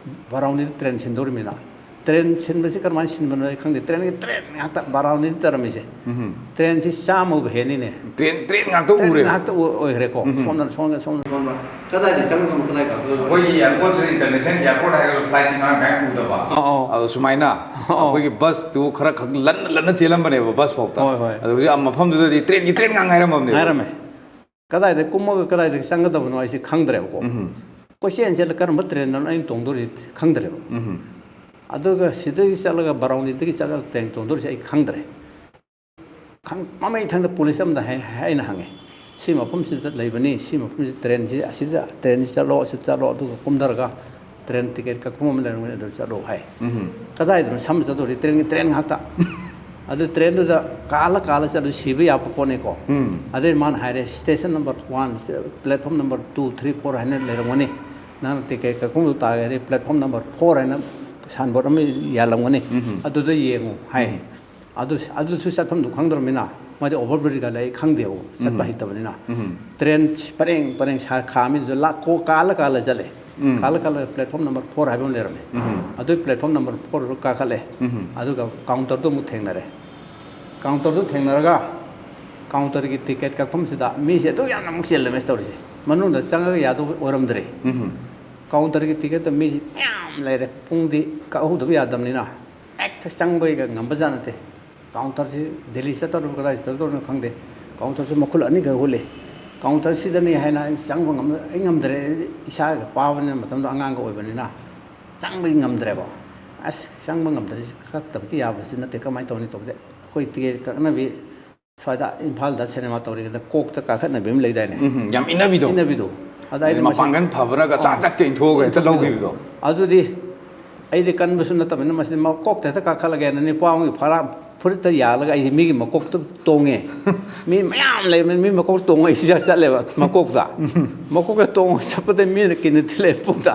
ꯕꯥꯔꯥꯎꯅꯤꯗ ꯇ꯭ꯔꯦꯟ ꯁꯤꯟꯗꯧꯔꯤꯃꯤꯅ꯫ ꯇ꯭ꯔꯦꯟ ꯁꯤꯟꯕꯁꯤ ꯀꯔꯝꯍꯥꯏꯅ ꯁꯤꯟꯕꯅꯣ ꯑꯩ ꯈꯪꯗꯦ꯫ ꯇ꯭ꯔꯦꯟꯒꯤ ꯇ꯭ꯔꯦꯟ ꯉꯥꯛꯇ ꯕꯥꯔꯥꯎꯅꯤꯗ ꯇꯥꯔꯝꯃꯤꯁꯦ꯫ ꯎꯝ꯫ ꯇ꯭ꯔꯦꯟꯁꯤ ꯆꯥꯝꯃꯕꯨ ꯍꯦꯟꯅꯤꯅꯦ꯫ ꯇ꯭ꯔꯦꯟ, ꯇ꯭ꯔꯦꯟ ꯉꯥꯛꯇ ꯇ꯭ꯔꯦꯟ ꯎꯔꯦ꯫ ꯉꯥꯛꯇ ꯑꯣꯏ-, ꯑꯣꯏꯈ꯭ꯔꯦꯀꯣ꯫ ꯎꯝ꯫ ꯁꯣꯝꯗ, ꯁꯣꯝꯗ, ꯁꯣꯝꯗ, ꯁꯣꯝꯗ꯫ ꯀꯗꯥꯏꯗ ꯆꯪꯒꯗꯕꯅꯣ, ꯀꯗꯥꯏ ꯀꯥꯞꯀꯗꯕꯅꯣ? ꯑꯩꯈꯣꯏꯒꯤ ꯑꯦꯌꯥꯔꯄꯣꯔꯠꯁꯤꯗ, ꯏꯟꯇꯔꯅꯦꯁꯅꯦꯜ ꯑꯦꯌꯥꯔꯄꯣꯔꯠ ꯍꯥꯏꯔꯒ ꯐ꯭ꯂꯥꯏꯠꯇꯤ ꯃꯔꯥꯡ ꯀꯥꯏꯅ ꯎꯗꯕ꯫ ꯑꯧ, ꯑꯧ꯫ ꯑꯗꯣ ꯁꯨꯃꯥꯏꯅ ꯑꯧ꯫ ꯑꯩꯈꯣꯏꯒꯤ ꯕꯁꯇꯨ ꯈꯔ ꯈꯛ ꯂꯟꯅ, ꯂꯟꯅ ꯆꯦꯜꯂꯝꯕꯅꯦꯕ, ꯕꯁ ꯐꯥꯎꯗ꯫ ꯍꯣꯏ, ꯍꯣꯏ꯫ ꯑꯗꯣ ꯍꯧꯖꯤꯛ ꯃꯐꯝꯗꯨꯗꯗꯤ ꯇ꯭ꯔꯦꯟꯒꯤ ꯇ꯭ꯔꯦꯟ ꯉꯥꯛ ꯉꯥꯏꯔꯝꯃꯕꯅꯦꯕ꯫ ꯉꯥꯏꯔꯝꯃꯦ꯫ ꯀꯗꯥꯏꯗ ꯀꯨꯝꯃꯒ ꯀꯗꯥꯏꯗ ꯆꯪꯒꯗꯕꯅꯣ ꯑꯩꯁꯦ ꯈꯪꯗ꯭ꯔꯦꯕꯀꯣ꯫ ꯎꯝ꯫ ꯀꯣꯏꯆꯦꯟ ꯆꯦꯜꯂ ꯀꯔꯝꯕ ꯇ꯭ꯔꯦꯟꯗꯅꯣ ꯑꯩꯅ ꯇꯣꯡꯗꯣꯔꯤꯁꯦ ꯈꯪꯗ꯭ꯔꯦꯕ꯫ ꯎꯝ꯫ ꯑꯗꯨꯒ ꯁꯤꯗꯒꯤ ꯆꯠꯂꯒ ꯕꯥꯔꯥꯎꯅꯤꯗꯒꯤ ꯆꯠꯂꯒ ꯇ꯭ꯔꯦꯟ ꯇꯣꯡꯗꯣꯔꯤꯁꯦ ꯑꯩ ꯈꯪꯗ꯭ꯔꯦ꯫ ꯈꯪ-, ꯃꯃꯩ ꯊꯪꯗ ꯄꯨꯂꯤꯁ ꯑꯃꯗ ꯍꯥꯏ-, ꯍꯥꯏ-, ꯑꯩꯅ ꯍꯪꯉꯦ, "ꯁꯤ ꯃꯐꯝꯁꯤꯗ ꯂꯩꯕꯅꯤ, ꯁꯤ ꯃꯐꯝꯁꯤ ꯇ꯭ꯔꯦꯟꯁꯤ ꯑꯁꯤꯗ, ꯇ꯭ꯔꯦꯟꯁꯤ ꯆꯠꯂꯣ, ꯑꯁꯤꯗ ꯆꯠꯂꯣ, ꯑꯗꯨꯒ ꯀꯨꯝꯊꯔꯒ ꯇ꯭ꯔꯦꯟ ꯇꯤꯀꯦꯠ ꯀꯛꯐꯝ ꯑꯃ ꯂꯩꯔꯝꯒꯅꯤ, ꯑꯗꯨ ꯆꯠꯂꯣ" ꯍꯥꯏ꯫ ꯎꯝ꯫ ꯀꯗꯥꯏꯗꯅꯣ ꯁꯝ ꯆꯠꯇꯧꯔꯤ? ꯇ꯭ꯔꯦꯟꯒꯤ ꯇ꯭ꯔꯦꯟ ꯉꯥꯛꯇ꯫ ꯑꯗꯨ ꯇ꯭ꯔꯦꯟꯗꯨꯗ ꯀꯥꯜꯂ ꯀꯥꯜꯂ ꯆꯠꯂ ꯁꯤꯕ ꯌꯥꯕ ꯄꯣꯠꯅꯤꯀꯣ꯫ ꯎꯝ꯫ ꯑꯗꯩ ꯃꯥꯅ ꯍꯥꯏꯔꯦ, "station number one, platform number two, three, four ꯍꯥꯏꯅ ꯂꯩꯔꯝꯒꯅꯤ꯫ ꯅꯪꯅ ꯇꯤꯀꯦꯠ ꯀꯛꯐꯝꯗꯨ ꯇꯥꯔꯒꯗꯤ ꯄ꯭ꯂꯦꯠꯐꯣꯝ ꯅꯝꯕꯔ ꯐꯣꯔ ꯍꯥꯏꯅ ꯁꯥꯏꯟꯕꯣꯔꯗ ꯑꯃ ꯌꯥꯜꯂꯝꯒꯅꯤ꯫ ꯎꯝ꯫ ꯑꯗꯨꯗ ꯌꯦꯡꯉꯨ" ꯍꯥꯏ꯫ ꯎꯝ꯫ ꯑꯗꯨ, ꯑꯗꯨꯁꯨ ꯆꯠꯐꯝꯗꯨ ꯈꯪꯗ꯭ꯔꯕꯅꯤꯅ, ꯃꯥꯗꯤ ꯑꯣꯚꯔ ꯕ꯭ꯔꯤꯖꯀ ꯂꯩ ꯈꯪꯗꯦꯕ, ꯆꯠꯄ ꯎꯝ꯫ ꯍꯩꯇꯕꯅꯤꯅ꯫ ꯎꯝ꯫ ꯇ꯭ꯔꯦꯟ ꯄꯔꯦꯡ ꯄꯔꯦꯡ ꯁꯥ-, ꯈꯥꯝꯃꯤꯗꯨꯗ ꯂꯥꯛ-, ꯀꯣ-, ꯀꯥꯜꯂ ꯀꯥꯜꯂ ꯆꯠꯂꯦ꯫ ꯎꯝ꯫ ꯀꯥꯜꯂ ꯀꯥꯜꯂ ꯄ꯭ꯂꯦꯠꯐꯣꯝ ꯅꯝꯕꯔ ꯐꯣꯔ ꯍꯥꯏꯕ ꯑꯃ ꯂꯩꯔꯝꯃꯦ꯫ ꯎꯝ꯫ ꯑꯗꯨꯏ ꯄ꯭ꯂꯦꯠꯐꯣꯝ ꯅꯝꯕꯔ ꯐꯣꯔꯗꯨ ꯀꯥꯈꯠꯂꯦ꯫ ꯎꯝ꯫ ꯑꯗꯨꯒ ꯀꯥꯎꯟꯇꯔꯗꯨ ꯑꯃꯨꯛ ꯊꯦꯡꯅꯔꯦ꯫ ꯀꯥꯎꯟꯇꯔꯗꯨ ꯊꯦꯡꯅꯔꯒ ꯀꯥꯎꯟꯇꯔꯒꯤ ꯇꯤꯀꯦꯠ ꯀꯛꯐꯝꯁꯤꯗ ꯃꯤꯁꯦ ꯑꯗꯨꯛ ꯌꯥꯝꯅ ꯑꯃꯨꯛ ꯆꯤꯜꯂꯝꯃꯦ ꯇꯧꯔꯤꯁꯦ꯫ ꯃꯅꯨꯡꯗ ꯆꯪꯉꯒ ꯌꯥꯗꯧꯕ ꯑꯣꯏꯔꯝꯗ꯭ꯔꯦ꯫ ꯎꯝ꯫ ꯀꯥꯎꯟꯇꯔꯒꯤ ꯇꯤꯀꯦꯠꯇ ꯃꯤꯁꯦ ꯃꯌꯥꯝ ꯂꯩꯔꯦ꯫ ꯄꯨꯡꯗꯤ ꯀꯛꯍꯧꯗꯕ ꯌꯥꯗꯕꯅꯤꯅ ꯍꯦꯛꯇ ꯆꯪꯕꯩꯒ ꯉꯝꯕꯖꯥꯠ ꯅꯠꯇꯦ꯫ ꯀꯥꯎꯟꯇꯔꯁꯤ ꯗꯦꯜꯂꯤ ꯆꯠꯇꯧꯔꯤꯕ ꯀꯗꯥꯏ ꯆꯠꯇꯧꯔꯤꯅꯣ ꯈꯪꯗꯦ꯫ ꯀꯥꯎꯟꯇꯔꯁꯤ ꯃꯈꯨꯜ ꯑꯅꯤꯈꯛ ꯍꯨꯜꯂꯤ꯫ ꯀꯥꯎꯟꯇꯔꯁꯤꯗꯅꯤ ꯍꯥꯏꯅ ꯑꯩꯅ ꯆꯪꯕ ꯉꯝꯗ-, ꯑꯩ ꯉꯝꯗ꯭ꯔꯦ꯫ ꯑꯩ ꯏꯁꯥꯒ ꯄꯥꯕꯅꯤꯅ ꯃꯇꯝꯗꯣ ꯑꯉꯥꯡꯒ ꯑꯣꯏꯕꯅꯤꯅ ꯆꯪꯕꯒꯤ ꯉꯝꯗ꯭ꯔꯦꯕ꯫ ꯑꯁ, ꯆꯪꯕ ꯉꯝꯗ꯭ꯔꯤꯁꯤ ꯀꯛꯇꯕꯗꯤ ꯌꯥꯕꯁꯤ ꯅꯠꯇꯦ, ꯀꯃꯥꯏꯅ ꯇꯧꯅꯤ ꯇꯧꯕꯗꯤ ꯑꯩꯈꯣꯏ ꯇꯤꯀꯦꯠ ꯀꯛꯅꯕꯤ ꯁ꯭ꯋꯥꯏꯗ ꯏꯝꯐꯥꯜꯗ ꯁꯤꯅꯦꯃꯥ ꯇꯧꯔꯤꯉꯩꯗ ꯀꯣꯛꯇ ꯀꯥꯈꯠꯅꯕꯤ ꯑꯃ ꯂꯩꯗꯥꯏꯅꯦ? ꯎꯝ, ꯌꯥꯝ ꯏꯟꯅꯕꯤꯗꯣ꯫ ꯏꯟꯅꯕꯤꯗꯣ꯫ ꯑꯗ ꯑꯩꯗꯤ ꯃꯁꯤ ꯃꯄꯥꯡꯒꯜ ꯐꯕ꯭ꯔꯥ ꯆꯥꯛ ꯆꯠꯀꯦꯅ ꯊꯣꯛꯑꯒ ꯍꯦꯛꯇ ꯂꯧꯈꯤꯕꯗꯣ꯫ ꯑꯗꯨꯗꯤ ꯑꯩꯗꯤ ꯀꯟꯕꯁꯨ ꯅꯠꯇꯕꯅꯤꯅ ꯃꯁꯤꯗꯤ ꯃꯀꯣꯛꯇ ꯍꯦꯛꯇ ꯀꯥꯈꯠꯂꯒꯦꯅ ꯅꯤꯄꯥ ꯑꯃꯒꯤ ꯐꯔꯥ-, ꯐꯨꯔꯤꯠꯇ ꯌꯥꯜꯂꯒ ꯑꯩꯁꯦ ꯃꯤꯒꯤ ꯃꯀꯣꯛꯇ ꯇꯣꯡꯉꯦ꯫ ꯃꯤ ꯃꯌꯥꯝ ꯂꯩꯕꯅꯤ, ꯃꯤ ꯃꯀꯣꯛꯇ ꯇꯣꯡꯉ ꯑꯩꯁꯤ ꯆꯠꯂꯦꯕ ꯃꯀꯣꯛꯇ꯫ ꯃꯀꯣꯛꯇ ꯇꯣꯡꯉ ꯆꯠꯄꯗ ꯃꯤꯅ ꯀꯤꯟꯅ ꯊꯤꯜꯂꯛꯑꯦ ꯄꯨꯛꯇ꯫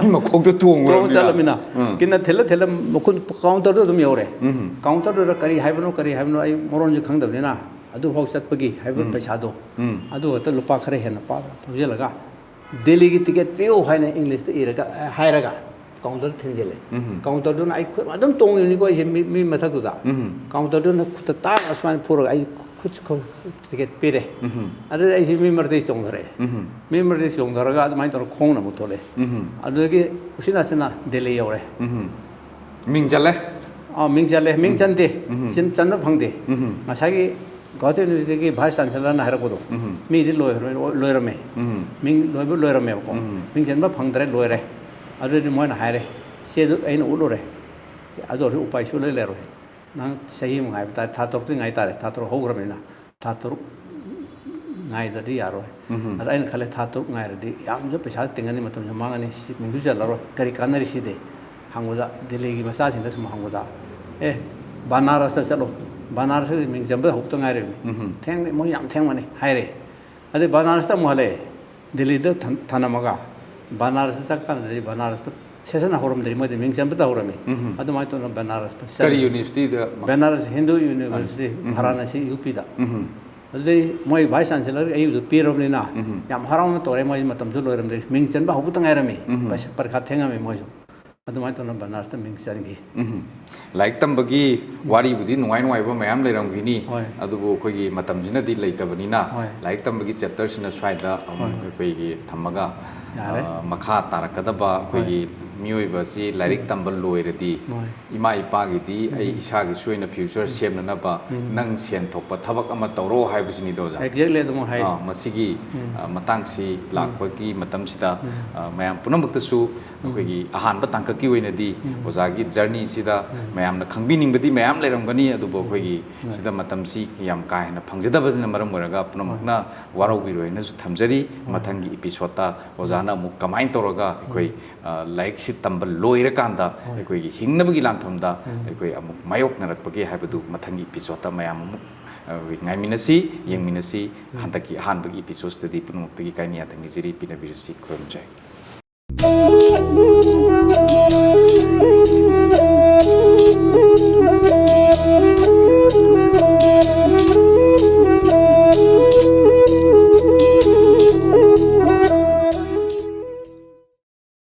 ꯃꯤ ꯃꯀꯣꯛꯇ ꯇꯣꯡꯉ ꯇꯣꯡꯉꯨꯔꯕꯅꯤꯅ꯫ ꯆꯠꯂꯃꯤꯅ꯫ ꯎꯝ꯫ ꯀꯤꯟꯅ ꯊꯤꯜꯂ ꯊꯤꯜꯂ ꯃꯈꯨꯟ counter-ꯗꯨ ꯑꯗꯨꯝ ꯌꯧꯔꯦ꯫ ꯎꯝ꯫ Counter-ꯗꯨꯗ ꯀꯔꯤ ꯍꯥꯏꯕꯅꯣ, ꯀꯔꯤ ꯍꯥꯏꯕꯅꯣ ꯑꯩ ꯃꯔꯣꯟꯁꯨ ꯈꯪꯗꯕꯅꯤꯅ ꯑꯗꯨꯐꯥꯎ ꯆꯠꯄꯒꯤ ꯍꯥꯏꯕ ꯎꯝ꯫ ꯄꯩꯁꯥꯗꯣ꯫ ꯎꯝ꯫ ꯑꯗꯨ ꯈꯛꯇ ꯂꯨꯄꯥ ꯈꯔ ꯍꯦꯟꯅ ꯄꯥ-, ꯊꯧꯖꯤꯜꯂꯒ ꯗꯦꯜꯂꯤꯒꯤ ticket ꯄꯤꯌꯨ ꯍꯥꯏꯅ English-ꯇ ꯏꯔꯒ, ꯑꯦ, ꯍꯥꯏꯔꯒ counter ꯊꯤꯟꯖꯤꯜꯂꯦ꯫ ꯎꯝ꯫ Counter-ꯗꯨꯅ ꯑꯩ ꯈꯨꯠ ꯑꯗꯨꯝ ꯇꯣꯡꯉꯤꯕꯅꯤꯀꯣ ꯑꯩꯁꯦ ꯃꯤ, ꯃꯤ ꯃꯊꯛꯇꯨꯗ꯫ ꯎꯝ꯫ Counter-ꯗꯨꯅ ꯈꯨꯠꯇ ꯇꯥꯛ ꯑꯁꯨꯃꯥꯏꯅ ꯐꯨꯔꯒ ꯑꯩ ꯈꯨꯠ ꯈꯣꯡ ticket ꯄꯤꯔꯦ꯫ ꯎꯝ꯫ ꯑꯗꯨꯗꯤ ꯑꯩꯁꯦ ꯃꯤ ꯃꯔꯛꯇꯒꯤ ꯆꯣꯡꯊꯔꯛꯑꯦ꯫ ꯎꯝ꯫ ꯃꯤ ꯃꯔꯛꯇꯒꯤ ꯆꯣꯡꯊꯔꯒ ꯑꯗꯨꯃꯥꯏꯅ ꯇꯧꯔꯒ ꯈꯣꯡꯅ ꯑꯃꯨꯛ ꯊꯣꯛꯂꯛꯑꯦ꯫ ꯎꯝ꯫ ꯑꯗꯨꯗꯒꯤ ꯎꯆꯤꯟ ꯅꯥꯆꯤꯟꯅ ꯗꯦꯜꯂꯤ ꯌꯧꯔꯦ꯫ ꯎꯝ꯫ ꯃꯤꯡ ꯆꯜꯂꯦ? ꯑꯥ, ꯃꯤꯡ ꯆꯜꯂꯦ꯫ ꯃꯤꯡ ꯎꯝ꯫ ꯆꯟꯗꯦ꯫ ꯎꯝ꯫ ꯆꯟ-, ꯆꯟꯕ ꯐꯪꯗꯦ꯫ ꯎꯝ꯫ ꯉꯁꯥꯏꯒꯤ ꯒꯨꯋꯥꯍꯥꯇꯤ University-ꯒꯤ vice chancellor-ꯅ ꯍꯥꯏꯔꯛꯄꯗꯣ, ꯎꯝ꯫ ꯃꯤꯗꯤ ꯂꯣꯏꯈ꯭ꯔ-, ꯂꯣꯏꯔꯝꯃꯦ꯫ ꯎꯝ꯫ ꯃꯤꯡ ꯂꯣꯏꯕ ꯂꯣꯏꯔꯝꯃꯦꯕꯀꯣ꯫ ꯎꯝ꯫ ꯃꯤꯡ ꯆꯟꯕ ꯐꯪꯗ꯭ꯔꯦ, ꯂꯣꯏꯔꯦ꯫ ꯑꯗꯨꯗꯤ ꯃꯣꯏꯅ ꯍꯥꯏꯔꯦ, ꯆꯦꯗꯨ ꯑꯩꯅ ꯎꯠꯂꯨꯔꯦ꯫ ꯑꯗꯨ ꯑꯣꯏꯔꯁꯨ ꯎꯄꯥꯏ ꯁꯨꯡꯂꯩ ꯂꯩꯔꯣꯏ꯫ ꯅꯪ ꯆꯍꯤ ꯑꯃ ꯉꯥꯏꯕ ꯇꯥꯔꯦ, ꯊꯥ ꯇꯔꯨꯛꯇꯤ ꯉꯥꯏ ꯇꯥꯔꯦ, ꯊꯥ ꯇꯔꯨꯛ ꯍꯧꯈ꯭ꯔꯕꯅꯤꯅ꯫ ꯊꯥ ꯇꯔꯨꯛ ꯉꯥꯏꯗ꯭ꯔꯗꯤ ꯌꯥꯔꯣꯏ꯫ ꯎꯝ꯫ ꯑꯗ ꯑꯩꯅ ꯈꯜꯂꯦ, ꯊꯥ ꯇꯔꯨꯛ ꯉꯥꯏꯔꯗꯤ ꯌꯥꯝꯅꯁꯨ ꯄꯩꯁꯥ ꯇꯤꯡꯉꯅꯤ, ꯃꯇꯝꯁꯨ ꯃꯥꯡꯉꯅꯤ, ꯁꯤ ꯃꯤꯡꯁꯨ ꯆꯜꯂꯔꯣꯏ, ꯀꯔꯤ ꯀꯥꯟꯅꯔꯤ ꯁꯤꯗꯤ? ꯍꯪꯕꯗ, ꯗꯦꯜꯂꯤꯒꯤ ꯃꯆꯥꯁꯤꯡꯗ ꯁꯨꯝ ꯍꯪꯕꯗ, "ꯑꯦ, ꯕꯅꯥꯔꯁꯇ ꯆꯠꯂꯣ, ꯕꯅꯥꯔꯁꯇꯗꯤ ꯃꯤꯡ ꯆꯟꯕ ꯍꯧꯕꯇ ꯉꯥꯏꯔꯤꯕꯅꯤ, ꯎꯝ꯫ ꯊꯦꯡ-, ꯃꯣꯏ ꯌꯥꯝ ꯊꯦꯡꯕꯅꯤ" ꯍꯥꯏꯔꯦ꯫ ꯑꯗꯩ ꯕꯅꯥꯔꯁꯇ ꯑꯃꯨꯛ ꯍꯜꯂꯛꯑꯦ꯫ ꯗꯦꯜꯂꯤꯗ ꯊꯝ-, ꯊꯅꯝꯃꯒ ꯕꯅꯥꯔꯁꯇ ꯆꯠꯀꯥꯟꯗꯗꯤ ꯕꯅꯥꯔꯁꯇ session ꯍꯧꯔꯝꯗ꯭ꯔꯤ, ꯃꯣꯏꯗꯤ ꯃꯤꯡ ꯆꯟꯕꯇ ꯍꯧꯔꯝꯃꯤ꯫ ꯎꯝ꯫ ꯑꯗꯨꯃꯥꯏꯅ ꯇꯧꯗꯅ ꯕꯅꯥꯔꯁꯇ ꯀꯔꯤ ꯆꯠꯂꯤ꯫ University-ꯗ? ꯕꯅꯥꯔꯁ ꯍꯤꯟꯗꯨ University, ꯎꯝ꯫ ꯚꯥꯔꯥꯅꯥꯁꯤ, UP-ꯗ꯫ ꯎꯝ꯫ ꯑꯗꯨꯗꯩ ꯃꯣꯏ vice chancellor ꯑꯩꯕꯨ ꯄꯤꯔꯕꯅꯤꯅ ꯎꯝ꯫ ꯌꯥꯝ ꯍꯔꯥꯎꯅ ꯇꯧꯔꯦ, ꯃꯣꯏ ꯃꯇꯝꯁꯨ ꯂꯣꯏꯔꯝꯗ꯭ꯔꯤ, ꯃꯤꯡ ꯆꯟꯕ ꯍꯧꯕꯇ ꯉꯥꯏꯔꯝꯃꯤ꯫ ꯎꯝ꯫ ꯄꯩꯁꯥ, ꯄꯔꯤꯈꯥ ꯊꯦꯡꯉꯝꯃꯤ ꯃꯣꯏꯁꯨ꯫ ꯑꯗꯨꯃꯥꯏꯅ ꯇꯧꯅ ꯕꯅꯥꯔꯁꯇ ꯃꯤꯡ ꯆꯟꯈꯤ꯫ ꯎꯝ꯫ ꯂꯥꯏꯔꯤꯛ ꯇꯝꯕꯒꯤ ꯋꯥꯔꯤꯕꯨꯗꯤ ꯅꯨꯡꯉꯥꯏ ꯅꯨꯡꯉꯥꯏꯕ ꯃꯌꯥꯝ ꯂꯩꯔꯝꯈꯤꯅꯤ, ꯍꯣꯏ꯫ ꯑꯗꯨꯕꯨ ꯑꯩꯈꯣꯏꯒꯤ ꯃꯇꯝꯁꯤꯅꯗꯤ ꯂꯩꯇꯕꯅꯤꯅ, ꯍꯣꯏ꯫ ꯂꯥꯏꯔꯤꯛ ꯇꯝꯕꯒꯤ chapter-ꯁꯤꯅ ꯁ꯭ꯋꯥꯏꯗ ꯑꯃꯨꯛ ꯍꯣꯏ꯫ ꯑꯩꯈꯣꯏꯒꯤ ꯊꯝꯃꯒ, ꯌꯥꯔꯦ꯫ ꯑ, ꯃꯈꯥ ꯇꯥꯔꯛꯀꯗꯕ ꯍꯣꯏ꯫ ꯑꯩꯈꯣꯏꯒꯤ ꯃꯤꯑꯣꯏꯕ ꯑꯁꯤ ꯂꯥꯏꯔꯤꯛ ꯇꯝꯕ ꯂꯣꯏꯔꯗꯤ, ꯍꯣꯏ꯫ ꯏꯃꯥ ꯏꯄꯥꯒꯤꯗꯤ ꯑꯩ ꯏꯁꯥꯒꯤ ꯑꯣꯏꯅ ꯐ꯭ꯌꯨꯆꯔ ꯁꯦꯝꯅꯅꯕ ꯅꯪ ꯁꯦꯟ ꯊꯣꯛꯄ ꯊꯕꯛ ꯑꯃ ꯇꯧꯔꯣ ꯍꯥꯏꯕꯁꯤꯅꯤꯗꯣ, ꯑꯣꯖꯥ꯫ ꯑꯦꯛꯖꯦꯛꯂꯤ ꯑꯗꯨꯃꯛ ꯍꯥꯏ꯫ ꯑꯥ, ꯃꯁꯤꯒꯤ, ꯑ, ꯃꯇꯥꯡꯁꯤ ꯂꯥꯛꯄꯒꯤ ꯃꯇꯝꯁꯤꯗ, ꯑ, ꯃꯌꯥꯝ ꯄꯨꯝꯅꯃꯛꯇꯁꯨ ꯑꯩꯈꯣꯏꯒꯤ ꯑꯍꯥꯟꯕ ꯇꯥꯡꯀꯛꯀꯤ ꯑꯣꯏꯅꯗꯤ ꯑꯣꯖꯥꯒꯤ ꯖꯔꯅꯤꯁꯤꯗ ꯃꯌꯥꯝꯅ ꯈꯪꯕꯤꯅꯤꯡꯕꯗꯤ ꯃꯌꯥꯝ ꯂꯩꯔꯝꯒꯅꯤ, ꯑꯗꯨꯕꯨ ꯑꯩꯈꯣꯏꯒꯤ ꯁꯤꯗ ꯃꯇꯝꯁꯤ ꯌꯥꯝ ꯀꯥ ꯍꯦꯟꯅ ꯐꯪꯖꯗꯕꯁꯤꯅ ꯃꯔꯝ ꯑꯣꯏꯔꯒ ꯄꯨꯝꯅꯃꯛꯅ ꯋꯥꯔꯧꯕꯤꯔꯣꯏꯅꯁꯨ ꯊꯝꯖꯔꯤ꯫ ꯃꯊꯪꯒꯤ ꯏꯄꯤꯁꯣꯗꯇ ꯑꯣꯖꯥꯅ ꯑꯃꯨꯛ ꯀꯃꯥꯏꯅ ꯇꯧꯔꯒ ꯑꯩꯈꯣꯏ, ꯑ, ꯂꯥꯏꯔꯤꯛꯁꯤ ꯇꯝꯕ ꯂꯣꯏꯔꯀꯥꯟꯗ ꯑꯩꯈꯣꯏꯒꯤ ꯍꯤꯡꯅꯕꯒꯤ ꯂꯥꯟꯐꯝꯗ ꯑꯩꯈꯣꯏ ꯑꯃꯨꯛ ꯃꯥꯌꯣꯛꯅꯔꯛꯄꯒꯦ ꯍꯥꯏꯕꯗꯨ ꯃꯊꯪꯒꯤ ꯏꯄꯤꯁꯣꯗꯇ ꯃꯌꯥꯝ ꯑꯃꯨꯛ, ꯑ, ꯉꯥꯏꯃꯤꯟꯅꯁꯤ, ꯌꯦꯡꯃꯤꯟꯅꯁꯤ꯫ ꯍꯟꯗꯛꯀꯤ ꯑꯍꯥꯟꯕꯒꯤ ꯏꯄꯤꯁꯣꯗꯁꯤꯗꯗꯤ ꯄꯨꯝꯅꯃꯛꯇꯒꯤ ꯀꯥꯏꯅ ꯌꯥꯊꯪ ꯅꯤꯖꯔꯤ, ꯄꯤꯅꯕꯤꯔꯁꯤ, ꯈꯨꯔꯨꯝꯖꯔꯤ꯫